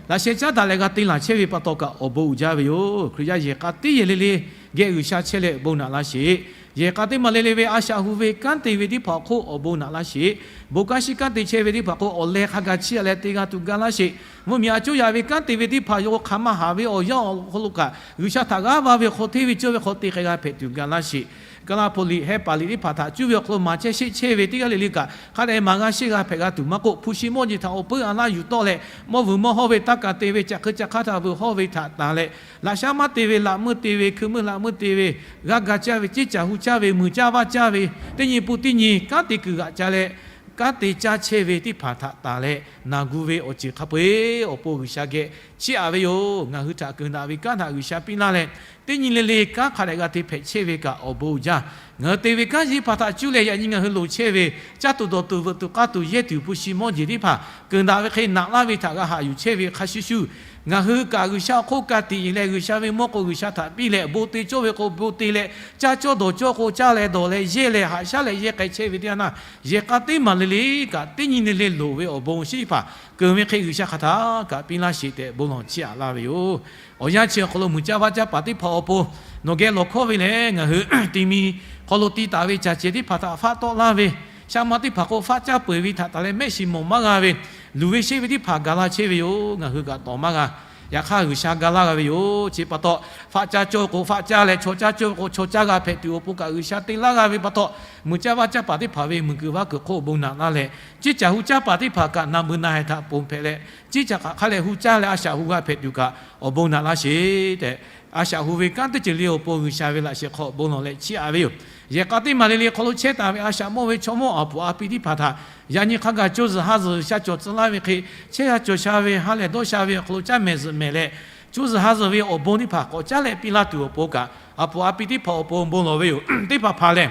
laꞈ sheh caˉ daꞈ leh g'a te laˬ chehˇ ve pa taw kaꞈ awˬ bon uiˍ jaˇ ve yoˬ. Hkriꞈ yaˇ yehˬ k'a teˇ yehˬ le le geh G'uiˬsha chehˇ leh bon naꞈ laˇ sheˍ. Yehˬ k'a teˇ maˬ le le ve a shaꞈ hu ve kanˉ te ve teˇ hpaˍ awˬ hk'oˆ awˬ bon naꞈ laˇ sheˍ. Bon kanˉ shiˉ kanˉ te chehˇ ve teˇ hpaˍ k'o, awˬ leh hk'a gaˬ chiˇ aꞈ leh te g'a tuˬ ga laˇ sheˍ. Mvuhˇmiˬ a coˇ yaꞈ ve kanˉ te ve teˇ hpaˍ yoˬ k'o, hk'aˬ ma haˍ ve awˬ yanˇ awˬ hk'aw lo kaꞈ G'uiˬsha htaꞈ g'aˇ va ve hk'aw hteˇ ve cawˇ ve hk'aw te k'ai g'a hpehꞈ tuˬ ga laˇ sheˍ. Kaˇlaˇ hpaw liꞈ heh paˍ liꞈ teˇ hpaˍ htaꞈ cuˇ ve awˬ hk'aw lo maˍ chehˇ sheˆ chehˇ ve teˇ g'aˇ le le kaꞈ, hk'a dehꞈ maˍ g'a sheˆ g'a hpehꞈ g'a tuˬ maˇ k'oˆ, hpu shi mawˇ jeˬ htaꞈ awˬ puiˉ a laˇ yuˬ tawˆ leh, mawˇ vuiˬ mawˇ hawˇ ve taˇ kaꞈ te ve, caꞈ hk'e caꞈ hk'aˇ htaꞈ vuiˬ hawˇ ve htaꞈ tanˬ leh, laꞈ shaˉ maˇ te ve, laꞈ meuˇ te ve, hkui meuˇ laꞈ meuˇ te ve, g'aˇ ga caˇ ve, ceˇ caˬ hu caˇ ve, muiˬ caˇ vaˇ caˇ ve, teˇ nyi pu teˇ nyi kanˉ te kuiˬ g'aꞈ ca leh, kanˉ te caˇ chehˇ ve teˇ hpaˍ htaꞈ tanˬ leh, naˬ gu ve awˬ ceuˬ hk'a peu-eˬ awˬ pon G'uiˬsha geh chiˇ aꞈ ve yoˬ. Ngaˬ hui htaꞈ keunˍ daꞈ ve kanˉ htaꞈ G'uiˬsha piˇ laˇ leh, teˇ nyi le le kanˉ hk'a dehꞈ g'a te hpehꞈ chehˇ ve kaꞈ awˬ bon uiˍ jaˇ. Ngaˬ hui te ve kanˉ yeˇ hpaˍ htaꞈ cuˇ leh yaꞈ nyi ngaˬ hui loˍ chehˇ ve caˇ tuˬ dawˬ tuˬ veuꞈ tuˬ k'aˇ tuˬ yehˇ tuˬ hpu shi mawˇ jeˬ teˇ hpaˍ keunˍ daꞈ ve hk'e naꞈ laˇ ve htaꞈ g'a haꞈ yuˬ chehˇ ve hk'a shuˍ shuˍ, ngaˬ hui kaꞈ G'uiˬsha awˬ hk'oˆ ka tiꞈ yeˬ leh G'uiˬsha ve mawˇ k'o G'uiˬsha htaꞈ piˇ leh, bon te cawˇ ve k'o bon te leh, caˇ cawˇ dawˬ cawˇ k'o caˇ leh dawˬ leh yehˇ leh haꞈ shaˉ leh yehˇ k'ai chehˇ ve teˇ yanˇ htaˇ, yehˬ k'a teˇ maˬ le le kaꞈ teˇ nyi le le loˍ ve awˬ bon shiˉ hpaˍ keunˍ ve hk'e G'uiˬsha hk'aˬ htaˇ kaꞈ piˇ laˇ sheˍ tehꞈ bon lawˬ chiˇ aꞈ laˇ ve yoˬ. Awˬ yanˇ chi awˬ hk'aw lo muiˬ caˇ vaˇ caˇ paˍ teˇ hpaˍ awˬ pon nawˬ geh lawˬ hkawˇ ve lehˬ, ngaˬ hui ti mi hk'aw lo ti taˍ ve caˬ cehˬ teˇ hpaˍ htaꞈ faˆ tawˆ laˇ ve, shaˉ ma teˇ hpaˍ k'o faˆ caˇ peuˬ ve htaꞈ tanˬ leh mehˆ shiˍ mawˬ maˇ g'a ve, luˬ ve sheˆ ve teˇ hpaˍ gaˬ la chehˇ ve yoˬ. Ngaˬ hui kaꞈ tawˍ maˇ g'a. Yaꞈ hk'aˇ G'uiˬsha ga laˇ g'a ve yoˬ. Chi pa taw, faˆ caˇ cawˇ ve k'o faˆ caˇ leh, chaw caˇ cawˇ ve k'o chaw caˇ g'a hpehꞈ tuˬ awˬ pon kaꞈ G'uiˬsha te laˇ g'a ve pa taw, muiˬ caˇ vaˇ caˇ paˍ teˇ hpaˍ ve muiˬ kuiˬ vaˇ kuiˬ hk'oˆ bon naꞈ laˇ leh, ceˇ caˬ hu caˇ paˍ teˇ hpaˍ kaꞈ naˬ meuˬ naˬ heh htaꞈ ponˬ hpehꞈ leh, ceˇ caˬ hk'aˬ hk'a leh hu caˇ leh a shaꞈ hu g'a hpehꞈ tuˬ kaꞈ awˬ bon naꞈ laˇ sheˍ tehꞈ, a shaꞈ hu ve kanˉ teˇ ceuˬ le awˬ pon G'uiˬsha ve laꞈ sheh hk'aw bon lawˬ leh chiˇ aꞈ ve yoˬ. Yehˬ k'a teˇ maˬ le le hk'aw lo chehˇ taˍ ve a shaꞈ mawˇ ve chaw mawˇ aˬ puˍ a pi teˇ hpaˍ htaꞈ yaꞈ nyi hk'a gaˬ co zuhˬ ha zuhˬ G'uiˬsha cawˬ tcuh laˇ ve hk'e, chehˇ sha cawˬ sha ve ha lehˬ dawˇ sha ve awˬ hk'aw lo caˇ mehˍ zuhꞈ mehˍ leh, co zuhˬ ha zuhˬ ve awˬ bon teˇ hpaˍ k'awꞈ caˉ leh piˇ laˇ tuˬ awˬ pon kaꞈ, aˬ puˍ a pi teˇ hpaˍ awˬ pon bon lawˬ ve yoˬ. Teˇ hpaˍ hpaˍ lehˬ,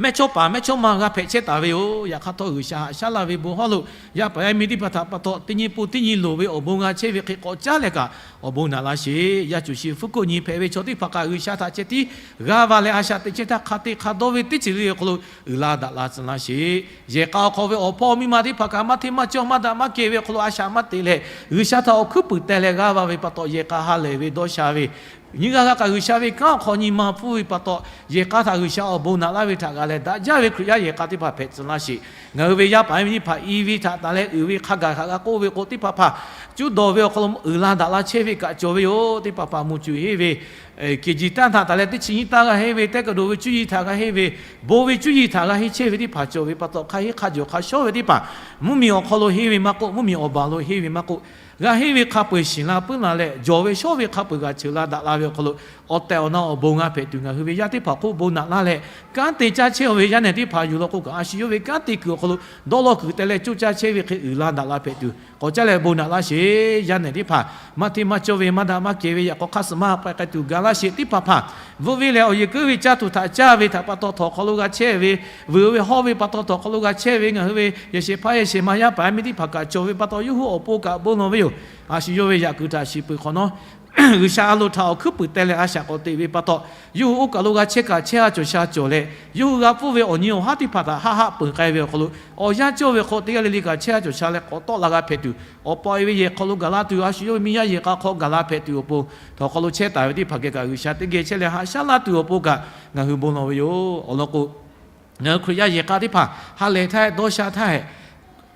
mehˇchawˇpaˍ mehˇchawˇma g'a hpehꞈ chehˇ taˍ ve yoˬ. Yaꞈ hk'aˇ htawˇ, G'uiˬsha haꞈ shaˉ laˇ ve bon hawˉ lo yaˇ paˍ yaˇ miˇ teˇ hpaˍ htaꞈ pa taw teˇ nyi pun teˇ nyi loˍ ve awˬ bon g'a chehˇ ve hk'e k'awꞈ caˉ leh kaꞈ awˬ bon naꞈ laˇ sheˍ. Yaˇ cuˬ shi hpu koˆ nyi hpehꞈ ve chaw teˇ hpaˍ kaꞈ G'uiˬsha htaꞈ ceh tiˉ g'a va leh, a shaꞈ teꞈ chehˇ htaˇ hk'a te hk'a dawˇ ve teˇ ceuˬ le awˬ hk'aw lo uiˍ la daꞈ la tcuh laˇ sheˍ. Yehˬ k'a awˬ hk'aw ve awˬ hpawˇ miˇ ma teˇ hpaˍ kaꞈ maˇ hteˇ maˇ cawˇ maˇ daꞈ maˇ kehˬ ve awˬ hk'aw lo a shaꞈ maˇ teꞈ leh, G'uiˬsha htaꞈ awˬ hkuiˉ puiˍ teh leh g'a va ve pa taw, yehˬ k'a ha lehˬ ve dawˇ sha ve nyiˇ g'aˇ g'aˇ kaꞈ G'uiˬsha ve kanˉ awˬ hk'aw nyi ma hpfuhˇ ve pa taw, yehˬ k'a htaꞈ G'uiˬsha awˬ bon naꞈ laˇ ve htaꞈ g'a leh, daꞈ jaˇ ve Hkriꞈ yaˇ yehˬ k'a teˇ hpaˍ hpehꞈ tcuh laˇ sheˍ. Ngaˬ hui ve yaˇ paˍ yaˇ miˇ teˇ hpaˍ i ve htaꞈ taˍ leh uiˍ ve hk'a gaˬ htaꞈ g'a k'oˆ ve k'o, teˇ hpaˍ hpaˍ cuˇ dawˬ ve awˬ hk'aw lo uiˍ la daꞈ la chehˇ ve kaꞈ cawˬ ve yoˬ. Teˇ hpaˍ hpaˍ mvuhˇ cuˬ henˇ ve, kehˬ jiˬ tanˇ htaꞈ taˍ leh teˇ chi nyiˇ tanˇ g'a henˇ ve, teˇ kaˬ doˬ ve cuˇ yiˍ htaꞈ g'a henˇ ve, bon ve cuˇ yiˍ htaꞈ g'a henˇ chehˇ ve teˇ hpaˍ cawˬ ve pa taw, hk'a henˇ hk'a jawˬ hk'a shawˉ ve teˇ hpaˍ mvuhˇmiˬ awˬ hk'aw lo henˇ ve maˇ k'oˆ, mvuhˇmiˬ awˬ baˬ lo henˇ ve maˇ k'oˆ, g'a henˇ ve hk'a peu-eˬ shiˍ la puiˉ la leh, jawˬ ve shawˉ ve hk'a peu-eˬ g'a cheuˬ la daꞈ la ve awˬ hk'aw lo, awˬ tehˬ awˬ na awˬ bon g'a hpehꞈ tuˬ ngaˬ hui ve yaˇ teˇ hpaˍ hk'oˆ bon naꞈ laˇ leh, kanˉ te caˇ chehˇ ve yaˇ nehˬ teˇ hpaˍ yuˬ law k'o kaꞈ, a shu yawˇ ve kanˉ te kuiˬ awˬ hk'aw lo dawˇ law kuiˬ teh leh coˇ caˇ chehˇ ve hk'e uiˍ la daꞈ la hpehꞈ tuˬ k'awꞈ caˉ leh bon naꞈ laˇ sheˍ. Yaˇ nehˬ teˇ hpaˍ maˇ hteˇ maˇ cawˇ ve maˇ daꞈ maˇ kehˬ ve yaꞈ k'aw hk'aˇ suh maˇ paiˍ k'ai tuˬ ga laˇ sheˍ. Teˇ hpaˍ hpaˍ bvuhˆ ve lehˬ, awˬ yeˬ keuˉ ve caˇ tuˬ htaꞈ caˇ ve htaꞈ pa taw htawnˍ hk'aw lo g'a chehˇ ve, vuiˬ ve hawˇ ve pa taw htawnˍ hk'aw lo g'a chehˇ ve ngaˬ hui ve yehˬ shehˍ hpaˇ yehˬ shehˍ ma yaˇ paˍ yaˇ miˇ teˇ hpaˍ kaꞈ cawˬ ve pa taw, yawˇ hui awˬ pon kaꞈ bon lawˬ ve yoˬ. A shu yawˇ ve yaꞈ kuiˬ htaꞈ shiˍ peuˬ hk'awꞈ nawˉ, G'uiˬsha a loˍ htaꞈ awˬ hkuiˉ puiˍ teh leh a shaꞈ k'awꞈ teꞈ ve pa taw, yawˇ hui oˇ kaˬ lo g'a chehˇ kaꞈ chehˇ ha cawˬ sha cawˬ leh, yawˇ hui g'a pfuhˇ ve awˬ nyi awˬ haˉ teˇ hpaˍ htaꞈ haˆ haˆ peunˍ k'ai ve awˬ hk'aw lo, awˬ yanˇ cawˇ ve hk'aw teˇ g'aˇ le le kaꞈ chehˇ ha cawˬ sha leh k'awꞈ tawˆ la g'a hpehꞈ tuˬ, awˬ pa e ve yehˬ hk'aw lo gaˬ la tuˬ, a shu yawˇ ve miˇ yaˇ yehˬ k'a hk'aw gaˬ la hpehꞈ tuˬ awˬ pon, htawnˍ hk'aw lo chehˇ taˍ ve teˇ hpaˍ geh kaꞈ G'uiˬsha teˇ geh chehˇ leh haꞈ shaˉ laˇ tuˬ awˬ pon kaꞈ ngaˬ hui bon lawˬ ve yoˬ. Awˬ lawn k'o, ngaˬ hui Hkriꞈ yaˇ yehˬ k'a teˇ hpaˍ ha lehˬ htaˇ dawˇ sha htaˇ,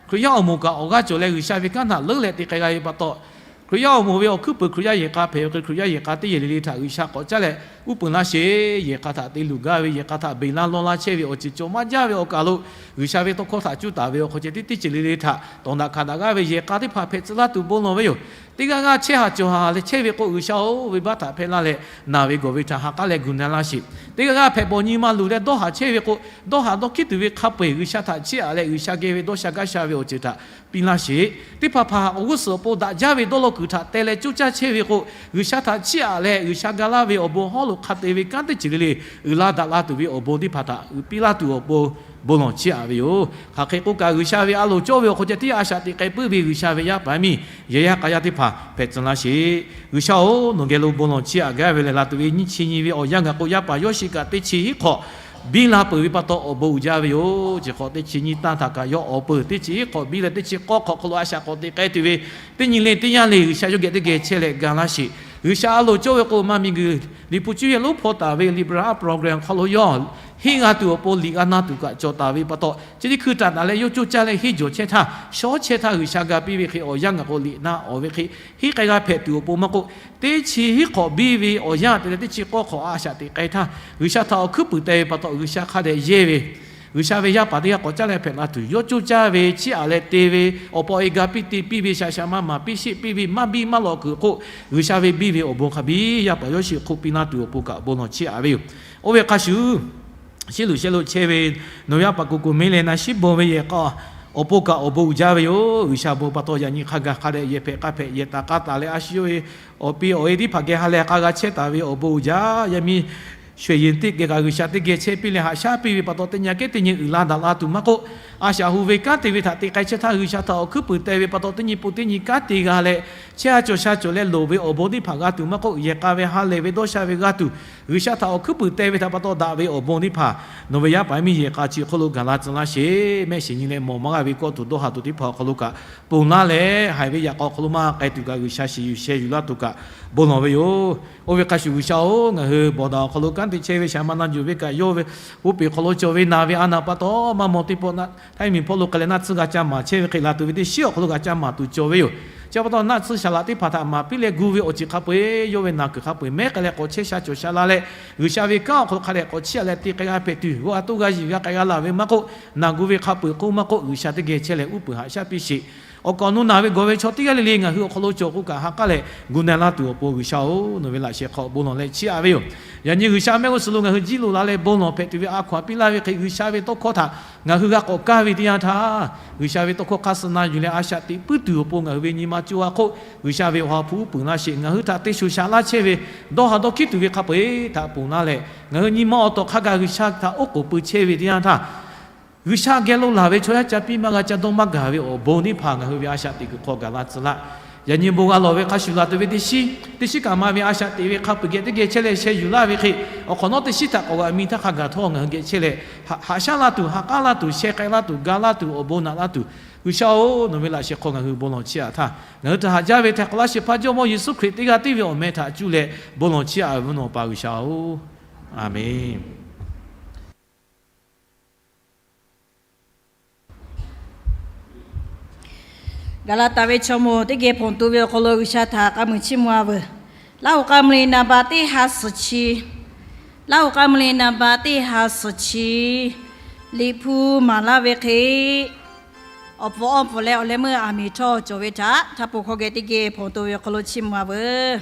Hkriꞈ yaˇ awˬ moˍ kaꞈ awˬ g'aˇ cawˬ leh G'uiˬsha ve kanˉ htaꞈ leuˉ leh te k'ai g'a ve pa taw, Hkriꞈ yaˇ awˬ moˍ ve awˬ hkuiˉ puiˍ Hkriꞈ yaˇ yehˬ k'a hpehꞈ ve hk'e, Hkriꞈ yaˇ yehˬ k'a teˇ yehˬ le le htaꞈ G'uiˬsha k'awꞈ caˉ leh uˉ peunˍ laˇ sheˍ. Yehˬ k'a htaꞈ te luˬ gaˇ ve, yehˬ k'a htaꞈ beˬ laˇ lawˇ laˇ chehˇ ve awˬ ceuˬ cawˬ maˇ jaˇ ve awˬ kaˬ lo, G'uiˬsha ve tawˇ hkawˇ htaꞈ cuˇ taˍ ve awˬ hk'aw ceh teˇ teˇ ceuˬ le le htaꞈ tawˍ daꞈ hkanˍ daꞈ g'aˇ ve yehˬ k'a teˇ hpaˍ hpehꞈ tcuh laˇ tuˬ bon lawˬ ve yoˬ. Teˇ g'aˇ g'aˇ chehˇ haꞈ cawˬ haꞈ leh chehˇ ve k'o, G'uiˬsha-oˬ, ve baˆ htaꞈ hpehˇ laˇ leh, naˬ ve gawˬ ve htaꞈ ha k'aˉ leh gu na laˇ sheˍ. Teˇ g'aˇ g'aˇ hpehꞈ bawˬ nyi ma luˬ leh dawˇ haꞈ chehˇ ve k'o, dawˇ haꞈ dawˇ hkiˉ tuˬ ve hk'a peu-eˬ G'uiˬsha htaꞈ chiˇ aꞈ leh G'uiˬsha geh ve dawˇ sha gaˇ sha ve awˬ ceuˬ htaꞈ piˇ laˇ sheˍ. Teˇ hpaˍ hpaˍ awˬ g'uˇ suhˍ awˬ pon daꞈ jaˇ ve dawˇ law kuiˬ htaꞈ teh leh coˇ caˇ chehˇ ve k'o, G'uiˬsha htaꞈ chiˇ aꞈ leh G'uiˬsha ga laˇ ve awˬ bon hawˉ lo hk'a te ve kanˉ teˇ ceuˬ le le uiˍ la daꞈ la tuˬ ve awˬ bon teˇ hpaˍ htaꞈ uiˍ piˇ laˇ tuˬ awˬ pon bon lawˬ chiˇ aꞈ ve yoˬ. Hk'aˬ hk'e k'oˆ kaꞈ, G'uiˬsha ve a loˍ cawˇ ve awˬ hk'aw ceh tiˉ a shaꞈ teꞈ k'ai puiˉ ve G'uiˬsha ve yaˇ paˍ yaˇ miˇ yehˬ yaˇ k'a yaˇ teˇ hpaˍ hpehꞈ tcuh laˇ sheˍ. G'uiˬsha-oˬ, nawˬ geh lo bon lawˬ chiˇ aꞈ gaˇ ve lehˬ, laˬ tuˬ ve nyiˇ chi nyi ve awˬ yanˇ gaˬ k'o, yaˇ paˍ Yawˇshiˆ kaꞈ teˇ chi hiˉ hk'awꞈ biˇ la peuˬ ve pa taw awˬ bon uiˍ jaˇ ve yoˬ. Chi hk'awꞈ teˇ chi nyiˇ tanˇ htaꞈ kaꞈ yawˇ awˬ peuˬ teˇ chi hiˉ hk'awꞈ biˇ leh teˇ chi k'awˇ hk'awꞈ hk'aw lo a shaꞈ k'awꞈ teꞈ k'ai tuˬ ve teˇ nyi le teˇ yanˇ le G'uiˬsha yawˇ geh teˇ geh chehˇ leh ga laˇ sheˍ. G'uiˬsha a loˍ cawˇ ve k'o, maˇ miˬguiˬ Liꞈ hpu cuˇ yehˬ lonˉ hpaw taˍ ve Liꞈ hpu a program hk'aw lo yawˇ henˇ g'a tuˬ awˬ pon liꞈ g'a na tuˬ kaꞈ cawˬ taˍ ve pa taw, chi teˇ hkui htaꞈ taˍ leh yawˇ coˇ caˇ leh henˇ jawˬ chehˇ htaˇ, shawˉ chehˇ htaˇ G'uiˬsha ga piˇ ve hk'e awˬ yanˇ gaˬ k'o liꞈ na awˬ ve hk'e henˇ k'ai g'a hpehꞈ tuˬ awˬ pon maˇ k'oˆ, teˇ chi hiˉ hk'awꞈ biˇ ve awˬ yanˇ te leh teˇ chi k'awˇ hk'awꞈ a shaꞈ teꞈ k'ai htaˇ, G'uiˬsha htaꞈ awˬ hkuiˉ puiˍ teh ve pa taw G'uiˬsha hk'a dehꞈ yehˇ ve G'uiˬsha ve yaˇ paˍ teˇ g'aˇ k'awꞈ caˉ leh hpehꞈ la tuˬ, yawˇ coˇ caˇ ve chiˇ aꞈ leh te ve awˬ pa e ga piˇ te piˇ ve shaˍ shaˍ ma maˍ piˇ sheˆ piˇ ve maˇ biˇ maˇ lawꞈ kuiˬ hk'oˆ, G'uiˬsha ve biˇ ve awˬ bon hk'a biˇ yaˇ paˍ Yawˇshiˆ hk'oˆ piˇ laˇ tuˬ awˬ pon kaꞈ bon lawˬ chiˇ aꞈ ve yoˬ. Oˇ ve hk'a shuˍ, sheˆ luˬ sheˆ lo chehˇ ve nawˬ yaˇ paˍ kuˬ kuˬ mehˉ leh na shiˉ bon ve yehˬ k'a awˬ pon kaꞈ awˬ bon uiˍ jaˇ ve yoˬ. G'uiˬsha bon pa taw yaꞈ nyi hk'a gaˬ hk'a dehꞈ yehˬ hpehꞈ k'a hpehꞈ yehˬ taˍ k'a taˍ leh a shu yawˇ ve awˬ pi awˬ e teˇ hpaˍ geh ha lehˬ k'a g'a chehˇ taˍ ve awˬ bon uiˍ jaˇ. Yaˇ miˇ Shuˍ yehˬ teˇ geh kaꞈ G'uiˬsha teˇ geh chehˇ piˇ leh haꞈ shaˉ piˇ ve pa taw, teˇ nyi kehˉ teˇ nyi uiˍ la daꞈ la tuˬ maˇ k'oˆ, a shaꞈ hu ve kanˉ te ve htaꞈ te k'ai chehˇ htaˇ G'uiˬsha htaꞈ awˬ hkuiˉ puiˍ teh ve pa taw, teˇ nyi pun teˇ nyi kanˉ te g'a leh, chehˇ ha cawˬ sha cawˬ leh loˍ ve awˬ bon teˇ hpaˍ g'a tuˬ maˇ k'oˆ, yehˬ k'a ve ha lehˬ ve dawˇ sha ve g'a tuˬ, G'uiˬsha htaꞈ awˬ hkuiˉ puiˍ teh ve htaꞈ pa taw daꞈ ve awˬ bon teˇ hpaˍ nawˬ ve yaˇ paˍ miˇ yehˬ k'a chi hk'oˆ lo gaˬ la tcuh laˇ sheˍ. Mehˆ shiˍ nyi leh mawˬ maˇ g'a ve kawˆ tuˬ dawˇ ha tuˬ teˇ hpaˍ awˬ hk'aw lo kaꞈ ponˬ laˇ leh, haiˬ ve yaꞈ k'aw awˬ hk'aw lo maˇ k'ai tuˬ kaꞈ G'uiˬsha shiˍ yuˬ sheh yuˬ laˇ tuˬ kaꞈ bon lawˬ ve yoˬ. Oˇ ve hk'a shuˍ G'uiˬsha-oˬ, ngaˬ hui bawˬ daꞈ awˬ hk'aw lo kanˉ te chehˇ ve shaˍ ma na yuˬ ve kaꞈ yawˇ ve uˉ peꞈ hk'aw lo cawˬ ve naˬ ve a naˬ pa taw maˇ maw teˇ pawˆ na htaiˇ miˬ hpawˇ lo k'ai leh naˆ tsuhˇ g'a ca maˍ chehˇ ve hk'e, laˬ tuˬ ve teˇ shiˉ awˬ hk'aw lo g'a ca maˍ tuˬ cawˬ ve yoˬ. Chi pa taw naˆ tsuhˇ shaˍ laꞈ teˇ hpaˍ htaꞈ maˍ piˇ leh gu ve awˬ ceuˬ hk'a peu-eˬ yawˇ ve naˬ kuiˬ hk'a peu-eˬ mehˉ k'ai leh k'awꞈ chehˇ sha cawˬ sha la leh, G'uiˬsha ve kanˉ awˬ hk'aw lo hk'a dehꞈ k'awꞈ chiˇ aꞈ leh te k'ai g'a hpehꞈ tuˬ, g'aw a toˇ g'a yiˬ g'a k'ai g'a laˬ ve maˇ k'oˆ, naˬ gu ve hk'a peu-eˬ k'oˆ maˇ k'oˆ, G'uiˬsha teˇ geh chehˇ leh uˉ peunˍ haꞈ shaˉ piˇ sheˍ. Awˬ kaˍ awˬ nu naˬ ve gawˬ ve chaw teˇ g'aˇ le le ngaˬ hui awˬ hk'aw lo cawˬ k'o kaꞈ ha k'aˉ leh gu na laˇ tuˬ awˬ pon G'uiˬsha-oˬ, nawˬ ve laꞈ sheh hk'aw bon lawˬ leh chiˇ aꞈ ve yoˬ. Yaꞈ nyi G'uiˬsha mehˆ g'uˇ suhˍ lo ngaˬ hui jiˇ loꞈ la leh bon lawˬ hpehꞈ tuˬ ve a hkaw-anˬ piˇ laˇ ve hk'e G'uiˬsha ve tawˇ hkawˇ htaꞈ ngaˬ hui g'a k'awꞈ kaˇ ve teˇ yanˇ htaˇ, G'uiˬsha ve tawˇ hkawˇ hk'aˇ suh na yuˬ leh a shaꞈ teꞈ puiˉ tuˬ awˬ pon ngaˬ hui ve nyi ma co ha hk'oˆ G'uiˬsha ve awˬ ha hpu uˉ peunˍ laˇ sheˍ. Ngaˬ hui htaꞈ te shuˍ shaꞈ laˇ chehˇ ve dawˇ ha dawˇ hkiˉ tuˬ ve hk'a peu-eˬ htaꞈ ponˬ laˇ leh, ngaˬ hui nyi ma awˬ tawˍ hk'a gaˬ G'uiˬsha htaꞈ oˉ k'oˍ pui chehˇ ve teˇ yanˇ htaˇ, G'uiˬsha geh lo laˬ ve chaw yaˇ ca piˇ maˇ g'a ca dawˇ maˇ gaˬ ve awˬ bon teˇ hpaˍ ngaˬ hui ve a shaꞈ teꞈ kuiˬ hk'aw gaˬ la tcuh laˇ. Yaꞈ nyi bon g'a lawˬ ve hk'a shuˍ laˬ tuˬ ve teˇ shiˉ, teˇ shiˉ kaꞈ ma ve a shaꞈ teꞈ ve hk'a peu-eˬ geh teˇ geh chehˇ leh sheh yuˬ laˇ ve hk'e, awˬ hk'awꞈ nawˉ teˇ shiˉ htaꞈ k'awꞈ g'a mi htaˇ hk'a gaˬ htawˇ ngaˬ hui geh chehˇ leh, haꞈ shaˉ laˇ tuˬ, ha k'aˉ laˇ tuˬ, sheh k'ai laˇ tuˬ, ga laˇ tuˬ, awˬ bon naꞈ laˇ tuˬ, G'uiˬsha-oˬ, nawˬ ve laꞈ sheh hk'aw ngaˬ hui bon lawˬ chiˇ aꞈ htaˇ, ngaˬ hui htaꞈ haꞈ jaˇ ve htaiˍ hk'awꞈ laˇ shehˍ hpaˇ Jawˇmawˇ Yeˍsuˆ Hkriꞈ teˇ g'aˇ tiˉ ve awˬ meh htaꞈ cuˇ leh bon lawˬ chiˇ aꞈ ve mvuhˇ naw pa G'uiˬsha-oˬ, Aˍmenˍ. Gaˍlaˍtaˍ ve chaw moˍ teˇ geh hponˬ tuˬ ve awˬ hk'aw lo G'uiˬsha htaꞈ k'a muiˬ chiˇ mvuh-a veuˬ. Laˇ hoꞈ k'a mvuh le naˍ baˬ teˇ ha suhˍ chi, Laˇ hoꞈ k'a mvuh le naˍ baˬ teˇ ha suhˍ chi, Liꞈ hpu maˍ laˇ ve hk'e, awˬ pfuhˍ awˬ pfuhˍ leh awˬ leh meuˇ aˬ miˍ htawˇ cawˬ ve htaꞈ htaˇ po hkawˇ geh teˇ geh hponˬ tuˬ ve awˬ hk'aw lo chiˇ mvuh-a veuˬ.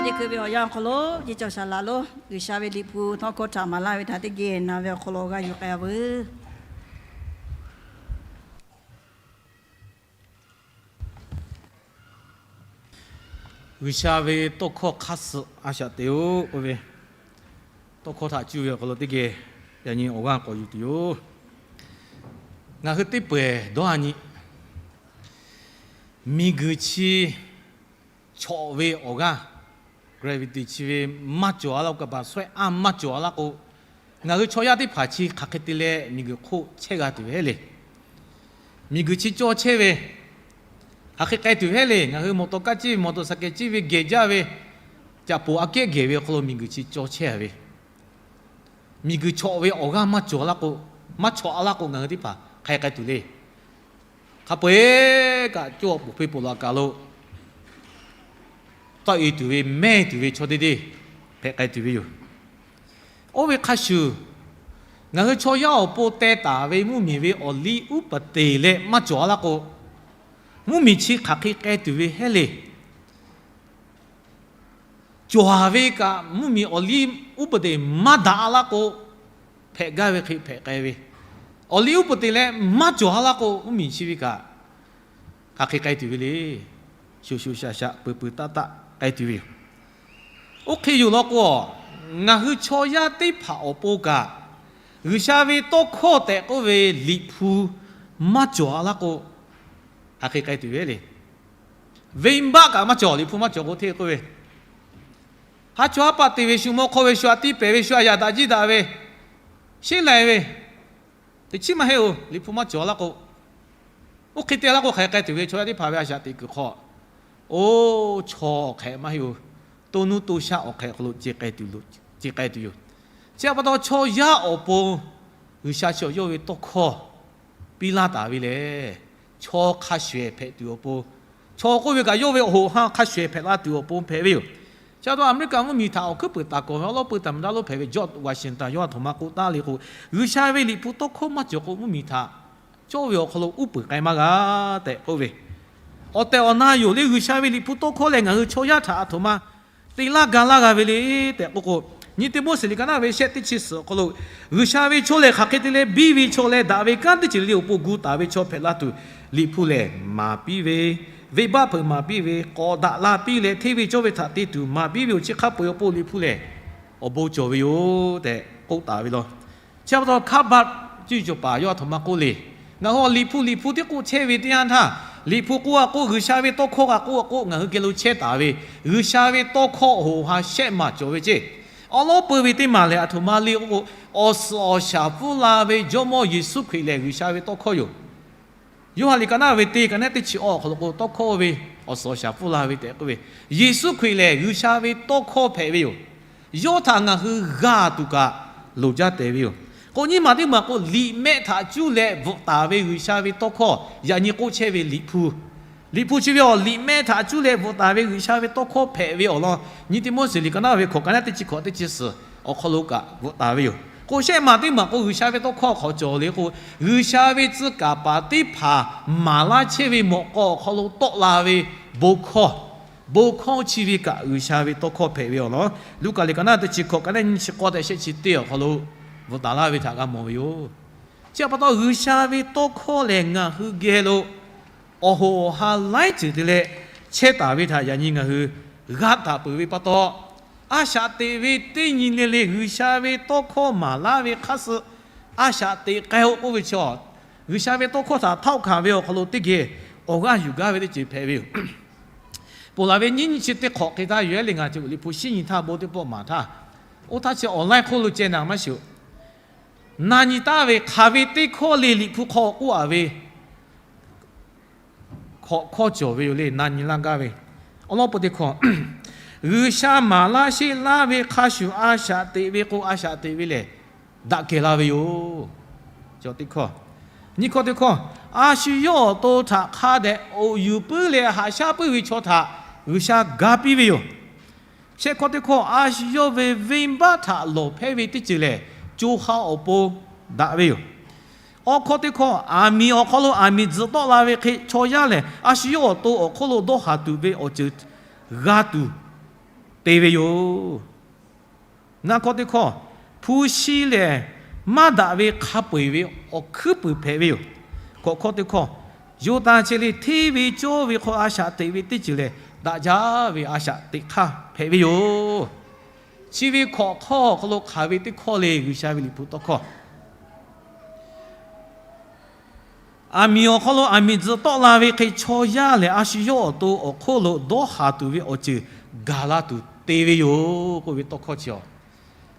Chi teˇ hkui ve awˬ yanˇ awˬ hk'aw lo, jiˇ cawˬ shaˍ laꞈ lonˉ G'uiˬsha ve Liꞈ hpu tawˇ hkawˇ htaꞈ maˍ laˇ ve htaꞈ teˇ geh na ve awˬ hk'aw lo g'a yuˬ k'ai-a veuˬ. G'uiˬsha ve tawˇ hkawˇ hk'aˇ suh a shaꞈ teꞈ-oˬ k'oˆ ve, tawˇ hkawˇ htaꞈ cuˇ ve awˬ hk'aw lo teˇ geh yaꞈ nyi awˬ g'aˇ k'awꞈ yuˬ tuˬ yoˬ. Ngaˬ hui teˇ pawehˬ dawˇ a nyi, miˬguiˬ chi chawꞈ ve awˬ g'aˇ, gravity chi ve maˇ cawˬ a laˇ k'o, kaꞈ baˬ shawehˆ aˇ maˇ cawˬ a laˇ k'o, ngaˬ hui chaw yaˇ teˇ hpaˍ chi hk'aˬ hk'e te leh miˬguiˬ hk'oˆ chehˇ g'a tuˬ ve heˆ le. Miˬguiˬ chi cawˇ chehˇ ve, hk'aˬ hk'e k'ai tuˬ ve heˆ le. Ngaˬ hui mawˬ tawˍ kaˇ ciˇ ve, mawˬ tawˍ saˍ kehˍ ciˇ ve gehˬ jaˇ ve, caꞈ poˍ aꞈ kehˉ gehˬ ve awˬ hk'aw lo miˬguiˬ chi cawˇ chehˇ ve, miˬguiˬ chawꞈ ve awˬ g'aˇ maˇ cawˬ a laˇ k'o, maˇ chawꞈ a laˇ k'o, ngaˬ hui teˇ hpaˍ hk'aˬ hk'e k'ai tuˬ le. Hk'a peu-eˬ kaꞈ cawˇ poˬ hpeˇ poˬ laꞈ kaˬ lo tawˆ-e tuˬ ve, mehˇ tuˬ ve chaw deˇ deˇ hpehꞈ k'ai tuˬ ve yoˬ. Oˇ ve hk'a shuˍ, ngaˬ hui chaw yaˇ awˬ pon teh taˍ ve mvuhˇmiˬ ve awˬ liˇ uˉ peˍ teˍ leh maˇ cawˬ a laˇ k'o, mvuhˇmiˬ chi hk'aˬ hk'e k'ai tuˬ ve heˆ le. Cawˬ ve kaꞈ mvuhˇmiˬ awˬ liˇ uˉ peˍ teˍ maˇ daꞈ a laˇ k'o, hpehꞈ gaˇ ve hk'e hpehꞈ k'ai ve, awˬ liˇ uˉ peˍ teˍ leh maˇ cawˬ a laˇ k'o, mvuhˇmiˬ chi ve kaꞈ hk'aˬ hk'e k'ai tuˬ ve le. Shuˍ shuˍ shaˍ shaˍ, peuˬ peuˬ taˆ taˆ k'ai tuˬ ve yoˬ. Oˇ hk'e yoˬ law k'o, ngaˬ hui chaw yaˇ teˇ hpaˍ awˬ pon kaꞈ, G'uiˬsha ve tawˇ hkawˇ tehꞈ k'oˆ ve Liꞈ hpu maˇ cawˬ a laˇ k'o, hk'aˬ hk'e k'ai tuˬ ve le. Venˇbaˆ kaꞈ maˇ cawˬ, Liꞈ hpu maˇ cawˬ k'o hteˇ k'oˆ ve, ha chaw haˉ paˆ te ve, shu mawˇ hk'awˇ ve, shu aꞈ tiˇ pehˍ ve, shu aꞈ yaꞈ daꞈ jiˇ daꞈ ve, sheˉ lai ve, teꞈ chiˉ maˇ heˆ-oˬ, Liꞈ hpu maˇ cawˬ a laˇ k'o. Oˇ hk'e te laˇ k'o, hk'aˬ hk'e k'ai tuˬ ve chaw yaˇ teˇ hpaˍ ve a shaꞈ teꞈ kuiˬ hk'aw, oˇ chaw awˬ hk'ehꞈ maˇ heˆ-oˬ, to nuˇ to shaˆ awˬ hk'ehꞈ awˬ hk'aw lo ce k'ai tuˬ yoˬ. Chi pa taw chaw yaˇ awˬ pon G'uiˬsha chi awˬ yawˇ ve tawˇ hkawˇ piˇ laˇ taˍ ve lehˬ, chaw hk'a shuˍ-ehˍ hpehꞈ tuˬ awˬ pon, chaw k'oˆ ve kaꞈ yawˇ ve awˬ hoꞈ ha hk'a shuˍ-ehˍ hpehꞈ la tuˬ awˬ pon hpehꞈ ve yoˬ. Chi pa taw Aˍmeˍriˆkaꞈ mvuhˇmiˬ htaꞈ awˬ hkuiˉ puiˍ taˍ kawꞈ ve awˉ lawˉ peu taˍ ma daꞈ lonˉ hpehꞈ ve George Washington yawˇ a htoꞈ ma k'oˆ taˍ le k'o, G'uiˬsha ve Liꞈ hpu tawˇ hkawˇ maˇ cawˬ k'o, mvuhˇmiˬ htaꞈ cawˇ ve awˬ hk'aw lo uˉ peunˍ k'ai maˇ g'a tehꞈ k'oˆ ve, awˬ tehˬ awˬ na yoˬ le. G'uiˬsha ve Liꞈ hpu tawˇ hkawˇ lehˬ, ngaˬ hui chaw yaˇ htaꞈ a htoꞈ ma te laˇ ga laˇ g'a ve le tehꞈ k'oˆ k'o, nyi te mawˇ sheˍ liꞈ ka naˇ ve shehˆ teˇ chi suhˍ awˬ hk'aw lo, G'uiˬsha ve chaw lehˬ hk'aˬ hk'e te leh biˇ ve chaw leh daꞈ ve kanˉ teˇ ceuˬ le awˬ pon gu taˍ ve chaw hpehꞈ la tuˬ, Liꞈ hpu lehˬ maˍ piˇ ve, venˇbaˆ hpeuꞈ maˍ piˇ ve, k'awꞈ daꞈ la piˇ leh hteˇ ve cawˇ ve htaꞈ te tuˬ maˍ piˇ ve awˬ chi hk'a peu-eˬ awˬ pon Liꞈ hpu lehˬ awˬ bon cawˬ ve yoˬ tehꞈ k'oˆ taˍ ve law. Chi pa taw Harvard cuˇ yiˍ cawˬ paˍ yawˇ a htoꞈ ma k'oˆ le, ngaˬ hui awˬ Liꞈ hpu Liꞈ hpu tiˉ k'oˆ chehˇ ve teˇ yanˇ htaˇ, Liꞈ hpu k'oˆ a k'oˆ, G'uiˬsha ve tawˇ hkawˇ g'a k'oˆ a k'oˆ, ngaˬ hui geh lo chehˇ taˍ ve G'uiˬsha ve tawˇ hkawˇ awˬ hoꞈ ha shehˆ maˬ cawˬ ve ceˇ. Awˉ lawˉ peu ve teˇ maˬ lehˬ, a htoꞈ ma le k'oˆ k'o, awˬ suhˍ awˬ shaˍ pfuhˇ la ve Jawˇmawˇ Yeˍsuˆ Hkriꞈ lehˬ G'uiˬsha ve tawˇ hkawˇ yoˬ. Yoˇhanˬ liꞈ ka naˇ ve teˇ ka naˉ teˇ chi awˬ awˬ hk'aw lo k'o, tawˇ hkawˇ ve awˬ suhˍ awˬ shaˍ pfuhˇ la ve tehꞈ k'oˆ ve, Yeˍsuˆ Hkriꞈ lehˬ G'uiˬsha ve tawˇ hkawˇ hpehꞈ ve yoˬ. Yawˇ htaꞈ ngaˬ hui g'a tuˬ kaꞈ loˍ jaˇ tehꞈ ve yoˬ. K'o nyi maˬ teˇ maˬ k'o, liꞈ mehˆ htaꞈ cuˇ leh bvuhꞈ taˍ ve G'uiˬsha ve tawˇ hkawˇ yaꞈ nyi k'oˆ chehˇ ve Liꞈ hpu, Liꞈ hpu chi ve awˬ liꞈ mehˆ htaꞈ cuˇ leh bvuhꞈ taˍ ve G'uiˬsha ve tawˇ hkawˇ hpehꞈ ve awˬ lawn, nyi te mawˇ sheˍ liꞈ ka naˇ ve hkawꞈ ka naˉ teˇ chi hkawꞈ teˇ chi suhˍ awˬ hk'aw lo kaꞈ bvuhꞈ taˍ ve yoˬ. K'o shehˆ maˬ teˇ maˬ k'o, G'uiˬsha ve tawˇ hkawˇ hk'aw cawˬ le k'o, G'uiˬsha ve tcuh kaˍ paˍ teˇ hpaˍ maˍ laˇ chehˇ ve mawꞈ k'aw awˬ hk'aw lo tawˆ la ve bon hkawˇ, bon hkawˇ chi ve kaꞈ G'uiˬsha ve tawˇ hkawˇ hpehꞈ ve awˬ lawn, Luˉkaꞈ liꞈ ka naˇ teˇ chi hkawꞈ ka naˉ nyi chi k'awˇ tehꞈ shehˆ chi teˇ awˬ hk'aw lo bvuhꞈ taˍ laˇ ve htaꞈ g'a mawˬ ve yoˬ. Chi pa taw G'uiˬsha ve tawˇ hkawˇ lehˬ ngaˬ hui geh lo awˬ hoꞈ awˬ ha laiˉ ceuˬ te leh chehˇ taˍ ve htaꞈ yaꞈ nyi ngaˬ hui g'a taˍ peuˬ ve pa taw, a shaꞈ teꞈ ve teˇ nyi le le G'uiˬsha ve tawˇ hkawˇ maˍ laˇ ve hk'aˇ suh a shaꞈ teꞈ k'ai-o k'oˆ ve chaw, G'uiˬsha ve tawˇ hkawˇ htaꞈ htaˆ hkanˍ ve awˬ hk'aw lo teˇ geh awˬ g'aˇ yuˬ gaˇ ve teˇ ceuˬ hpehꞈ ve yoˬ. Ponˬ laˬ ve nyiˇ nyi chi teˇ hk'awꞈ hk'e htaˇ yoˬ-ehˉ le, ngaˬ ceh Liꞈ hpu shinˉ nyi htaˇ bon teˇ pawˆ maˍ htaˇ, oˇ htaˇ chi online hk'oˆ lo ceh naˍ maˇ shiˍ-oˬ. Na nyi taˍ ve hk'aˬ ve teˇ hkawˇ le Liꞈ hpu hk'aw k'oˆ-a ve hkawꞈ hkawˇ cawˬ ve yoˬ le, na nyi laˇ gaˇ ve. Awˬ lawn peuˬ teˇ hkawˇ, G'uiˬsha maˍ laˇ sheˆ laˇ ve hk'a shuˍ a shaꞈ teꞈ ve k'o, a shaꞈ teꞈ ve lehˬ daꞈ kehˬ la ve yoˬ. Cawˬ teˇ hkawˇ. Nyiˇ hkawˇ teˇ hkawˇ, a shu yawˇ awˬ to htaꞈ hk'a dehꞈ awˬ yuˬ puiˉ leh haꞈ shaˉ puiˉ ve chaw htaꞈ G'uiˬsha ga piˇ ve yoˬ. Shehˆ hkawˇ teˇ hkawˇ, a shu yawˇ ve venˇbaˆ htaꞈ lawˬ hpehˇ ve teˇ ceuˬ lehˬ, co ha awˬ pon daꞈ ve yoˬ. Awˬ hkawˇ teˇ hkawˇ, aˬ miˍ awˬ hk'aw lo aˬ miˍ tzuhꞈ tawˆ la ve hk'e chaw yaˇ lehˬ, a shu yawˇ awˬ to awˬ hk'oˆ lo dawˇ haˍ tuˬ ve awˬ ceuˬ g'a tuˬ te ve yoˬ. Ngaˇ hkawˇ teˇ hkawˇ, hpu shi lehˬ maˇ daꞈ ve hk'a peu-eˬ ve awˬ hkuiˉ puiˍ hpehꞈ ve yoˬ. K'awꞈ hkawˇ teˇ hkawˇ, yonˍ taˍ che le hteˇ ve cawˇ ve hk'aw a shaꞈ teꞈ ve teˇ ceuˬ lehˬ, daꞈ jaˇ ve a shaꞈ teꞈ hk'aˇ hpehꞈ ve yoˬ. Chi ve hkawꞈ hkawˇ awˬ hk'aw lo hk'aˬ ve teˇ hkawˇ le, G'uiˬsha ve Liꞈ hpu tawˇ hkawˇ aˬ miˍ awˬ hk'aw lo aˬ miˍ tzuhꞈ tawˆ la ve hk'e, chaw yaˇ lehˬ a shu yawˇ awˬ to awˬ hk'oˆ lo dawˇ haˍ tuˬ ve awˬ ceuˬ gaˬ la tuˬ te ve yoˬ k'oˆ ve tawˇ hkawˇ chi a,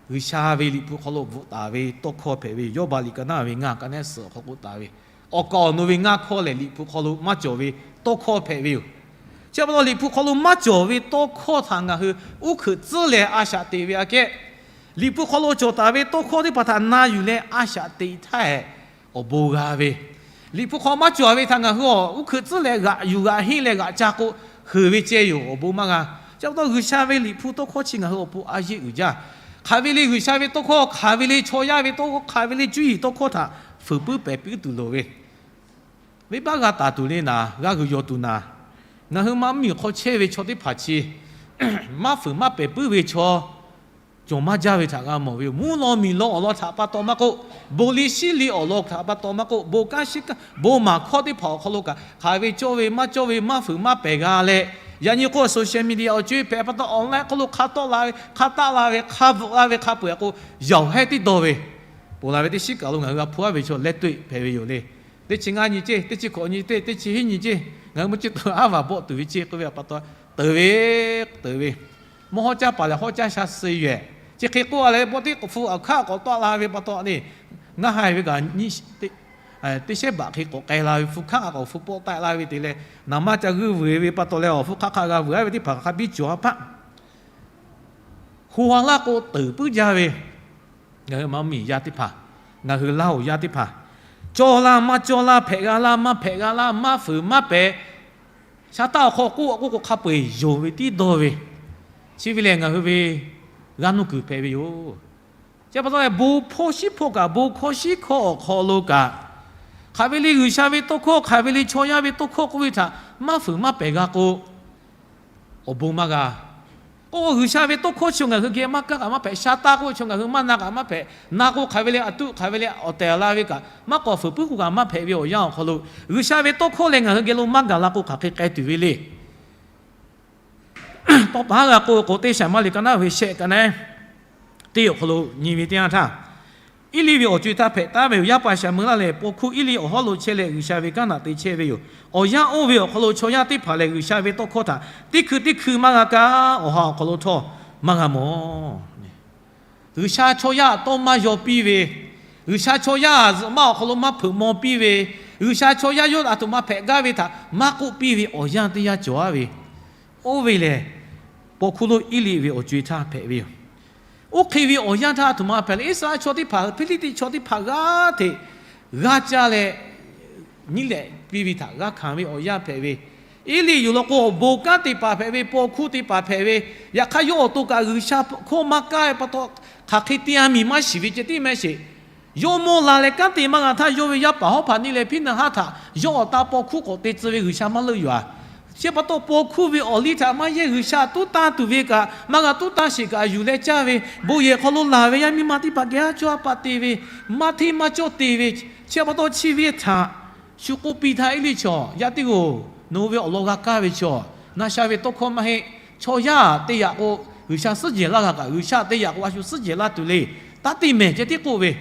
G'uiˬsha ve Liꞈ hpu hk'aw lo bvuhꞈ taˍ ve tawˇ hkawˇ hpehꞈ ve yoˬ. Yawˇbaˆ liꞈ ka naˉ ve ngaˇ, ka naˉ suhˍ awˬ hk'aw k'oˆ taˍ ve, awˬ kaˍ awˬ nu ve ngaˇ hkawˇ lehˬ, Liꞈ hpu hk'aw lo maˇ cawˬ ve tawˇ hkawˇ hpehꞈ ve yoˬ. Chi pa taw, Liꞈ hpu hk'aw lo maˇ cawˬ ve tawˇ hkawˇ htaꞈ ngaˬ hui uˉ hkeuꞈ tcuhˉ leh a shaꞈ teꞈ ve aꞈ kehˉ, Liꞈ hpu hk'aw lo cawˬ taˍ ve tawˇ hkawˇ teˇ hpaˍ htaꞈ na yuˬ leh a shaꞈ teꞈ htaˇ, awˬ bon g'a ve, Liꞈ hpu hk'aw maˇ cawˬ ve htaꞈ ngaˬ hui awˬ uˉ hkeuꞈ tcuhˉ leh g'aꞈ yuˬ g'aꞈ henˇ leh g'aꞈ ca k'o, heuˬ ve ceh yoˬ, awˬ bon maˇ g'a. Chi pa taw, G'uiˬsha ve Liꞈ hpu tawˇ hkawˇ chi ngaˬ hui awˬ pon a yeˆ uiˍ jaˇ. Hk'aˬ ve le G'uiˬsha ve tawˇ hkawˇ, hk'aˬ ve le chaw yaˇ ve tawˇ hkawˇ, hk'aˬ ve le cuˇ yiˍ tawˇ hkawˇ htaꞈ fuiˍ puiˉ pehˍ puiˉ tuˬ loˍ ve, venˇbaˆ g'a taˍ tuˬ le naˍ, g'a g'uiˬ yawˬ tuˬ naˍ, ngaˬ hui maˇ miˬ hk'aw chehˇ ve chaw teˇ hpaˍ chi maˇ fuiˍ maˇ pehˍ puiˉ ve chaw cawˬ maˇ jaˇ ve htaꞈ g'a mawˬ ve yoˬ. Mvuhˇ law miˬ law awˬ lawn htaꞈ pa taw maˇ k'oˆ, bon liˇ shiˉ liˇ awˬ lawn htaꞈ pa taw maˇ k'oˆ, bon kanˉ shiˉ kanˉ bon maˍ hkawˇ teˇ hpaˍ awˬ hk'aw lo kaꞈ, hk'aˬ ve cawˇ ve maˇ cawˇ ve maˇ fuiˍ maˇ pehˍ g'a leh, yaꞈ nyi k'o social media awˬ co-e hpehꞈ pa taw, online hk'aw lo hk'a tawˆ la ve, hk'a taˆ la ve, hk'a bvuhꞈ la ve, hk'a peu-eˬ k'o, yaˬ awˬ hehˉ teˇ dawˇ ve, ponˬ laˬ ve teˇ shiˉ kaˬ lo ngaˬ hui g'a hpu-aˉ ve chaw leh toˆ-e hpehꞈ ve yoˬ le. Teˇ chi ngaˇ nyi ceˇ, teˇ chi hkawꞈ nyi ceˇ, teˇ chi hiˉ nyi ceˇ, ngaˬ hui mvuhˇ ceˇ to aˉ vaˬ bawˆ tuˬ ve ceˇ k'oˆ ve pa taw, teuˬ ve, teuˬ ve, mvuhˇ hawˉ caˇ paˍ lehˬ hawˉ caˇ sha suh yoˬ-ehˍ. Chi hk'e k'oˆ-a leh, bawˆ teˇ hpu awˬ hk'aˇ k'awꞈ tawˆ la ve pa taw le, ngaˇ ha ve kaꞈ teˇ shehˉ baꞈ hk'e k'awꞈ k'ai la ve, hpu hkanˉ kaꞈ k'awꞈ hpu pawˆ taˆ la ve te leh, naˍ manˇ ca g'uiˇ vuiˬ ve pa taw leh, awˬ hpu hk'aˆ hk'aˆ g'a vuiˬ-a ve teˇ hpaˍ hk'a biˇ cawˬ-a hpaˆ. Hu ha laˇ k'o, teuˬ puiˉ jaˇ ve, ngaˬ hui maˇ miˬ yaˇ teˇ hpaˍ, ngaˬ hui Laˇ hoˍ yaˇ teˇ hpaˍ, cawˇ laˇ maˇ cawˇ laˇ, hpehꞈ g'a laˇ maˇ hpehꞈ g'a laˇ, maˇ fuiˍ maˇ pehˍ, sha taˇ awˬ hk'aw k'oˆ k'oˆ k'o, hk'a peu-eˬ yonˍ ve tiˉ dawˇ ve, chi ve lehˬ ngaˬ hui ve g'aˇ nuˇ kuiˬ hpehꞈ ve yoˬ. Chi pa taw leh, bon hpawˇ shiˉ hpawˇ kaꞈ, bon hkawˇ shiˉ hkawˇ awˬ hk'aw lo kaꞈ, hk'aˬ ve le G'uiˬsha ve tawˇ hkawˇ, hk'aˬ ve le chaw yaˇ ve tawˇ hkawˇ k'oˆ ve htaꞈ maˇ fuiˍ maˇ pehˍ g'a k'o, awˬ bon maˇ g'a. K'o, G'uiˬsha ve tawˇ hkawˇ chi ngaˬ hui geh maˇ kaˇ kaꞈ maˇ hpehꞈ, sha taˇ k'oˆ ve chaw ngaˬ hui maˇ na kaꞈ maˇ hpehꞈ, na k'o hk'aˬ ve le aˬ tuˆ, hk'aˬ ve le awˬ tehˬ la ve kaꞈ, maˇ k'awꞈ fuiˍ puiˉ k'o kaꞈ maˇ hpehꞈ ve awˬ yanˇ awˬ hk'aw lo, G'uiˬsha ve tawˇ hkawˇ leh ngaˬ hui geh lo maˇ gaˬ la k'o, hk'aˬ hk'e k'ai tuˬ ve le. Tawˇ pa haˉ g'a k'oˆ k'o, teˇ Saˍmuˍeˍlaˆ ka naˉ ve shehˆ ka naˉ teˇ awˬ hk'aw lo nyi ve teˇ yanˇ htaˇ, Eˇliˆ ve awˬ co-e htaˇ hpehꞈ taˉ ve yoˬ. Yaˇ paˍ Saˍmuˍeˍlaˆ lehˬ, paw hkuˇ Eˇliˆ awˬ hawˉ lo chehˇ leh G'uiˬsha ve kanˉ htaꞈ te chehˇ ve yoˬ. Awˬ yanˇ oˇ ve awˬ hk'aw lo chaw yaˇ teˇ hpaˍ lehˬ, G'uiˬsha ve tawˇ hkawˇ htaꞈ teˇ hkui teˇ hkui maˇ g'a kaˇ, awˬ ha awˬ hk'aw lo htawˇ maˇ g'a mawˬ. G'uiˬsha chaw yaˇ tawˇ maˇ yaw piˇ ve, G'uiˬsha chaw yaˇ zuhꞈ maˇ awˬ hk'aw lo maˇ hpeuꞈ maw piˇ ve, G'uiˬsha chaw yaˇ yawˇ aˬ htoꞈ ma hpehꞈ gaˇ ve htaꞈ maˇ k'oˆ piˇ ve awˬ yanˇ teˇ yanˇ cawˬ-a ve, oˇ ve lehˬ, paw hkuˇ lonˉ Eˇliˆ ve awˬ co-e htaˇ hpehꞈ ve yoˬ. Oˇ hk'e ve awˬ yanˇ htaˇ aˬ htoꞈ ma hpehꞈ leh, Iˉsaˍreˍlaˆ chaw teˇ hpaˍ Hpiˇliˇtiˆ chaw teˇ hpaˍ g'aˇ hteꞈ g'aˇ caˇ leh nyiˉ lehꞈ piˇ ve htaꞈ g'a hkanˍ ve awˬ yanˇ hpehꞈ ve, Eˇliˆ yuˬ law k'o, awˬ bon kanˉ te paˍ hpehꞈ ve, paw hkuˇ te paˍ hpehꞈ ve, yaꞈ hk'aˇ yawˇ awˬ to kaꞈ G'uiˬsha hkawˇ maˇ kaˇ ve pa taw, hk'aˬ hk'e te-a miˬ maˇ shiˍ ve ceh tiˉ mehˆ sheˍ. Yawˇ mawˇ la leh kanˉ te maˇ g'a htaˇ, yawˇ ve yaˇ paˍ Hawˉhpaˍniˆ leh Hpiˇnaˍhaˆ htaꞈ yawˇ awˬ ta paw hkuˇ k'awꞈ te tcuh ve G'uiˬsha maˇ leuˆ yuˬ-a. Chi pa taw, paw hkuˇ ve awˬ liˇ htaꞈ maˇ yehˇ G'uiˬsha tuˉ tanˇ tuˬ ve kaꞈ, maˇ g'a tuˉ tanˇ sheˍ kaꞈ yuˬ leh caˇ ve, bon yehˬ hk'aw lo laˬ ve yaˇ miˇ ma teˇ hpaˍ geh aˉ cawˇ aˉ paˆ te ve, maˇ hteˇ maˇ cawˇ te ve, chi pa taw chi ve htaꞈ shu k'oˆ piˇ htaˇ, Eˇliˆ chaw, yaˇ teˇ g'aˇ-oˬ, nawˬ ve awˬ lawn g'a kaˇ ve chaw, na sha ve tawˇ hkawˇ maˇ heˆ. Chaw yaˇ te yaꞈ k'o, G'uiˬsha suhˉ jehˬ laˇ g'a kaꞈ, G'uiˬsha te yaꞈ k'o, a shu suhˉ jehˬ laˇ tuˬ le. Taˇ te mehˍ ceh tiˉ k'oˆ ve,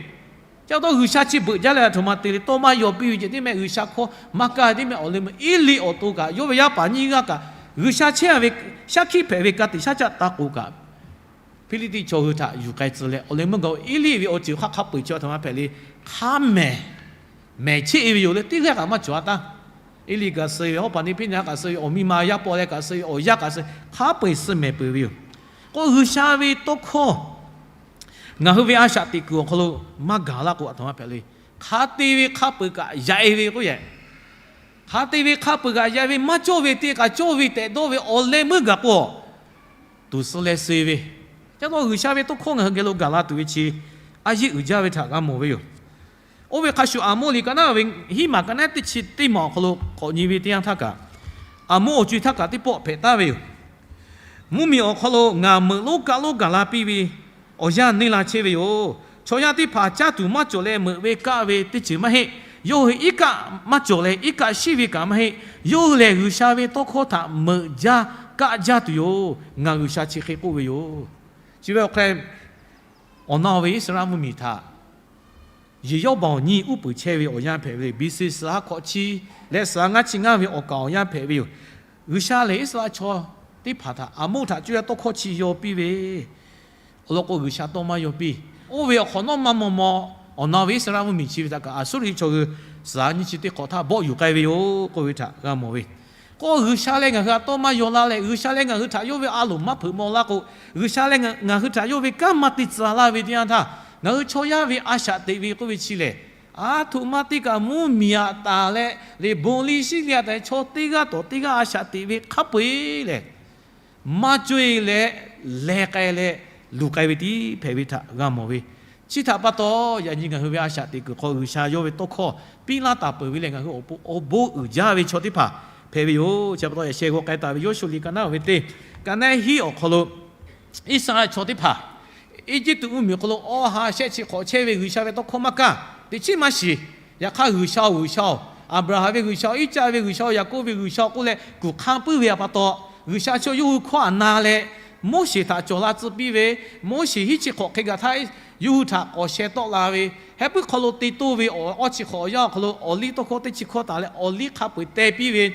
chi pa taw G'uiˬsha chi beuꞈ jaˇ leh aˬ htoꞈ ma te le, tawˇ maˇ yaw piˇ ve ceh tiˉ mehˆ, G'uiˬsha hkawˇ maˇ kaˇ ve tiˉ mehˆ. Awˬ leh meuˇ Eˇliˆ awˬ to kaꞈ, yawˇ ve yaˇ paˍ nyiˇ g'aˇ kaꞈ, G'uiˬsha chehˇ-a ve shaˉ hkiˆ hpehꞈ ve ka tiꞈ shaˉ caˆ ta k'oˍ kaꞈ, Hpiˇliˇtiˆ chaw hui htaꞈ yuˬ k'ai tcuh leh, awˬ leh meuˇ gaˬ-oˬ, Eˇliˆ ve awˬ ceuˬ hk'aˆ hk'a peu-eˬ chi aˬ htoꞈ ma hpehꞈ le, hk'a mehˍ, mehˍ cheˆ-e ve yoˬ le. Teˇ g'aˇ kaꞈ maˇ cawˬ-a taˇ. Eˇliˆ kaꞈ suh ve, Hawˉhpaˍniˆ Hpiˇnaˍhaˆ kaꞈ suh ve, awˬ miˇ ma yaˇ paw leh kaꞈ suh ve, awˬ yaˇ kaꞈ suh, hk'a peu-eˬ suh mehˍ peuˬ ve yoˬ. K'o, G'uiˬsha ve tawˇ hkawˇ ngaˬ hui ve a shaꞈ teꞈ kuiˬ awˬ hk'aw lo maˇ gaˬ laˇ k'o, aˬ htoꞈ ma hpehꞈ le. Hk'a te ve hk'a peu-eˬ kaꞈ yaꞈ-e ve k'oˆ yehˬ, hk'a te ve hk'a peu-eˬ kaꞈ yaꞈ ve, maˇ cawˇ ve te kaꞈ cawˇ ve tehꞈ dawˇ ve awˬ leh meuˇ gaˬ k'o, tuˬ suh leh suh ve, ca taw G'uiˬsha ve tawˇ hkawˇ ngaˬ hui geh lo gaˬ la tuˬ ve chi a yeˆ uiˍ jaˇ ve htaꞈ g'a mawˬ ve yoˬ. Oˇ ve hk'a shuˍ, Aˍmoˇ liꞈ ka naˉ ve hiˉ maˬ ka naˉ teˇ chi teˇ maˬ awˬ hk'aw lo k'awꞈ nyi ve teˇ yanˇ htaˇ kaꞈ, Aˍmoˇ awˬ co-e htaˇ kaꞈ teˇ pawˆ hpehꞈ taˍ ve yoˬ. Mvuhˇmiˬ awˬ hk'aw lo ngaˬ meuꞈ lonˉ kaˆ lonˉ gaˬ la piˇ ve awˬ yanˇ neˇ la chehˇ ve yoˬ. Chaw yaˇ teˇ hpaˍ caˇ tuˬ maˇ cawˬ leh meuꞈ ve kaˆ ve teˇ ceuˬ maˇ heˆ. Yawˇ hui iˉ kaˆ maˇ cawˬ leh iˉ kaˆ shiˉ ve kaꞈ maˇ heˆ. Yawˇ hui lehˬ, G'uiˬsha ve tawˇ hkawˇ htaꞈ meuꞈ jaˇ kaˆ jaˇ tuˬ yoˬ. Ngaˬ G'uiˬsha chi hk'e k'oˆ ve yoˬ. Chi ve awˬ hk'e, awˬ na ve Iˉsaˍreˍlaˆ mvuhˇmiˬ htaꞈ Yeˍyawˇbaoˍ nyiˇ uˉ peunˍ chehˇ ve awˬ yanˇ hpehꞈ ve le. B C suhˍ ha hk'awꞈ chi leh suhˍ ha ngaˇ chi ngaˇ ve awˬ kaˍ awˬ yanˇ hpehꞈ ve yoˬ. G'uiˬsha lehˬ Iˉsaˍreˍlaˆ chaw teˇ hpaˍ htaꞈ Aˍmoˆ htaꞈ cuˇ yaˇ tawˇ hkawˇ chi yaw piˇ ve awˬ lawn k'o, G'uiˬsha tawˇ maˇ yaw piˇ. Oˇ ve awˬ hk'awꞈ nawˉ maˇ maw maw, awˬ na ve Iˉsaˍreˍlaˆ mvuhˇmiˬ chi ve htaꞈ kaꞈ Aˍsuˇriˆ chaw hui suhˍ ha nyiˇ chi teˇ hk'awꞈ htaˇ bawˆ yuˬ k'ai ve yoˬ k'oˆ ve htaꞈ g'a mawˬ ve. K'o G'uiˬsha leh ngaˬ hui htaꞈ tawˇ maˇ yaw laˇ leh, G'uiˬsha leh ngaˬ hui htaꞈ yawˇ ve a loˍ maˇ hpeuꞈ maw laˇ k'o, G'uiˬsha leh ngaˬ hui htaꞈ yawˇ ve kanˉ maˇ te tcuh laˇ ve teˇ yanˇ htaˇ, ngaˬ hui chaw yaˇ ve a shaꞈ teꞈ ve k'oˆ ve chi lehˬ, aˬ htoꞈ ma teˇ kaꞈ mvuhˇmiˬ aꞈ taˍ leh, leˬ bon liˇ shiˉ liˇ aꞈ taˍ leh chaw teˇ g'aˇ tawˍ teˇ g'aˇ a shaꞈ teꞈ ve hk'a peu-eˬ lehˬ, maˇ cawˇ-e leh leh k'ai leh luˬ k'ai ve tiˉ hpehꞈ ve htaꞈ g'a mawˬ ve. Chi htaꞈ pa taw, yaꞈ nyi ngaˬ hui ve a shaꞈ teꞈ kuiˬ hk'aw G'uiˬsha yawˇ ve tawˇ hkawˇ piˇ laˇ taˍ peuˬ ve lehˬ, ngaˬ hui awˬ pon awˬ bon uiˍ jaˇ ve chaw teˇ hpaˍ hpehꞈ ve yoˬ. Chi pa taw yaꞈ sheh g'aw k'ai taˍ ve Yoˇshuˆ liꞈ ka naˉ ve teˇ, ka naˉ hiˉ awˬ hk'aw lo Iˉsaˍreˍlaˆ chaw teˇ hpaˍ Eˇjiˇtuꞈ mvuhˇmiˬ awˬ hk'aw lo awˬ ha shehˆ chi hk'awꞈ chehˇ ve G'uiˬsha ve tawˇ hkawˇ maˇ kaˇ, teꞈ chiˉ maˇ shiˍ. Yaꞈ hk'aˇ, G'uiˬsha-oˬ, G'uiˬsha-oˬ, Aˍbraˍhanˍ ve G'uiˬsha-oˬ, Iˉcaˆ ve G'uiˬsha-oˬ, Yaˍkoˆ ve G'uiˬsha-oˬ k'oˆ leh kuˬ hk'anˇ puiˉ ve pa taw, G'uiˬsha chi yawˇ hui hkawˇ aꞈ na leh, Moˉseˍ htaꞈ cawˬ la tcuh piˇ ve, Moˉseˍ hiˉ chi hk'awꞈ hk'e gaˬ htaˇ, yawˇ hui htaꞈ k'awꞈ sheh tawˆ la ve, heh puiˉ hk'aw lo te toˇ ve awˬ awˇ chi hk'awꞈ awˬ yanˇ awˬ hk'aw lo awˬliˇtawˇhkawˇ teˇ chi hkawˇ taˍ leh awˬliˇ hk'a peu-eˬ teh piˇ ve,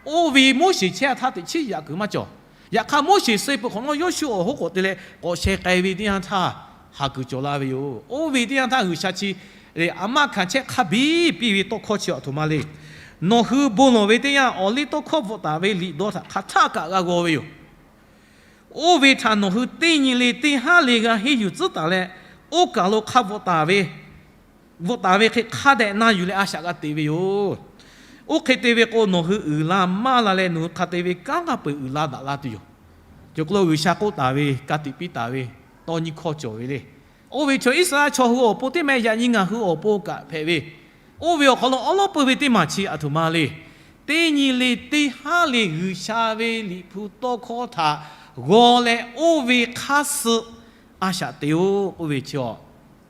oˇ ve Moˉseˍ chehˇ htaˇ teꞈ chiˉ yaꞈ kuiˬ maˇ cawˬ. Yaꞈ hk'aˇ, Moˉseˍ suh peuˬ hk'awꞈ nawˉ Yoˇshuˆ awˬ hoˉ k'oꞈ te leh k'awꞈ sheh k'ai ve teˇ yanˇ htaˇ, haˍ kuiˬ cawˬ la ve yoˬ. Oˇ ve teˇ yanˇ htaˇ G'uiˬsha chi lehˬ, aˬ maˇ hkanˍ chehˇ hk'a biˇ piˇ ve tawˇ hkawˇ chi aˬ htoꞈ ma le. Nawˬ hui bon lawˬ ve teˇ yanˇ, awˬliˇtawˇhkawˇ bvuhꞈ taˍ ve liꞈ dawˇ htaꞈ hk'aˬ htaˆ kaꞈ g'a g'aw ve yoˬ. Oˇ ve htaꞈ nawˬ hui teˇ nyi le teˇ haˉ le g'a henˇ yuˬ tcuhˉ taˍ leh, oˇ kaˬ lo hk'a bvuhꞈ taˍ ve, bvuhꞈ taˍ ve hk'e hk'a dehꞈ na yuˬ leh a shaꞈ g'a teꞈ ve yoˬ. Oˇ hk'e te ve k'o, nawˬ hui uiˍ la maˇ la leh nawˬ hui hk'a te ve kanˉ g'aˇ peuˬ uiˍ la daꞈ la tuˬ yoˬ. Cawˬ k'o lo G'uiˬsha k'oˆ taˍ ve, ka tiꞈ piˇ taˍ ve tawˇ nyiˇ hkawˇ cawˬ ve le. Oˇ ve chaw Iˉsaˍreˍlaˆ chaw hui awˬ pon teˇ meh yaꞈ nyi ngaˬ hui awˬ pon kaꞈ hpehꞈ ve, oˇ ve awˬ hk'aw lo awˉ lawˉ peuˬ ve teˇ maˬ chi aˬ htoꞈ ma le. Teˇ nyi le teˇ haˉ le G'uiˬsha ve Liꞈ hpu tawˇ hkawˇ htaꞈ g'aw leh oˇ ve hk'aˇ suh a shaꞈ teꞈ-oˬ k'oˆ ve chi awˬ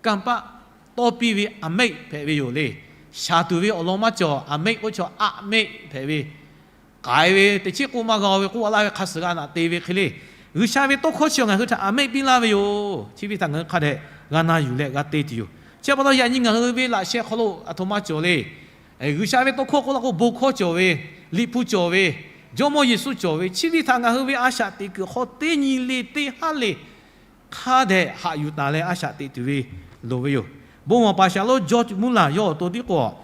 kanˇ paˆ tawˇ piˇ ve aˍmeˆ hpehꞈ ve yoˬ le. Shaˍ tuˬ ve awˬ lawn maˇ cawˬ. Aˍmeˆ k'oˆ chaw aꞈ meˆ hpehꞈ ve, k'ai ve teꞈ chiˉ k'oˆ maˇ g'a ve k'oˆ a laˇ ve hk'a suhˍ g'a naꞈ te ve hk'e le. G'uiˬsha ve tawˇ hkawˇ chi awˬ ngaˬ hui htaꞈ aˍmeˆ piˇ laˇ ve yoˬ. Chi ve htaꞈ ngaˬ hui hk'a dehꞈ g'a na yuˬ leh g'a te tuˬ yoˬ. Chi pa taw yaꞈ nyi ngaˬ hui ve laꞈ sheh hk'aw lo aˬ htoꞈ ma cawˬ le. G'uiˬsha ve tawˇ hkawˇ k'oˆ la k'o bon hkawˇ cawˬ ve, Liꞈ hpu cawˬ ve, Jawˇmawˇ Yeˍsuˆ cawˬ ve, chi ve htaꞈ ngaˬ hui ve a shaꞈ teꞈ kuiˬ hk'aw teˇ nyi le teˇ haˉ le hk'a dehꞈ haꞈ yuˬ taˍ leh a shaꞈ teꞈ tuˬ ve loˍ ve yoˬ. Bon maˍ paˍ shaˍ lonˉ George Muller yawˇ awˬ to tiˉ k'o,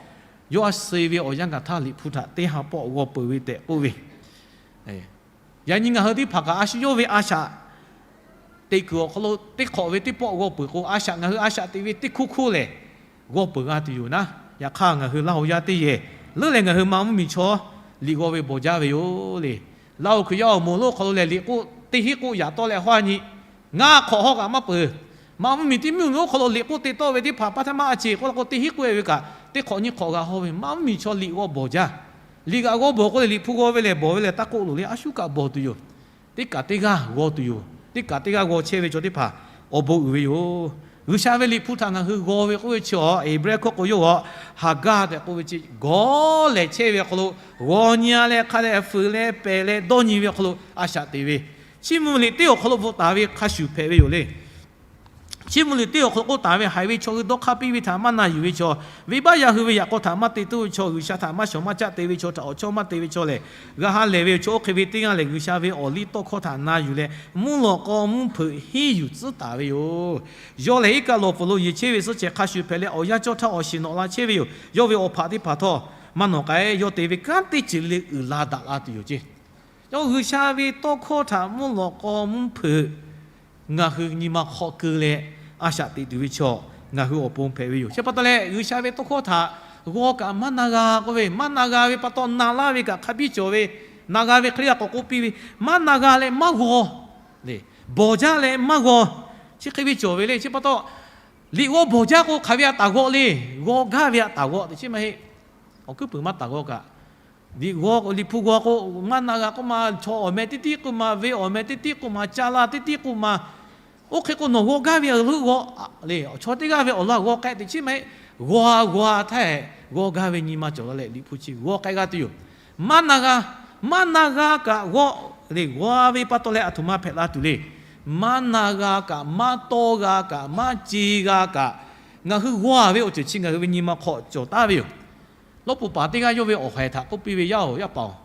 yawˇ a suh ve awˬ yanˇ gaˬ htaˇ Liꞈ hpu htaꞈ teˇ ha pawˆ g'aw peuˬ ve tehꞈ k'oˆ ve, yaꞈ nyi ngaˬ hui teˇ hpaˍ kaꞈ a shu yawˇ ve a shaꞈ teꞈ kuiˬ awˬ hk'aw lo teˇ hk'awꞈ ve teˇ pawˆ g'aw peuˬ k'o, a shaꞈ ngaˬ hui a shaꞈ teꞈ ve teˇ hkoˇ hkoˇ lehˬ g'aw peuˬ g'a tuˬ yoˬ naˉ. Yaꞈ hk'aˇ, ngaˬ hui Laˇ huˍ yaˇ teˇ yehˬ leuˉ leh ngaˬ hui maꞈ mvuhˇmiˬ chaw liꞈ g'aw ve bawˬ jaˇ ve yoˬ le. Laˇ huˍ Hkriꞈ yaˇ awˬ moˍ lonˉ hk'aw lo lehˬ, liꞈ k'oˆ teˇ hinˉ k'oˆ yaꞈ tawˆ leh hawˇ nyi ngaˇ hk'awꞈ hawˇ kaꞈ maˇ peuˬ. Maꞈ mvuhˇmiˬ teˇ mvuhˇmiˬ lonˉ hk'aw lo liꞈ k'oˆ te tawˆ ve teˇ hpaˍ pa htaˇ maˇ a ceˬ k'oˆ la k'o, teˇ hinˉ k'oˆ-e ve kaꞈ teˇ hk'awꞈ nyiˇ hk'awꞈ g'a hawˇ ve. Maꞈ mvuhˇmiˬ chaw liꞈ g'aw bawˬ jaˇ. Liꞈ g'aꞈ g'aw bawˬ k'oˆ leh liꞈ hpu g'aw ve lehˬ, bawˬ ve lehˬ taˇ k'oˆ loˍ le. A shu kaꞈ bawˬ tuˬ yoˬ. Teˇ kaꞈ teˇ g'aˇ g'aw tuˬ yoˬ. Teˇ kaꞈ teˇ g'aˇ g'aw chehˇ ve chaw teˇ hpaˍ awˬ bon uiˍ ve yoˬ. G'uiˬsha ve Liꞈ hpu htaꞈ ngaˬ hui g'aw ve k'oˆ ve chi awˬ Heˍbrehˇ hkawˇ k'o yawˇ g'aꞈ Haˍgaˆ tehꞈ k'oˆ ve chi gawˬ lehˬ chehˇ ve awˬ hk'aw lo g'aw nyi-a leh hk'a dehꞈ fuiˍ leh pehˬ leh dawˇ nyi ve awˬ hk'aw lo a shaꞈ teꞈ ve, chiˇ mvuh liꞈ teˇ awˬ hk'aw lo bvuhꞈ taˍ ve hk'a shuˍ hpehꞈ ve yoˬ le. Chiˇ mvuh liꞈ teˇ awˬ hk'aw lo k'oˆ taˍ ve, haiˬ ve chaw hui dawˇ hk'aˇ piˇ ve htaꞈ maˇ na yuˬ ve chaw, venˇbaˆ yaˇ hui ve yaꞈ k'aw htaꞈ maˇ te toˇ ve chaw, G'uiˬsha htaꞈ maˇ shawˍ maˇ caˆ te ve chaw htaꞈ awˬ chawˇ maˇ te ve chaw lehˬ, g'a ha lehˬ ve awˬ chaw oˇ hk'e ve teˇ g'aˇ lehˬ, G'uiˬsha ve awˬliˇtawˇhkawˇ htaꞈ na yuˬ leh mvuhˇ lawꞈ k'aw mvuhˇ hpeuꞈ henˇ yuˬ tcuhˉ taˍ ve yoˬ. Yawˇ lehˬ iˉ kaˆ lawˬ pfuhˍ lo yeˬ chehˇ ve suhˆ cehˬ hk'a shuˍ hpehꞈ leh, awˬ yanˇ cawˇ htaˇ awˬ shiˍ nawꞈ la chehˇ ve yoˬ. Yawˇ ve awˬ hpaꞈ teˇ hpaˍ htawˇ maˇ nawˬ k'ai, yawˇ te ve kanˉ teˇ ceuˬ le uiˍ la daꞈ la tuˬ yoˬ ceˇ. Yawˇ G'uiˬsha ve tawˇ hkawˇ htaꞈ mvuhˇ lawꞈ k'aw mvuhˇ hpeuꞈ ngaˬ hui nyi ma hk'aw keu leh a shaꞈ teꞈ tuˬ ve chaw ngaˬ hui awˬ pon hpehꞈ ve yoˬ. Chi pa taw leh, G'uiˬsha ve tawˇ hkawˇ htaꞈ g'aw kaꞈ maˇ na g'a k'oˆ ve, maˇ na g'a ve pa taw na laˇ ve kaꞈ hk'a biˇ cawˬ ve, na g'a ve hk'e le g'a k'awꞈ k'oˆ piˇ ve, maˇ na g'a leh maˇ g'aw, bawˬ jaˇ leh maˇ g'aw, chi hk'e ve cawˬ ve le. Chi pa taw, liꞈ g'aw bawˬ jaˇ k'o hk'aˬ ve htaꞈ g'aw le, g'aw gaˇ ve htaꞈ g'aw teꞈ chiˉ maˇ heˆ. Awˬ kuiˉ puiˍ maˇ taˍ g'aw kaꞈ, liꞈ g'aw k'o, liꞈ hpu g'aw k'o, maˇ na g'a k'oˆ ma, chaw awˬ meh teˇ tiˉ k'oˆ ma, venˇ awˬ meh teˇ tiˉ k'oˆ ma, ca la teˇ tiˉ k'oˆ ma, oˇ hk'e k'o nawˬ g'aw gaˇ ve g'aw le. Awˬ chaw teˇ g'aˇ ve awˬ lawn g'aw k'ai teꞈ chiˉ maˇ heˆ. G'aw g'aw htaˇ g'aw gaˇ ve nyi ma cawˬ la leh, liꞈ hpu chi g'aw k'ai g'a tuˬ yoˬ. Maˇ na g'a, maˇ na g'a kaꞈ g'aw le g'aw ve pa taw leh aˬ htoꞈ ma hpehꞈ la tuˬ le. Maˇ na g'a kaꞈ, maˇ tawˇ g'a kaꞈ, maˇ ce g'a kaꞈ, ngaˬ hui g'aw ve awˬ ceuˬ chi ngaˬ hui ve nyi ma hk'aw cawˬ taˍ ve yoˬ. Lawˇ puˍ paˍ teˇ g'aˇ yawˇ ve awˬ haiˬ htaꞈ k'oˆ piˇ ve, Yaˇ-oˬ, yaˇ paˍ-oˬ,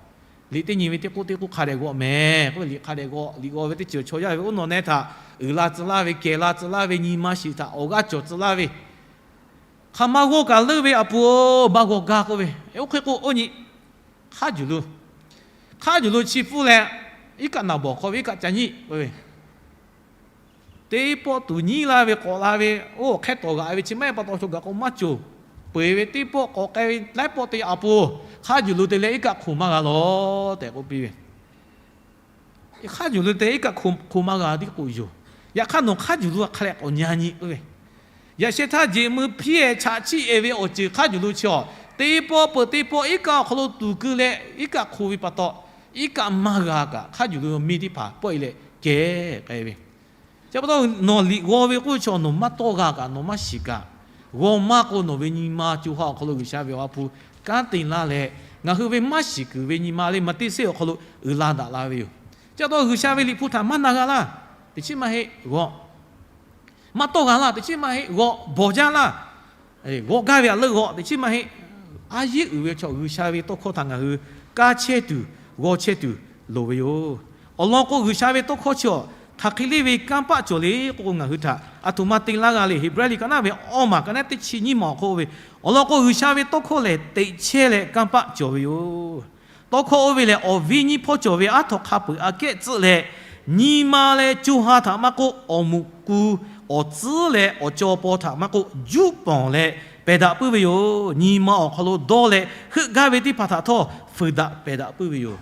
liꞈ teˇ nyi ve teˇ k'oˆ teˇ k'oˆ hk'a dehꞈ g'aw mehˍ k'oˆ ve, liꞈ hk'a dehꞈ g'aw, liꞈ g'aw ve teˇ ceuˬ chaw yaˇ ve oˉ nawˬ neh htaꞈ uiˍ la tcuh laˇ ve, kehˬ la tcuh laˇ ve, nyi ma shiˍ htaꞈ awˬ g'aˇ cawˬ tcuh laˇ ve, hk'aˬ ma g'aw kaꞈ leuˆ ve, aˬ puˍ-oˬ, maˇ g'aw gaˇ k'oˆ ve, oˇ hk'e k'o oˇ nyi hk'aˇ juˬ lo, hk'aˇ juˬ lo chi pfuhˇ leh, iˉ kaˆ naˍ bawˬ hk'aw ve iˉ kaˆ ca nyiˆ k'oˆ ve, teˇ pawˆ tuˬ nyiˉ laˇ ve k'awꞈ la ve, oˇ hk'e tawˍ g'aꞈ ve chi maˇ heˆ pa taw, chaw gaˬ k'o maˇ cawˬ. Peuˬ ve teˇ pawˆ k'awꞈ k'ai ve laiˉ pawˆ te, aˬ puˍ, hk'aˇ juˬ lo te leh iˉ kaˆ hk'oꞈ maˇ g'a lawˬ tehꞈ k'oˆ piˇ ve. Hk'aˇ juˬ lo te iˉ kaˆ hk'oꞈ maˇ g'a tiˉ k'oˆ yoˬ. Yaꞈ hk'aˇ nawˬ hk'aˇ juˬ lo hk'a leh k'awꞈ nyi-a nyi k'oˆ ve, yaꞈ sheh htaˇ jeꞈ mui hpiˇ-ehˍ chaꞈ chiˆ-e ve awˬ ceuˬ hk'aˇ juˬ lo chi-a, teˇ pawˆ peuˬ teˇ pawˆ iˉ kaˆ awˬ hk'aw lo tuˍ keu leh iˉ kaˆ hk'oꞈ ve pa taw, iˉ kaˆ maˇ g'a kaꞈ hk'aˇ juˬ lo miˇ teˇ hpaˍ pawˆ-e leh kehˬ k'ai ve. Chi pa taw nawˬ liꞈ g'aw ve k'oˆ ve chi nawˬ maˇ tawˇ g'a kaꞈ, nawˬ maˇ shiˍ kaꞈ, g'aw maˇ k'o nawˬ ve nyi ma co ha awˬ hk'aw lo G'uiˬsha ve Awˬ ha hpu kanˉ te laˇ leh, ngaˬ hui ve maˇ shiˍ kuiˬ ve nyi ma le maˇ teˇ seˉ awˬ hk'aw lo uiˍ la daꞈ la ve yoˬ. Chi pa taw G'uiˬsha ve liꞈ hpu htaꞈ maˇ na g'a laˇ, teꞈ chiˉ maˇ heˆ g'aw. Maˇ tawˇ g'a laˇ, teꞈ chiˉ maˇ heˆ g'aw. Bawˬ jaˇ laˇ, g'aw gaˇ ve aꞈ leuˆ g'aw, teꞈ chiˉ maˇ heˆ. A yehˉ uiˍ ve chaw G'uiˬsha ve tawˇ hkawˇ htaꞈ ngaˬ hui kaˇ chehˇ tuˬ, g'aw chehˇ tuˬ loˍ ve yoˬ. Awˬ lawn k'o, G'uiˬsha ve tawˇ hkawˇ chi-a, hk'aˬ hk'e le ve kanˇ paˆ cawˬ le k'oˆ k'o, ngaˬ hui htaꞈ aˬ htoꞈ ma te laˇ g'a le. Heˍbrehˇ liꞈ ka naˉ ve awˇ maˬ ka naˉ teˇ chi nyiˇ maˬ awˬ hk'oˆ ve, awˬ lawn k'o, G'uiˬsha ve tawˇ hkawˇ lehˬ, teꞈ chehˇ leh kanˇ paˆ cawˬ ve yoˬ. Tawˇ hkawˇ oˇ ve lehˬ, awˬ viˉ nyiˇ hpawˇ cawˬ ve aˉ htaw hk'a peu-eˬ aꞈ kehˉ tcuhˆ leh, nyi ma leh co ha htaꞈ maˇ k'oˆ, awˬ muꞈ ku awˬ tcuhˉ leh awˬ caw paw htaꞈ maˇ k'oˆ, juˇ pawnˍ leh pehˬ daꞈ puiˉ ve yoˬ. Nyi ma awˬ hk'aw lo dawˇ leh heuˆ gaˇ ve teˇ hpaˍ htaꞈ htawˇ fuiˍ daꞈ pehˬ daꞈ puiˉ ve yoˬ.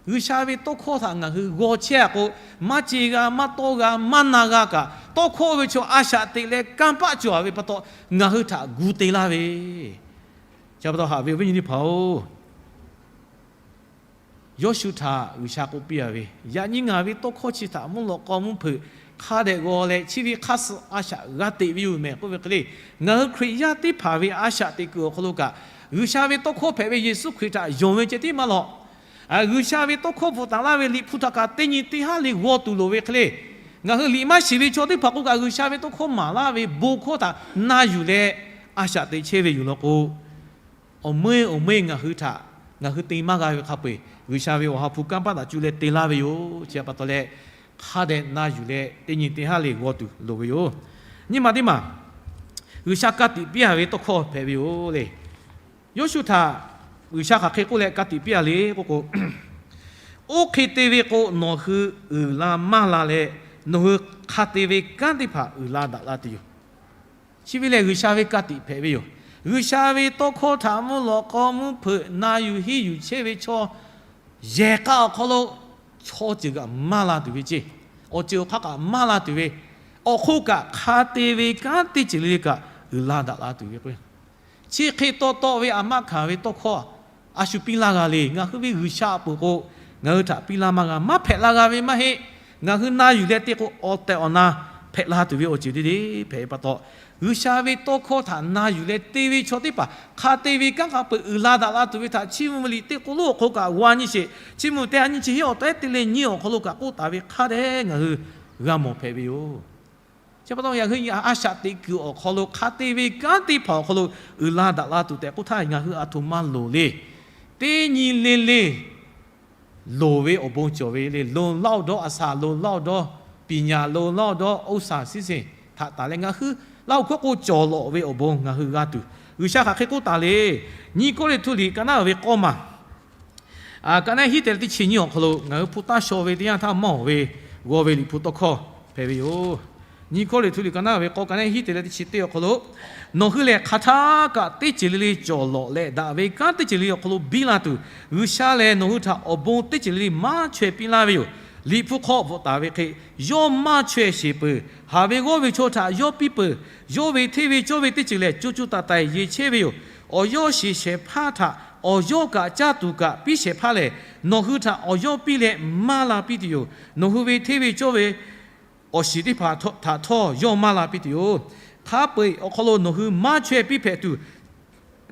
G'uiˬsha ve tawˇ hkawˇ htaꞈ ngaˬ hui g'aw chehˇ-a k'o, maˇ ce g'a, maˇ tawˇ g'a, maˇ na g'a kaꞈ, tawˇ hkawˇ oˇ ve chaw a shaꞈ teꞈ leh kanˇ paˆ cawˬ-a ve pa taw, ngaˬ hui htaꞈ gu te laˇ ve, chi pa taw haꞈ ve awˬ viˉ nyi teˇ hpaˍ-oˬ, Yawˇshuˆ htaꞈ G'uiˬsha k'oˆ piˇ-a ve, Yaꞈ nyi ngaˬ ve tawˇ hkawˇ chi htaꞈ mvuhˇ lawꞈ k'aw mvuhˇ hpeuꞈ hk'a dehꞈ g'aw leh, chi ve hk'aˇ suh a shaꞈ g'a teꞈ ve yoˬ mehˍ k'oˆ ve hk'e le. Ngaˬ hui Hkriꞈ yaˇ teˇ hpaˍ ve a shaꞈ teꞈ kuiˬ awˬ hk'aw lo kaꞈ, G'uiˬsha ve tawˇ hkawˇ hpehꞈ ve Yeˍsuˆ Hkriꞈ htaꞈ yonˍ ve ceh tiˉ maˇ lawꞈ. G'uiˬsha ve tawˇ hkawˇ bvuhꞈ taˍ laˇ ve Liꞈ hpu htaꞈ kaꞈ teˇ nyi teˇ haˉ le g'aw tuˬ loˍ ve hk'e le. Ngaˬ hui liꞈ maˇ shiˍ ve chaw teˇ hpaˍ k'oˆ kaꞈ, G'uiˬsha ve tawˇ hkawˇ maˍ laˇ ve bon hkawˇ htaꞈ na yuˬ leh a shaꞈ teꞈ chehˇ ve yoˬ law k'o, awˬ meuˇ awˬ meuˇ ngaˬ hui htaꞈ ngaˬ hui te maˇ g'a ve hk'a peu-eˬ, G'uiˬsha ve Awˬ ha hpu kanˇ paˆ htaꞈ cuˇ leh te laˇ ve yoˬ. Chi pa taw leh, hk'a dehꞈ na yuˬ leh teˇ nyi teˇ haˉ le g'aw tuˬ loˍ ve yoˬ. Nyi ma teˇ maˬ, G'uiˬsha ka tiꞈ piˇ-a ve tawˇ hkawˇ hpehꞈ ve yoˬ le. Yawˇshuˆ htaꞈ G'uiˬsha hk'aˬ hk'e k'oˆ leh ka tiꞈ piˇ-a le k'oˆ k'o, Oˇ hk'e te ve k'o, nawˬ hui uiˍ la maˇ la leh, nawˬ hui hk'a te ve kanˉ teˇ hpaˍ uiˍ la daꞈ la tuˬ yoˬ. Chi ve lehˬ, G'uiˬsha ve ka tiꞈ hpehꞈ ve yoˬ. G'uiˬsha ve tawˇ hkawˇ htaꞈ mvuhˇ lawꞈ k'aw mvuhˇ hpeuꞈ na yuˬ henˇ yuˬ chehˇ ve chaw yehˬ k'a awˬ hk'aw lo chaw ceuˬ kaꞈ maˇ la tuˬ ve ceˇ, awˬ ceuˬ awˬ hk'aˇ kaꞈ maˇ la tuˬ ve, awˬ hk'oˆ kaꞈ hk'a te ve kanˉ teˇ ceuˬ le le kaꞈ uiˍ la daꞈ la tuˬ ve k'o, chi hk'e taw taw ve aˬ maˇ hkanˍ ve tawˇ hkawˇ a shu piˇ laˇ g'a le. Ngaˬ hui ve G'uiˬsha peuˬ k'o, ngaˬ hui htaꞈ piˇ laˇ maˇ g'a, maˇ hpehꞈ la g'a ve maˇ heˆ. Ngaˬ hui na yuˬ leh te k'o, awˬ tehˬ awˬ na hpehꞈ la tuˬ ve awˬ ceuˬ le le hpehꞈ ve pa taw, G'uiˬsha ve tawˇ hkawˇ htaꞈ na yuˬ leh te ve chaw teˇ hpaˍ hk'a te ve kanˉ hk'a peu-eˬ uiˍ la daꞈ la tuˬ ve htaꞈ Chiˇ mvuh ve liꞈ teˇ k'oˆ lonˉ awˬ hk'aw lo kaꞈ g'a nyi sheˍ. Chiˇ mvuh teˇ ha nyiˇ chi hiˉ awˬ tehˉ teˇ leh nyiˇ awˬ hk'aw lo kaꞈ k'oˆ taˍ ve hk'a dehꞈ ngaˬ hui g'a mawˬ hpehꞈ ve yoˬ. Chi pa taw ngaˬ hui a shaꞈ teꞈ kuiˬ awˬ hk'aw lo hk'a te ve kanˉ teˇ hpaˍ awˬ hk'aw lo uiˍ la daꞈ la tuˬ tehꞈ k'oˆ htaˇ, ngaˬ hui aˬ htoꞈ ma loˍ le. Teˇ nyi le le loˍ ve awˬ bon cawˬ ve le. Loˍ laˇ-oˆ dawˇ a shaˍ, loˍ laˇ-oˆ dawˇ piˍ nyaˍ, loˍ laˇ-oˆ dawˇ oˇ shaˍ shiˉ seˍ htaꞈ taˍ leh, ngaˬ hui laˇ-oˆ hkawˇ k'o cawˬ lawꞈ ve awˬ bon ngaˬ hui g'a tuˬ, G'uiˬsha hk'aˬ hk'e k'oˆ taˍ le. Nyiˇ Kawˇrenˍhtuˆ liꞈ ka naˉ ve k'awˇ maˬ ka naˉ hiˉ te leh teˇ chi nyiˇ awˬ hk'aw lo ngaˬ hui hpu taˇ shaw ve teˇ yanˇ htaˇ mawˇ ve g'aw ve Liꞈ hpu tawˇ hkawˇ hpehꞈ ve yoˬ. Nyiˇ Kawˇrenˍhtuˆ liꞈ ka naˉ ve k'awˇ ka naˉ hiˉ te leh teˇ chi teˇ awˬ hk'aw lo, nawˬ hui lehˬ hk'aˬ htaˇ kaꞈ teˇ ceuˬ le le cawˬ lawꞈ leh, daꞈ ve kanˉ teˇ ceuˬ le le awˬ hk'aw lo biˇ la tuˬ, G'uiˬsha lehˬ nawˬ hui htaꞈ awˬ bon teˇ ceuˬ le le maˇ chaweh piˇ laˇ ve yoˬ. Liꞈ hpu hk'aw bvuhꞈ taˍ ve hk'e, yawˇ maˇ chaweh sheˍ peuˬ. Haˍ ve g'awˇ ve chaw htaꞈ yawˇ piˇ peuˬ. Yawˇ ve hteˇ ve cawˇ ve teˇ ceuˬ lehˬ, co co taiˍ taiˍ yeˬ chehˇ ve yoˬ. Awˬ yawˇ shiˍ shehˍ hpaˇ htaꞈ awˬ yawˇ kaꞈ caˇ tuˬ kaꞈ piˇ shehˍ hpaˇ lehˬ, nawˬ hui htaꞈ awˬ yawˇ piˇ leh maˇ la piˇ tuˬ yoˬ. Nawˬ hui ve hteˇ ve cawˇ ve awˬ shiˍ teˇ hpaˍ htaꞈ htawˇ yawˇ maˇ la piˇ tuˬ yoˬ. Hk'a peu-eˬ awˬ hk'aw lo nawˬ hui maˇ chaweh piˇ hpehꞈ tuˬ,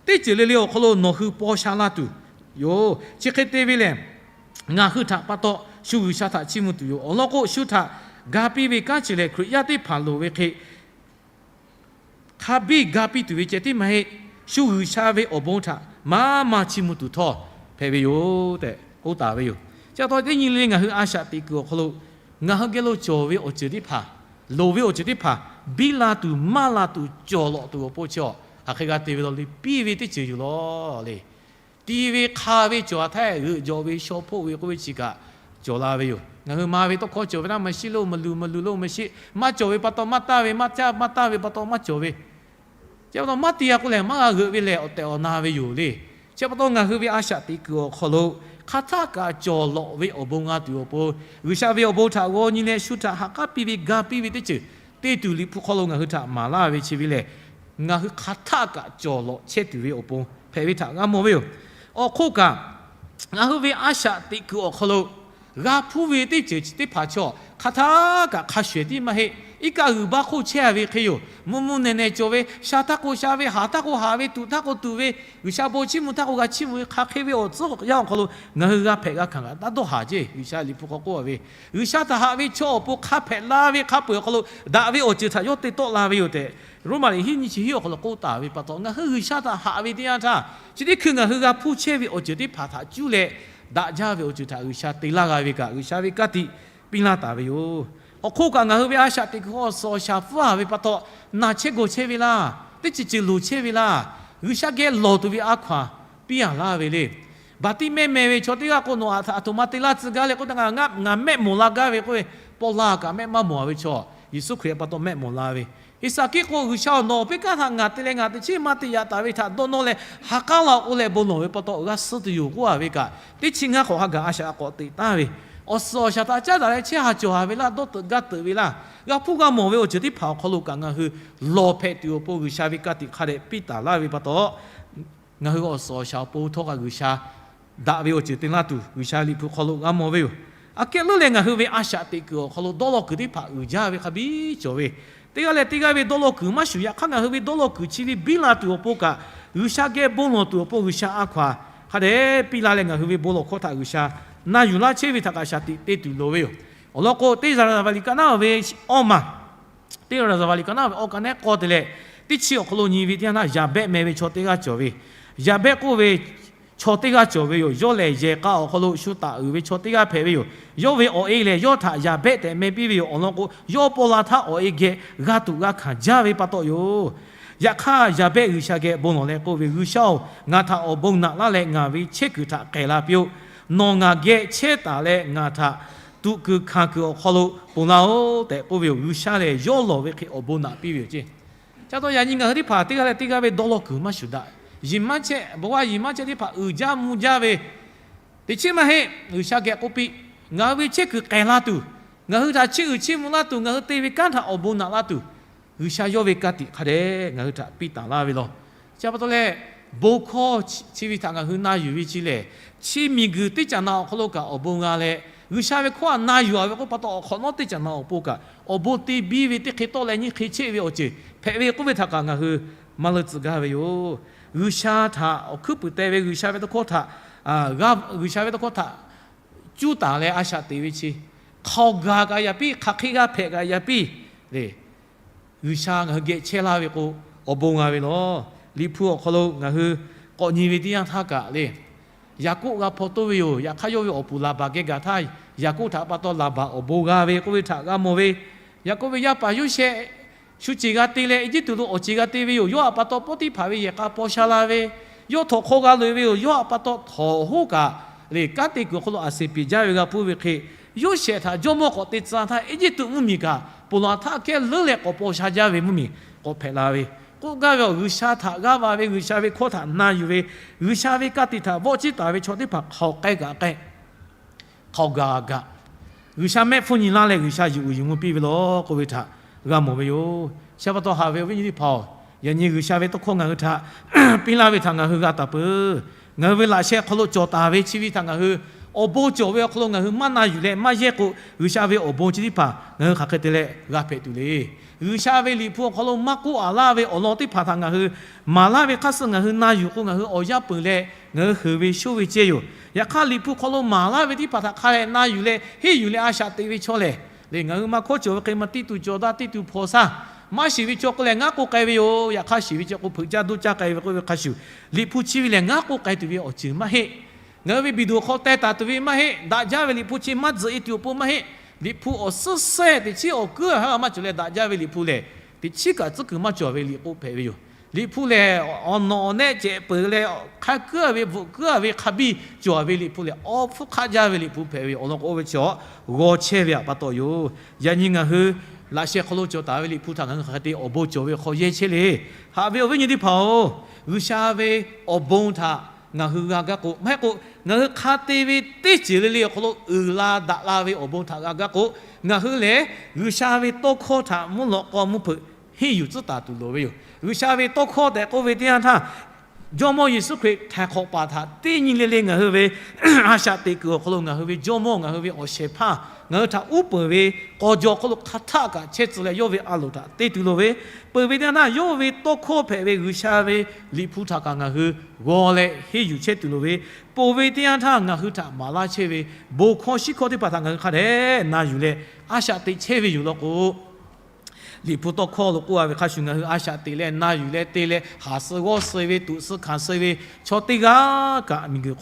teˇ ceuˬ le le awˬ hk'aw lo nawˬ hui paw sha la tuˬ yoˬ. Chi hk'e te ve lehˬ, ngaˬ hui htaꞈ pa taw shu G'uiˬsha htaꞈ chiˇ mvuh tuˬ yoˬ. Awˬ lawn k'o, shu htaꞈ ga piˇ ve kanˉ chi lehˬ, Hkriꞈ yaˇ teˇ hpaˍ loˍ ve hk'e hk'a biˇ ga piˇ tuˬ ve ceh tiˉ maˇ heˆ. Shu G'uiˬsha ve awˬ bon htaꞈ maˇ maˇ chiˇ mvuh tuˬ htawˇ hpehꞈ ve yoˬ tehꞈ k'oˆ taˍ ve yoˬ. Chi pa taw teˇ nyi le ngaˬ hui a shaꞈ teꞈ kuiˬ awˬ hk'aw lo ngaˬ hui geh lo cawˬ ve awˬ ceuˬ teˇ hpaˍ, loˍ ve awˬ ceuˬ teˇ hpaˍ biˇ la tuˬ maˇ la tuˬ cawˬ lawꞈ tuˬ awˬ pon chi a hk'e g'a te ve law le, piˇ ve teˇ ceuˬ yoˬ law le. Ti ve hk'a ve cawˬ a htaˇ, g'euꞈ jawꞈ ve shaw hpoˆ ve k'oˆ ve chi kaꞈ cawˬ la ve yoˬ. Ngaˬ hui ma ve tawˇ hkawˇ cawˬ ve naˉ, maˇ shiˉ lo maˇ luˬ, maˇ luˬ lo maˇ shiˉ, maˇ cawˬ ve pa taw maˇ taˇ ve, maˇ caˇ maˇ taˇ ve pa taw maˇ cawˬ ve. Chi pa taw maˇ te g'a k'o lehˬ, maˇ g'a g'euꞈ ve lehˬ, awˬ tehˬ awˬ na ve yoˬ le. Chi pa taw ngaˬ hui ve a shaꞈ teꞈ kuiˬ awˬ hk'aw lo hk'aˬ htaˆ kaꞈ cawˬ lawꞈ ve awˬ bon g'a tuˬ awˬ pon, G'uiˬsha ve awˬ bon htaꞈ g'aw nyi leh shu htaꞈ ha k'aˉ piˇ ve ga piˇ ve teˇ ceuˬ te tuˬ Liꞈ hpu hk'aw lo ngaˬ hui htaꞈ maˍ laˇ ve chi ve lehˬ, ngaˬ hui hk'aˬ htaˆ kaꞈ cawˬ lawꞈ chehˇ tuˬ ve awˬ pon hpehꞈ ve htaꞈ g'a mawˬ ve yoˬ. Awˬ hk'oˆ kaꞈ, ngaˬ hui ve a shaꞈ teꞈ kuiˬ awˬ hk'aw lo g'a hpuˇ ve teˇ ceuˬ chi teˇ hpaˍ chaw hk'aˬ htaˆ kaꞈ hk'a shuˍ ehˍ tiˉ maˇ heˆ. Iˉ kaˆ g'uiˬ baˆ hk'oˆ chehˇ a ve hk'e yoˬ. Mvuhˇ mvuhˇ nehˬ nehˬ cawˬ ve, sha htaˇ k'o sha ve, haˍ htaˇ k'o haˍ ve, tuꞈ htaˇ k'o tuꞈ ve, G'uiˬsha bon chiˇ mvuh htaˇ k'o g'a chiˇ mvuh ve hk'aˬ hk'e ve awˬ tcuhˉ awˬ yanˇ awˬ hk'aw lo ngaˬ hui g'a hpehꞈ g'a hkanˍ kaꞈ taˇ dawˇ haˍ ceˇ. G'uiˬsha Liꞈ hpu hk'aw k'oˆ a ve, G'uiˬsha htaꞈ haꞈ ve chaw awˬ pon hk'a hpehꞈ la ve hk'a peu-eˬ awˬ hk'aw lo daꞈ ve awˬ ceuˬ htaꞈ yawˇ te tawˆ la ve yoˬ tehꞈ, Roˉmaꞈ liꞈ hiˉ nyi chi hiˉ awˬ hk'aw lo k'oˆ taˍ ve pa taw, ngaˬ hui G'uiˬsha htaꞈ haꞈ ve teˇ yanˇ htaˇ, chi teˇ hkui ngaˬ hui g'a hpuˇ chehˇ ve awˬ ceuˬ teˇ hpaˍ htaꞈ cuˇ leh daꞈ jaˇ ve awˬ ceuˬ htaꞈ G'uiˬsha te laˇ g'a ve kaꞈ, G'uiˬsha ve ka tiꞈ piˇ laˇ taˍ ve yoˬ. Awˬ hk'oˆ kaꞈ, ngaˬ hui ve a shaꞈ teꞈ kuiˬ awˬ suhˍ awˬ shaˍ hpfuhˇ a ve pa taw, naˬ chehˇ gawˬ chehˇ ve laˇ, teˇ ceuˬ ceuˬ loˍ chehˇ ve laˇ, G'uiˬsha geh lawˬ tuˬ ve a hkaw-anˬ piˇ a laˇ ve le. Baˍtiˆmehˇ meh ve chaw teˇ g'aˇ k'o, Nawˬ aꞈ htaꞈ aˬ htoꞈ ma te laˇ tcuh gaˇ leh k'oˆ htaˇ, ngaˬ mehˆ mawˬ la gaˇ ve k'oˆ ve, paw la kaꞈ mehˆ maˇ mawˬ a ve chaw, Yeˍsuˆ Hkriꞈ pa taw mehˆ mawˬ la ve. Iˉsaˍkiˆ k'o, G'uiˬsha-oˬ, nawˬ awˬ peˇ kanˉ htaꞈ ngaˬ te leh ngaˬ teꞈ chiˉ maˇ te yaꞈ taˍ ve htaꞈ dawˇ nawˇ leh ha k'aˉ la k'oˆ leh bon lawˬ ve pa taw, g'a suh tuˬ yoˬ k'oˆ a ve kaꞈ, teˇ chi ngaˇ hk'awꞈ ha gaˬ a shaꞈ k'awꞈ teꞈ taˍ ve, awˬ suhˍ awˬ shaˍ htaꞈ caˉ daꞈ leh chehˇ haˍ cawˬ haˍ ve laˇ, dawˇ teuꞈ gaˇ teuꞈ ve laˇ, g'a hpuˇ g'a mawˬ ve awˬ ceuˬ teˇ hpaˍ awˬ hk'aw lo kaꞈ ngaˬ hui lawˬ hpehꞈ tuˬ awˬ pon G'uiˬsha ve ka tiꞈ hk'a dehꞈ piˇ taˍ laˇ ve pa taw, ngaˬ hui awˬ suhˍ awˬ shaˍ awˬ pon htawˇ kaꞈ G'uiˬsha daꞈ ve awˬ ceuˬ te laˇ tuˬ G'uiˬsha Liꞈ hpu hk'aw lo g'a mawˬ ve yoˬ. Aꞈ kehˉ leuˉ leh ngaˬ hui ve a shaꞈ teꞈ kuiˬ awˬ hk'aw lo dawˇ law kuiˬ teˇ hpaˍ uiˍ jaˇ ve hk'a biˇ cawˬ ve, teˇ g'aˇ leh teˇ g'aˇ ve dawˇ law kuiˬ maˇ shuˍ. Yaꞈ hk'aˇ, ngaˬ hui ve dawˇ law kuiˬ chi ve biˇ la tuˬ awˬ pon kaꞈ, G'uiˬsha geh bon lawˬ tuˬ awˬ pon G'uiˬsha a hkaw-anˬ hk'a dehꞈ piˇ laˇ leh, ngaˬ hui ve bon lawˬ hkawˇ htaꞈ G'uiˬsha na yuˬ laˇ chehˇ ve htaꞈ kaꞈ shaˍ tiꞈ te tuˬ loˍ ve yoˬ. Awˬ lawn k'o, teˇ Zaˍlaˍvaˍliˍ ka naˉ ve awˇ maˬ, teˇ Zaˍlaˍvaˍliˍ ka naˉ ve awˇ ka nehˉ k'aw te leh, teˇ chi awˬ hk'aw lo nyi ve teˇ yanˇ htaˇ, Yaˍbehˆ meh ve chaw teˇ g'aˇ cawˬ ve, Yaˍbehˆ k'oˆ ve chaw teˇ g'aˇ cawˬ ve yoˬ. Yawˇ lehˬ, yehˬ k'a awˬ hk'aw lo shu taˍ uiˍ ve chaw teˇ g'aˇ hpehꞈ ve yoˬ. Yawˇ ve awˬ e lehˬ, yawˇ htaꞈ Yaˍbehˆ tehꞈ meh piˇ ve yoˬ. Awˬ lawn k'o, yawˇ paw la htaˇ awˬ e geh g'a tuꞈ g'a hkanˍ jaˇ ve pa taw yoˬ. Yaꞈ hk'aˇ, Yaˍbehˆ G'uiˬsha geh bon lawˬ leh k'oˆ ve, G'uiˬsha-oˬ, ngaˬ htaꞈ awˬ bon naꞈ laˇ leh ngaˬ ve chehˇ kuiˬ htaꞈ k'ehˬ la piˇ-oˆ. Nawˬ ngaˬ geh chehˇ taˍ leh ngaˬ htaꞈ tuꞈ kuiˬ hkanˍ kuiˬ awˬ hk'aw lo ponˬ laˇ-oˆ tehꞈ k'oˆ ve yoˬ. G'uiˬsha lehˬ, yawˇ lawˬ ve hk'e awˬ bon naꞈ piˇ ve yoˬ ceˇ. Chi pa taw yaꞈ nyi ngaˬ hui teˇ hpaˍ teˇ g'aˇ leh teˇ g'aˇ ve dawˇ law kuiˬ maˇ shuˍ daꞈ. Yiˬ maˇ chehˇ, bon g'a yiˬ maˇ chehˇ teˇ hpaˍ uiˍ jaˇ mvuh jaˇ ve, teꞈ chiˉ maˇ heˆ. G'uiˬsha geh k'oˆ piˇ, ngaˬ hui ve chehˇ kuiˬ k'ehˬ la tuˬ, ngaˬ hui htaꞈ chiˇ uiˍ chiˇ mvuh laˇ tuˬ, ngaˬ hui te ve kanˉ htaꞈ awˬ bon naꞈ laˇ tuˬ, G'uiˬsha yawˇ ve ka tiꞈ hk'a dehꞈ ngaˬ hui htaꞈ piˇ taˍ laˇ ve law. Chi pa taw leh, bon hkawˇ chi ve htaꞈ ngaˬ hui na yuˬ ve chi lehˬ, chi miˬguiˬ teˇ caꞈ na awˬ hk'aw lo kaꞈ awˬ bon g'a leh, G'uiˬsha ve hkawˇ htaꞈ na yuˬ a ve k'oˆ pa taw, awˬ hk'awꞈ nawˉ teˇ caꞈ na awˬ pon kaꞈ awˬ bon te biˇ ve teˇ hk'e tawˆ leh nyiˇ hk'e chehˇ ve awˬ ceuˬ hpehꞈ ve k'oˆ ve htaꞈ kaꞈ ngaˬ hui maˇ leuˆ tcuh gaˇ ve yoˬ. G'uiˬsha htaꞈ awˬ hkuiˉ puiˍ teh ve, G'uiˬsha ve tawˇ hkawˇ htaꞈ, G'uiˬsha ve tawˇ hkawˇ htaꞈ cuˇ taˍ leh a shaꞈ teꞈ ve chi, hk'aoˬ gaˬ kaꞈ yaꞈ piˇ, hk'aˬ hk'e g'a hpehꞈ kaꞈ yaꞈ piˇ le. G'uiˬsha ngaˬ hui geh chehˇ laˇ ve k'o, awˬ bon g'a ve law. Liꞈ hpu awˬ hk'aw lo ngaˬ hui k'awꞈ nyi ve teˇ yanˇ htaˇ kaꞈ le, Yaˍkoˆ g'a hpaw toˇ ve yoˬ. Yaꞈ hk'aˇ, yawˇ ve awˬ puˍ Laˍbaˍ geh gaˬ htaˇ, Yaˍkoˆ htaꞈ pa taw Laˍbaˍ awˬ bon g'a ve k'oˆ ve htaꞈ g'a mawˬ ve. Yaˍkoˆ ve yaˇ paˍ Yoˇsehꞈ shu ceˬ g'a te leh Eˇjiˇtuꞈ lo awˬ ceˬ g'a te ve yoˬ. Yawˇ htaꞈ pa taw Poˇtiˆhpaˍ ve yehˬ k'a paw sha la ve, yawˇ htawnˍ hk'aw g'a loꞈ-e ve yoˬ. Yawˇ htaꞈ pa taw htawnˍ awˬ hoˉ kaꞈ le, kanˉ te kuiˬ awˬ hk'aw lo a seˍ piˍ jaˇ ve g'a hpuˇ ve hk'e, Yoˇsehꞈ htaꞈ jawˇmawˇ k'awꞈ te tcuh htaˇ, Eˇjiˇtuꞈ mvuhˇmiˬ kaꞈ ponˬ laˬ htaˇ kehˉ leuˉ leh k'awꞈ paw sha jaˇ ve mvuhˇmiˬ k'awꞈ hpehꞈ la ve. K'oˆ gaˇ ve awˬ, G'uiˬsha htaꞈ g'aˇ va ve, G'uiˬsha ve hkawˇ htaꞈ na yuˬ ve, G'uiˬsha ve ka tiꞈ htaꞈ vawˆ ciˉ taˍ ve chaw teˇ hpaˍ hk'aoˬ k'ai kaꞈ k'ai, hk'aoˬ gaˬ gaˬ, G'uiˬsha mehˆ hpfuhˇ nyi laˇ leh G'uiˬsha yuˬ uiˍ yuˬ mvuh piˇ ve law k'oˆ ve htaꞈ g'a mawˬ ve yoˬ. Chi pa taw haꞈ ve awˬ viˉ nyi teˇ hpaˍ-oˬ, yaꞈ nyi G'uiˬsha ve tawˇ hkawˇ ngaˬ hui htaꞈ piˇ laˇ ve htaꞈ ngaˬ hui g'a taˍ peuˬ. Ngaˬ hui ve laꞈ sheh hk'aw lo cawˬ taˍ ve chi ve htaꞈ ngaˬ hui Awˬ bon cawˬ ve awˬ hk'aw lo ngaˬ hui maˇ na yuˬ leh maˇ yehˇ k'o, G'uiˬsha ve awˬ bon chi teˇ hpaˍ ngaˬ hui hk'aˬ hk'e te leh g'a hpehꞈ tuˬ le. G'uiˬsha ve Liꞈ hpu awˬ hk'aw lo maˇ k'oˆ aˍ laˇ ve awˬ lawn teˇ hpaˍ htaꞈ ngaˬ hui maˍ laˇ ve hk'aˇ suh ngaˬ hui na yuˬ k'o, ngaˬ hui awˬ yanˇ peuˬ leh ngaˬ hui heuˬ ve shoˇ ve cehˇ yoˬ. Yaꞈ hk'aˇ, Liꞈ hpu hk'aw lo maˍ laˇ ve teˇ hpaˍ htaꞈ hk'a dehꞈ na yuˬ leh henˇ yuˬ leh a shaꞈ teꞈ ve chaw lehˬ, lehˬ ngaˬ hui maˇ hkawˇ cawˬ ve hk'e maˇ tiˇ tuˬ cawˬ daˇ, tiˇ tuˬ hpawnˬ shaˇ. Maˇ shiˍ ve chaw k'o lehˬ, ngaˉ k'oˆ k'ai ve yoˬ. Yaꞈ hk'aˇ, shiˍ ve chaw k'o hpeuꞈ caˇ doˇ caˇ k'ai ve k'oˆ ve hk'a shuˍ, Liꞈ hpu chi ve lehˬ ngaˉ k'oˆ k'ai tuˬ ve awˬ ceuˬ maˇ heˆ. Ngaˬ hui ve video hk'aw teh taˍ tuˬ ve maˇ heˆ. Daꞈ jaˇ ve Liꞈ hpu chi maˇ tzuhꞈ e tuˬ awˬ pon maˇ heˆ. Liꞈ hpu awˬ suhˉ sehˇ teꞈ chiˉ awˬ kuiˉ a haˉ maˇ cawˬ leh daꞈ jaˇ ve Liꞈ hpu lehˬ, teꞈ chiˉ kaꞈ tcuhˉ kuiˬ maˇ cawˬ ve Liꞈ k'oˆ hpehꞈ ve yoˬ. Liꞈ hpu lehˬ, awˬ nawꞈ awˬ nehˆ cehˬ peuˬ leh hk'a kuiˉ a ve, bvuhꞈ kuiˉ a ve, hk'a biˇ cawˬ ve Liꞈ hpu lehˬ, awˬ hpfuhˇ hk'aˆ jaˇ ve Liꞈ hpu hpehꞈ ve yoˬ. Awˬ lawn k'o, oˇ ve chi awˬ g'aw chehˇ ve pa taw yoˬ. Yaꞈ nyi ngaˬ hui laꞈ sheh hk'aw lo cawˬ taˍ ve Liꞈ hpu htaꞈ ngaˬ hui hk'aˬ hk'e te awˬ bon cawˬ ve hk'aw yehˇ chehˇ le. Haꞈ ve awˬ viˉ nyi teˇ hpaˍ-oˬ, G'uiˬsha ve awˬ bon htaꞈ ngaˬ hui g'a gaˇ k'o, maˇ heˆ k'o, ngaˬ hui hk'a te ve teˇ ceuˬ le le awˬ hk'aw lo uiˍ la daꞈ la ve awˬ bon htaꞈ g'a gaˇ k'o, ngaˬ hui lehˬ G'uiˬsha ve tawˇ hkawˇ htaꞈ mvuhˇ lawꞈ k'aw mvuhˇ hpeuꞈ henˇ yuˬ tcuhˉ taˍ tuˬ loˍ ve yoˬ. G'uiˬsha ve tawˇ hkawˇ tehꞈ k'oˆ ve teˇ yanˇ htaˇ, Jawˇmawˇ Yeˍsuˆ Hkriꞈ htaiˍ hk'awꞈ paˍ htaꞈ teˇ nyi le le ngaˬ hui ve a shaꞈ teꞈ kuiˬ awˬ hk'aw lo ngaˬ hui ve Jawˇmawˇ, ngaˬ hui ve awˬ shehˍ hpaˇ, ngaˬ hui htaꞈ uˉ peunˍ ve k'aw jaw hk'oˆ lo hk'a htaˆ kaꞈ chehˇ tcuh leh yawˇ ve a loˍ htaꞈ te tuˬ loˍ ve, peuˬ ve teˇ yanˇ htaˇ yawˇ ve tawˇ hkawˇ hpehꞈ ve G'uiˬsha ve Liꞈ hpu htaꞈ kaꞈ ngaˬ hui g'aw leh henˇ yuˬ chehˇ tuˬ loˍ ve, ponˬ ve teˇ yanˇ htaˇ ngaˬ hui htaꞈ maˍ laˇ chehˇ ve bon hkawˇ shiˉ hkawˇ teˇ hpaˍ htaꞈ ngaˬ hui hk'a dehꞈ na yuˬ leh a shaꞈ teꞈ chehˇ ve yoˬ law k'o, Liꞈ hpu tawˇ hkawˇ lo k'oˆ a ve hk'a shuˍ ngaˬ hui a shaꞈ teꞈ leh na yuˬ leh te leh haˍ suh g'awˇ suh ve, tuꞈ suh hkanˍ suh ve chaw teˇ g'aˇ kaꞈ miˬguiˬ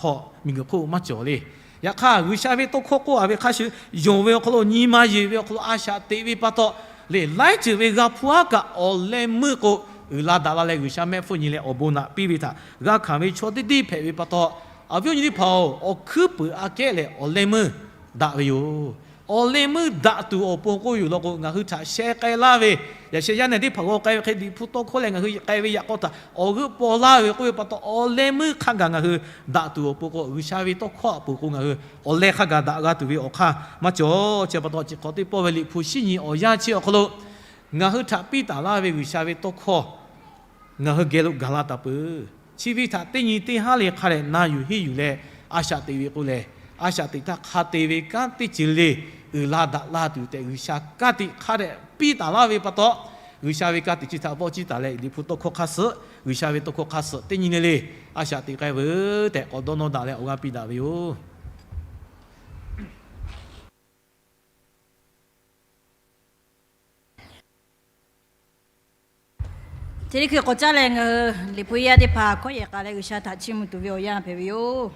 hk'oˆ maˇ cawˬ le. Yaꞈ hk'aˇ, G'uiˬsha ve tawˇ hkawˇ k'oˆ a ve hk'a shuˍ, yonˍ ve awˬ hk'aw lo nyi ma yeˬ ve awˬ hk'aw lo a shaꞈ teꞈ ve pa taw, lehˬ laiˉ ceuˬ ve g'a hpuˇ aˉ kaꞈ awˬ leh meuˇ k'o, uiˍ la daꞈ la leh G'uiˬsha mehˆ hpfuhˇ nyi leh awˬ bon naꞈ piˇ ve htaꞈ g'a hkanˍ ve chaw teˇ deˇ hpehꞈ ve pa taw, awˬ viˉ awˬ nyi teˇ hpaˍ-oˬ, awˬ hkuiˉ peuˍ aꞈ kehˉ lehˬ awˬ leh meuˇ daꞈ ve yoˬ. Awˬ leh meuˇ daꞈ tuˬ awˬ pon k'oˆ yoˬ law k'o, ngaˬ hui htaꞈ sheh k'ai laˇ ve, yaꞈ sheh yaˇ nehˬ teˇ hpaˍ g'aw k'ai ve hk'e Liꞈ hpu tawˇ hkawˇ leh ngaˬ hui k'ai ve yaꞈ k'aw htaꞈ awˬ g'euˆ paw laˇ ve k'oˆ ve pa taw, awˬ leh meuˇ hk'a gaˬ ngaˬ hui daꞈ tuˬ awˬ pon k'o, G'uiˬsha ve tawˇ hkawˇ aꞈ peuˬ k'o ngaˬ hui awˬ leh hk'a gaˬ daꞈ g'a tuˬ ve awˬ hk'aˇ maˇ cawˬ. Chi pa taw, chi hk'awꞈ teˇ pawˆ ve Liꞈ hpu shiˉ nyi awˬ yanˇ chi awˬ hk'aw lo ngaˬ hui htaꞈ piˇ taˍ laˇ ve G'uiˬsha ve tawˇ hkawˇ ngaˬ hui geh lo gaˬ la taˍ peuˬ. Chi ve htaꞈ teˇ nyi teˇ haˉ le hk'a dehꞈ na yuˬ henˇ yuˬ leh a shaꞈ teꞈ ve k'o lehˬ, a shaꞈ teꞈ htaˇ hk'a te ve kanˉ teˇ ceuˬ le uiˍ la daꞈ la tuˬ tehꞈ G'uiˬsha ka tiꞈ hk'a dehꞈ piˇ taˍ laˇ ve pa taw, G'uiˬsha ve ka tiꞈ chi htaꞈ vawˆ ciˇ taˍ leh Liꞈ hpu tawˇ hkawˇ hk'aˇ suh, G'uiˬsha ve tawˇ hkawˇ hk'aˇ suh teˇ nyi le le a shaꞈ teꞈ k'ai veuˬ tehꞈ k'awꞈ dawˇ nawˇ daꞈ leh awˬ g'aˇ piˇ daꞈ ve yoˬ. Teˇ hkui k'awꞈ caˉ leh ngaˬ hui Liꞈ hpu yaˇ teˇ hpaˍ hkawˉ yehˬ k'a leh G'uiˬsha htaꞈ chiˇ mvuh tuˬ ve awˬ yanˇ hpehꞈ ve yoˬ.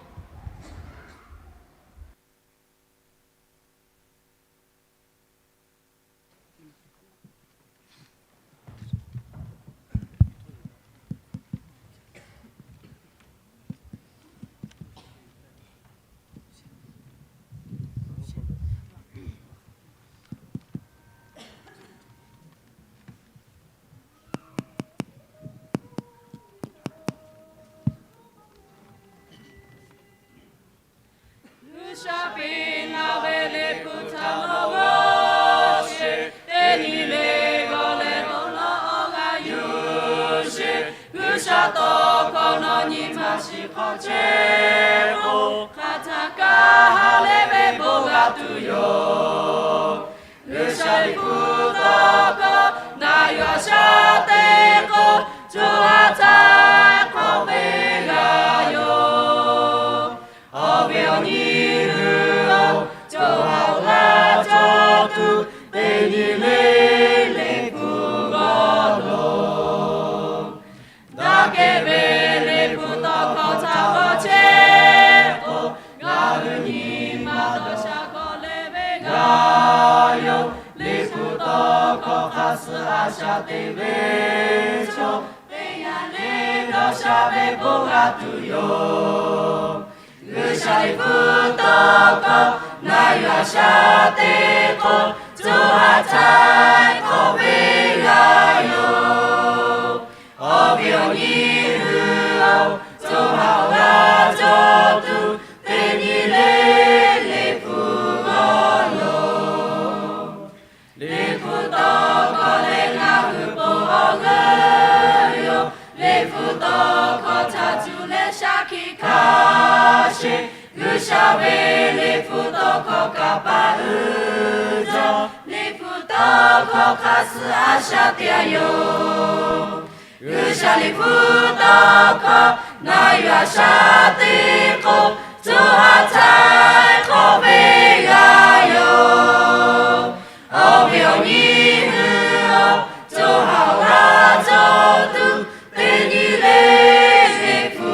G'uiˬsha piˇ laˇ ve Liꞈ hpu htaꞈ nawˬ g'aw sheˍ. Teˇ nyi le g'aw leh dawˇ law awˬ g'aˇ yuˬ sheˍ. G'uiˬsha tawˇ hkawˇ nawˬ nyi ma shiˍ hk'awꞈ chehˇ k'o, hk'aˬ htaˇ kaꞈ ha leh ve bon g'a tuˬ yoˬ. G'uiˬsha Liꞈ hpu tawˇ hkawˇ na yuˬ a shaꞈ teꞈ k'o, co ha htaiˍ hk'awꞈ ve g'a yoˬ. Awˬ viˉ awˬ nyi hui-oˬ, co ha awˬ g'aˇ cawˬ tuˬ teˇ nyi le Liꞈ hpu g'aw loˬ. Daꞈ kehˬ ve Liꞈ hpu tawˇ hkawˇ htaꞈ g'aw chehˇ k'o, ngaˬ hui nyi ma dawˇ sha k'awꞈ leh ve g'a yoˬ. Liꞈ hpu tawˇ hkawˇ hk'aˇ suh a shaꞈ teꞈ ve chaw, teˇ yanˇ le dawˇ sha ve bon g'a tuˬ yoˬ. G'uiˬsha Liꞈ hpu tawˇ hkawˇ na yuˬ a shaꞈ teꞈ k'o, co ha htaiˍ hk'awꞈ ve g'a yoˬ. Awˬ viˉ awˬ nyi hui-oˬ, co ha awˬ g'aˇ cawˬ tuˬ teˇ nyi le Liꞈ hpu g'aw loˬ. Liꞈ hpu tawˇ hkawˇ leh ngaˬ hui bon awˬ g'euˆ yoˬ. Liꞈ hpu tawˇ hkawˇ htaꞈ cuˇ leh shaˍ hkiˆ hkanˍ sheˍ. G'uiˬsha ve Awˬ kaˍ paˍ uiˍ jaw, Liꞈ hpu tawˇ hkawˇ hk'a suh a shaꞈ teꞈ a yoˬ. G'uiˬsha Liꞈ hpu tawˇ hkawˇ na yuˬ a shaꞈ teꞈ k'o, co ha htaˇ hk'awꞈ ve g'a yoˬ. Awˬ viˉ awˬ nyi hui a, co ha g'a cawˬ tuˬ teˇ nyi le Liꞈ hpu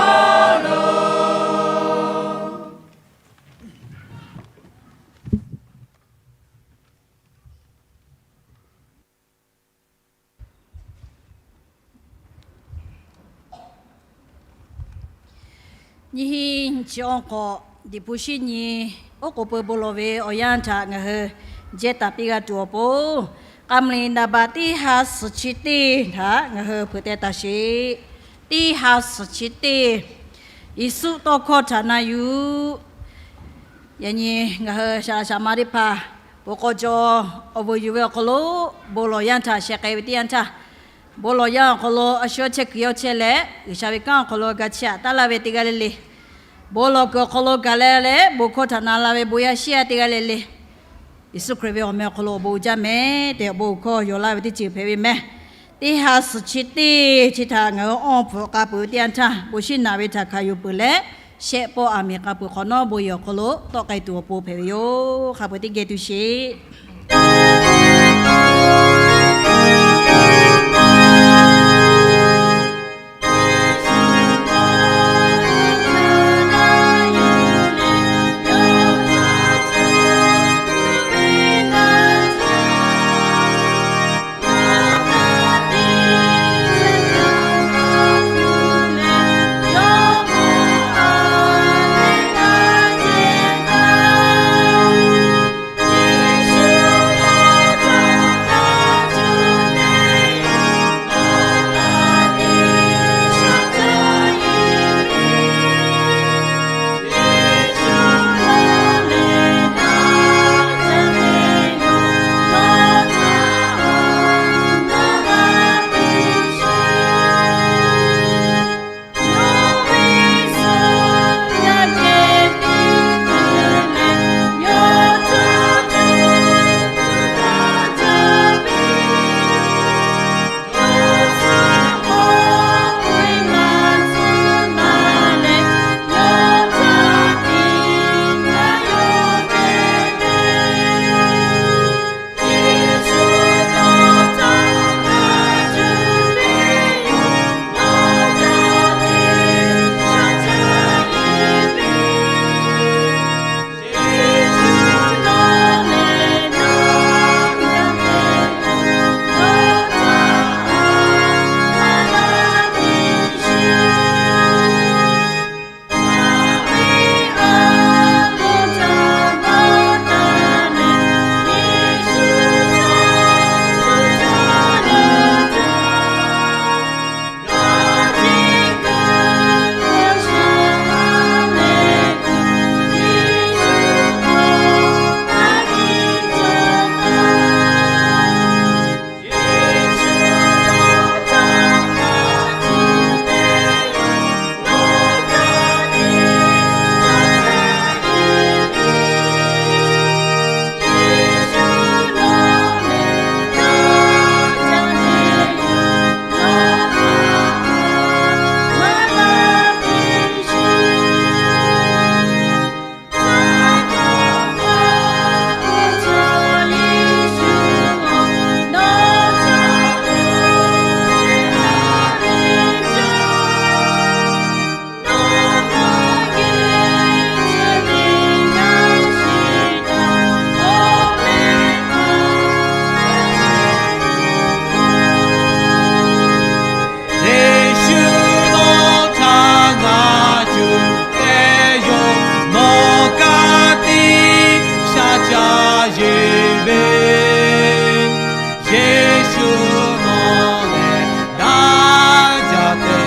awˬ lo. Nyiˇ hinˉ nyiˇ chi awˬ hk'awꞈ, Liꞈ hpu shiˉ nyi oˉ k'oˍ pui bon lawˬ ve awˬ yanˇ htaꞈ ngaˬ hui jehˇ taˍ piˇ g'a tuˬ awˬ pon, K'a mvuh liꞈ naˍ baꞈ teˇ ha suhˍ chi teˇ htaꞈ ngaˬ hui hpeuꞈ teh taˍ sheˍ. Teˇ ha suhˍ chi teˇ, Yeˍsuˆ tawˇ hkawˇ htaꞈ na yuˬ. Yaꞈ nyi ngaˬ hui shaˍ laꞈ shaˍ ma teˇ hpaˍ, bon k'aw jaw awˬ vuiˬ yuˬ ve awˬ hk'aw lo, bon lawˬ yanˇ htaꞈ sheh k'ai ve teˇ yanˇ htaˇ, bon lawˬ yanˇ awˬ hk'aw lo a shu awˬ chehˇ kuiˬ awˬ chehˇ leh, G'uiˬsha ve kanˉ awˬ hk'aw lo ga chehˇ aꞈ taˉ laˇ ve teˇ g'aˇ le le, bon lawˬ kuiˬ awˬ hk'aw lo gaˬ leh leh bon hkawˇ htaꞈ na la ve bon yaˇ shiˉ yaˇ teˇ g'aˇ le le, Yeˍsuˆ Hkriꞈ ve awˬ meh awˬ hk'aw lo awˬ bon uiˍ jaˇ mehˍ tehꞈ awˬ bon uiˍ hkawˇ yawˬ laˇ ve teˇ ceuˬ hpehꞈ ve mehˍ. Teˇ ha suhˍ chi teˇ chi htaꞈ ngaˬ hui awˬ hpfuhꞈ k'a peuˬ ve teˇ yanˇ htaˇ, bon shiˉ naꞈ ve htaꞈ hkanˍ yuˬ peuˬ leh, shehˆ pawˆ aˬ miˍ k'a peuˬ hk'awꞈ nawˉ bon yehˬ awˬ hk'aw lo tawˆ k'ai tuˬ awˬ pon hpehꞈ ve yoˬ. Hk'a peuˬ teˇ geh tuˬ sheˍ. Yeˍsuˆ nawˬ htaꞈ ngaˬ cuˇ te yoˬ, nawˬ ka tiꞈ sha ca yeˬ ve. Yeˍsuˆ nawˬ lehˬ daꞈ jaˇ te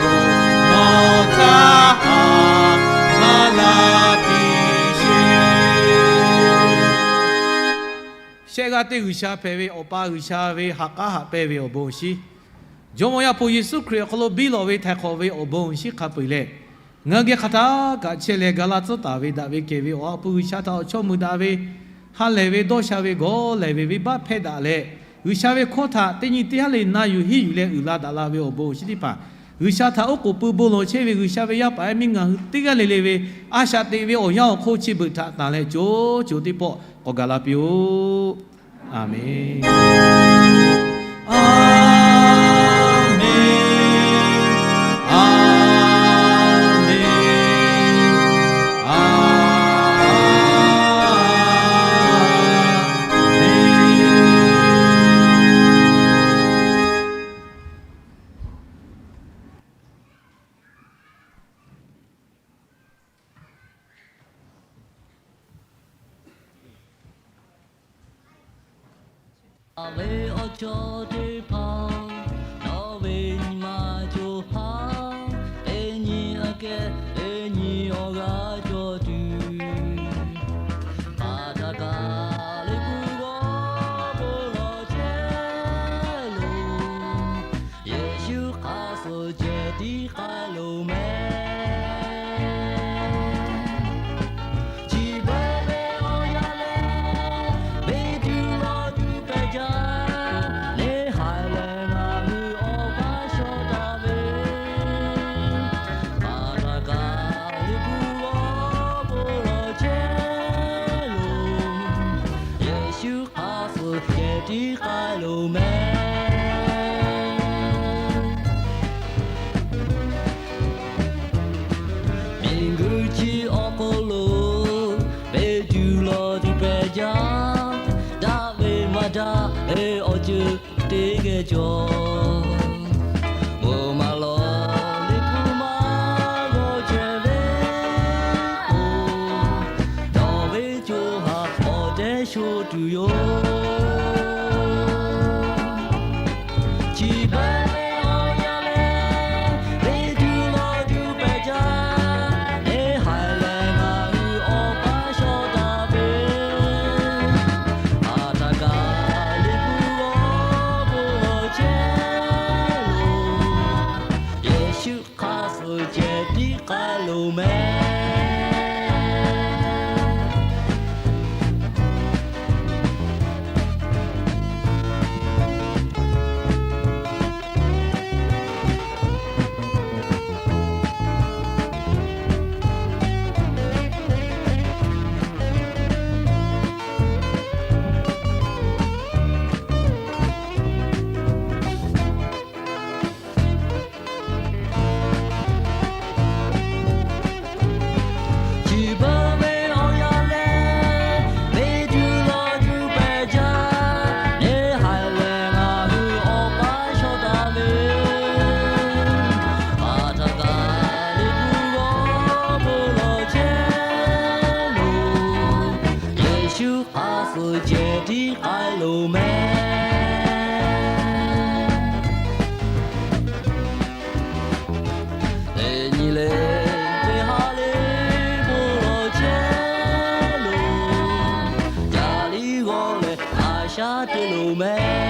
yoˬ, nawˬ htaꞈ haꞈ maˍ laˇ piˇ sheˍ. Shehˆ g'aˇ teˇ G'uiˬsha hpehꞈ ve Awˬ pa G'uiˬsha ve ha k'aˉ haꞈ pehnˇ ve awˬ bon awˬ shinˉ, Jawˇmawˇ Yaˇ hpu Yeˍsuˆ Hkriꞈ awˬ hk'aw lo biˇ lawˬ ve htaiˍ hk'awꞈ ve awˬ bon awˬ shinˉ hk'a peu-eˬ leh, Ngaˬ hui geh hk'aˬ htaˇ kaꞈ chehˇ leh, ga laˇ tcuhˉ taˍ ve daꞈ ve kehˬ ve awˬ ha hpu G'uiˬsha htaꞈ awˬ chawˇ mui daꞈ ve, ha lehˬ ve, dawˇ sha ve, gawˬ lehˬ ve, venˇbaˆ hpehˇ daꞈ leh, G'uiˬsha ve hkawˇ htaꞈ teˇ nyi teˇ haˉ le na yuˬ henˇ yuˬ leh uiˍ la daꞈ la ve awˬ bon awˬ shinˉ teˇ hpaˍ, G'uiˬsha htaꞈ oˉ k'oˍ pui bon lawˬ chehˇ ve G'uiˬsha ve yaˇ paˍ yaˇ miˇ ngaˬ hui teˇ g'aˇ le le ve a shaꞈ teꞈ ve awˬ yanˇ awˬ hk'oˆ chi beuꞈ htaꞈ tanˬ leh co co teˇ pawˆ k'awꞈ gaˬ la piˇ-oˆ. Aˍmenˍ. Aˍmenˍ. Aˍmenˍ. Aˍmenˍ. Ve awˬ cawˬ teˇ hpaˍ, nawˬ ve nyi ma co ha, teˇ nyi aꞈ kehˉ teˇ nyi awˬ g'aˇ cawˬ tuˬ, paˍ htaꞈ kaꞈ le kuˬ g'awˇ bon lawˬ chehˇ loˬ. Yeˍsuˆ hk'a suhˍ ceh tiˉ k'ai loˬ mehˍ. Chi beuꞈ ve awˬ yaˇ lehˬ, venˇ tuˬ lawˬ tuˬ pehˬ jaˇ, neˇ haiˬ lehˬ ngaˬ hui awˬ paˇ shawˍ daꞈ ve, paˍ htaꞈ kaꞈ le kuˬ g'awˇ bon lawˬ chehˇ loˬ. Yeˍsuˆ hk'a suhˍ ceh tiˉ k'ai loˬ mehˍ. Miˬguiˬ chi awˬ hk'aw lo venˇ tuˬ lawˬ tuˬ pehˬ jaˇ, daꞈ ve maˇ daꞈ ve awˬ ceuˬ teˇ geh cawˬ. Bon maˍ lawˬ liꞈ hpu maˇ g'awˇ chehˇ ve k'o, dawˬ ve co ha awˬ tehˉ sho tuˬ yoˬ. Chi beuꞈ ve awˬ yaˇ lehˬ, venˇ tuˬ lawˬ tuˬ pehˬ jaˇ, neˇ haiˬ lehˬ ngaˬ hui awˬ paˇ shawˍ daꞈ ve, paˍ htaꞈ kaꞈ le kuˬ g'awˇ bon lawˬ chehˇ loˬ. Yeˍsuˆ hk'a suhˍ ceh tiˉ k'ai loˬ mehˍ. Chi beuꞈ ve awˬ yaˇ lehˬ, venˇ tuˬ lawˬ tuˬ pehˬ jaˇ, neˇ haiˬ lehˬ ngaˬ hui awˬ paˇ shawˍ daꞈ ve, paˍ htaꞈ kaꞈ le kuˬ g'awˇ bon lawˬ chehˇ loˬ. Yeˍsuˆ hk'a suhˍ ceh tiˉ k'ai loˬ mehˍ. Teˇ nyi le teˇ ha le bon lawˬ chehˇ loˬ. Yaꞈ liˇ g'awˇ leh a shaˉ te loˬ mehˍ.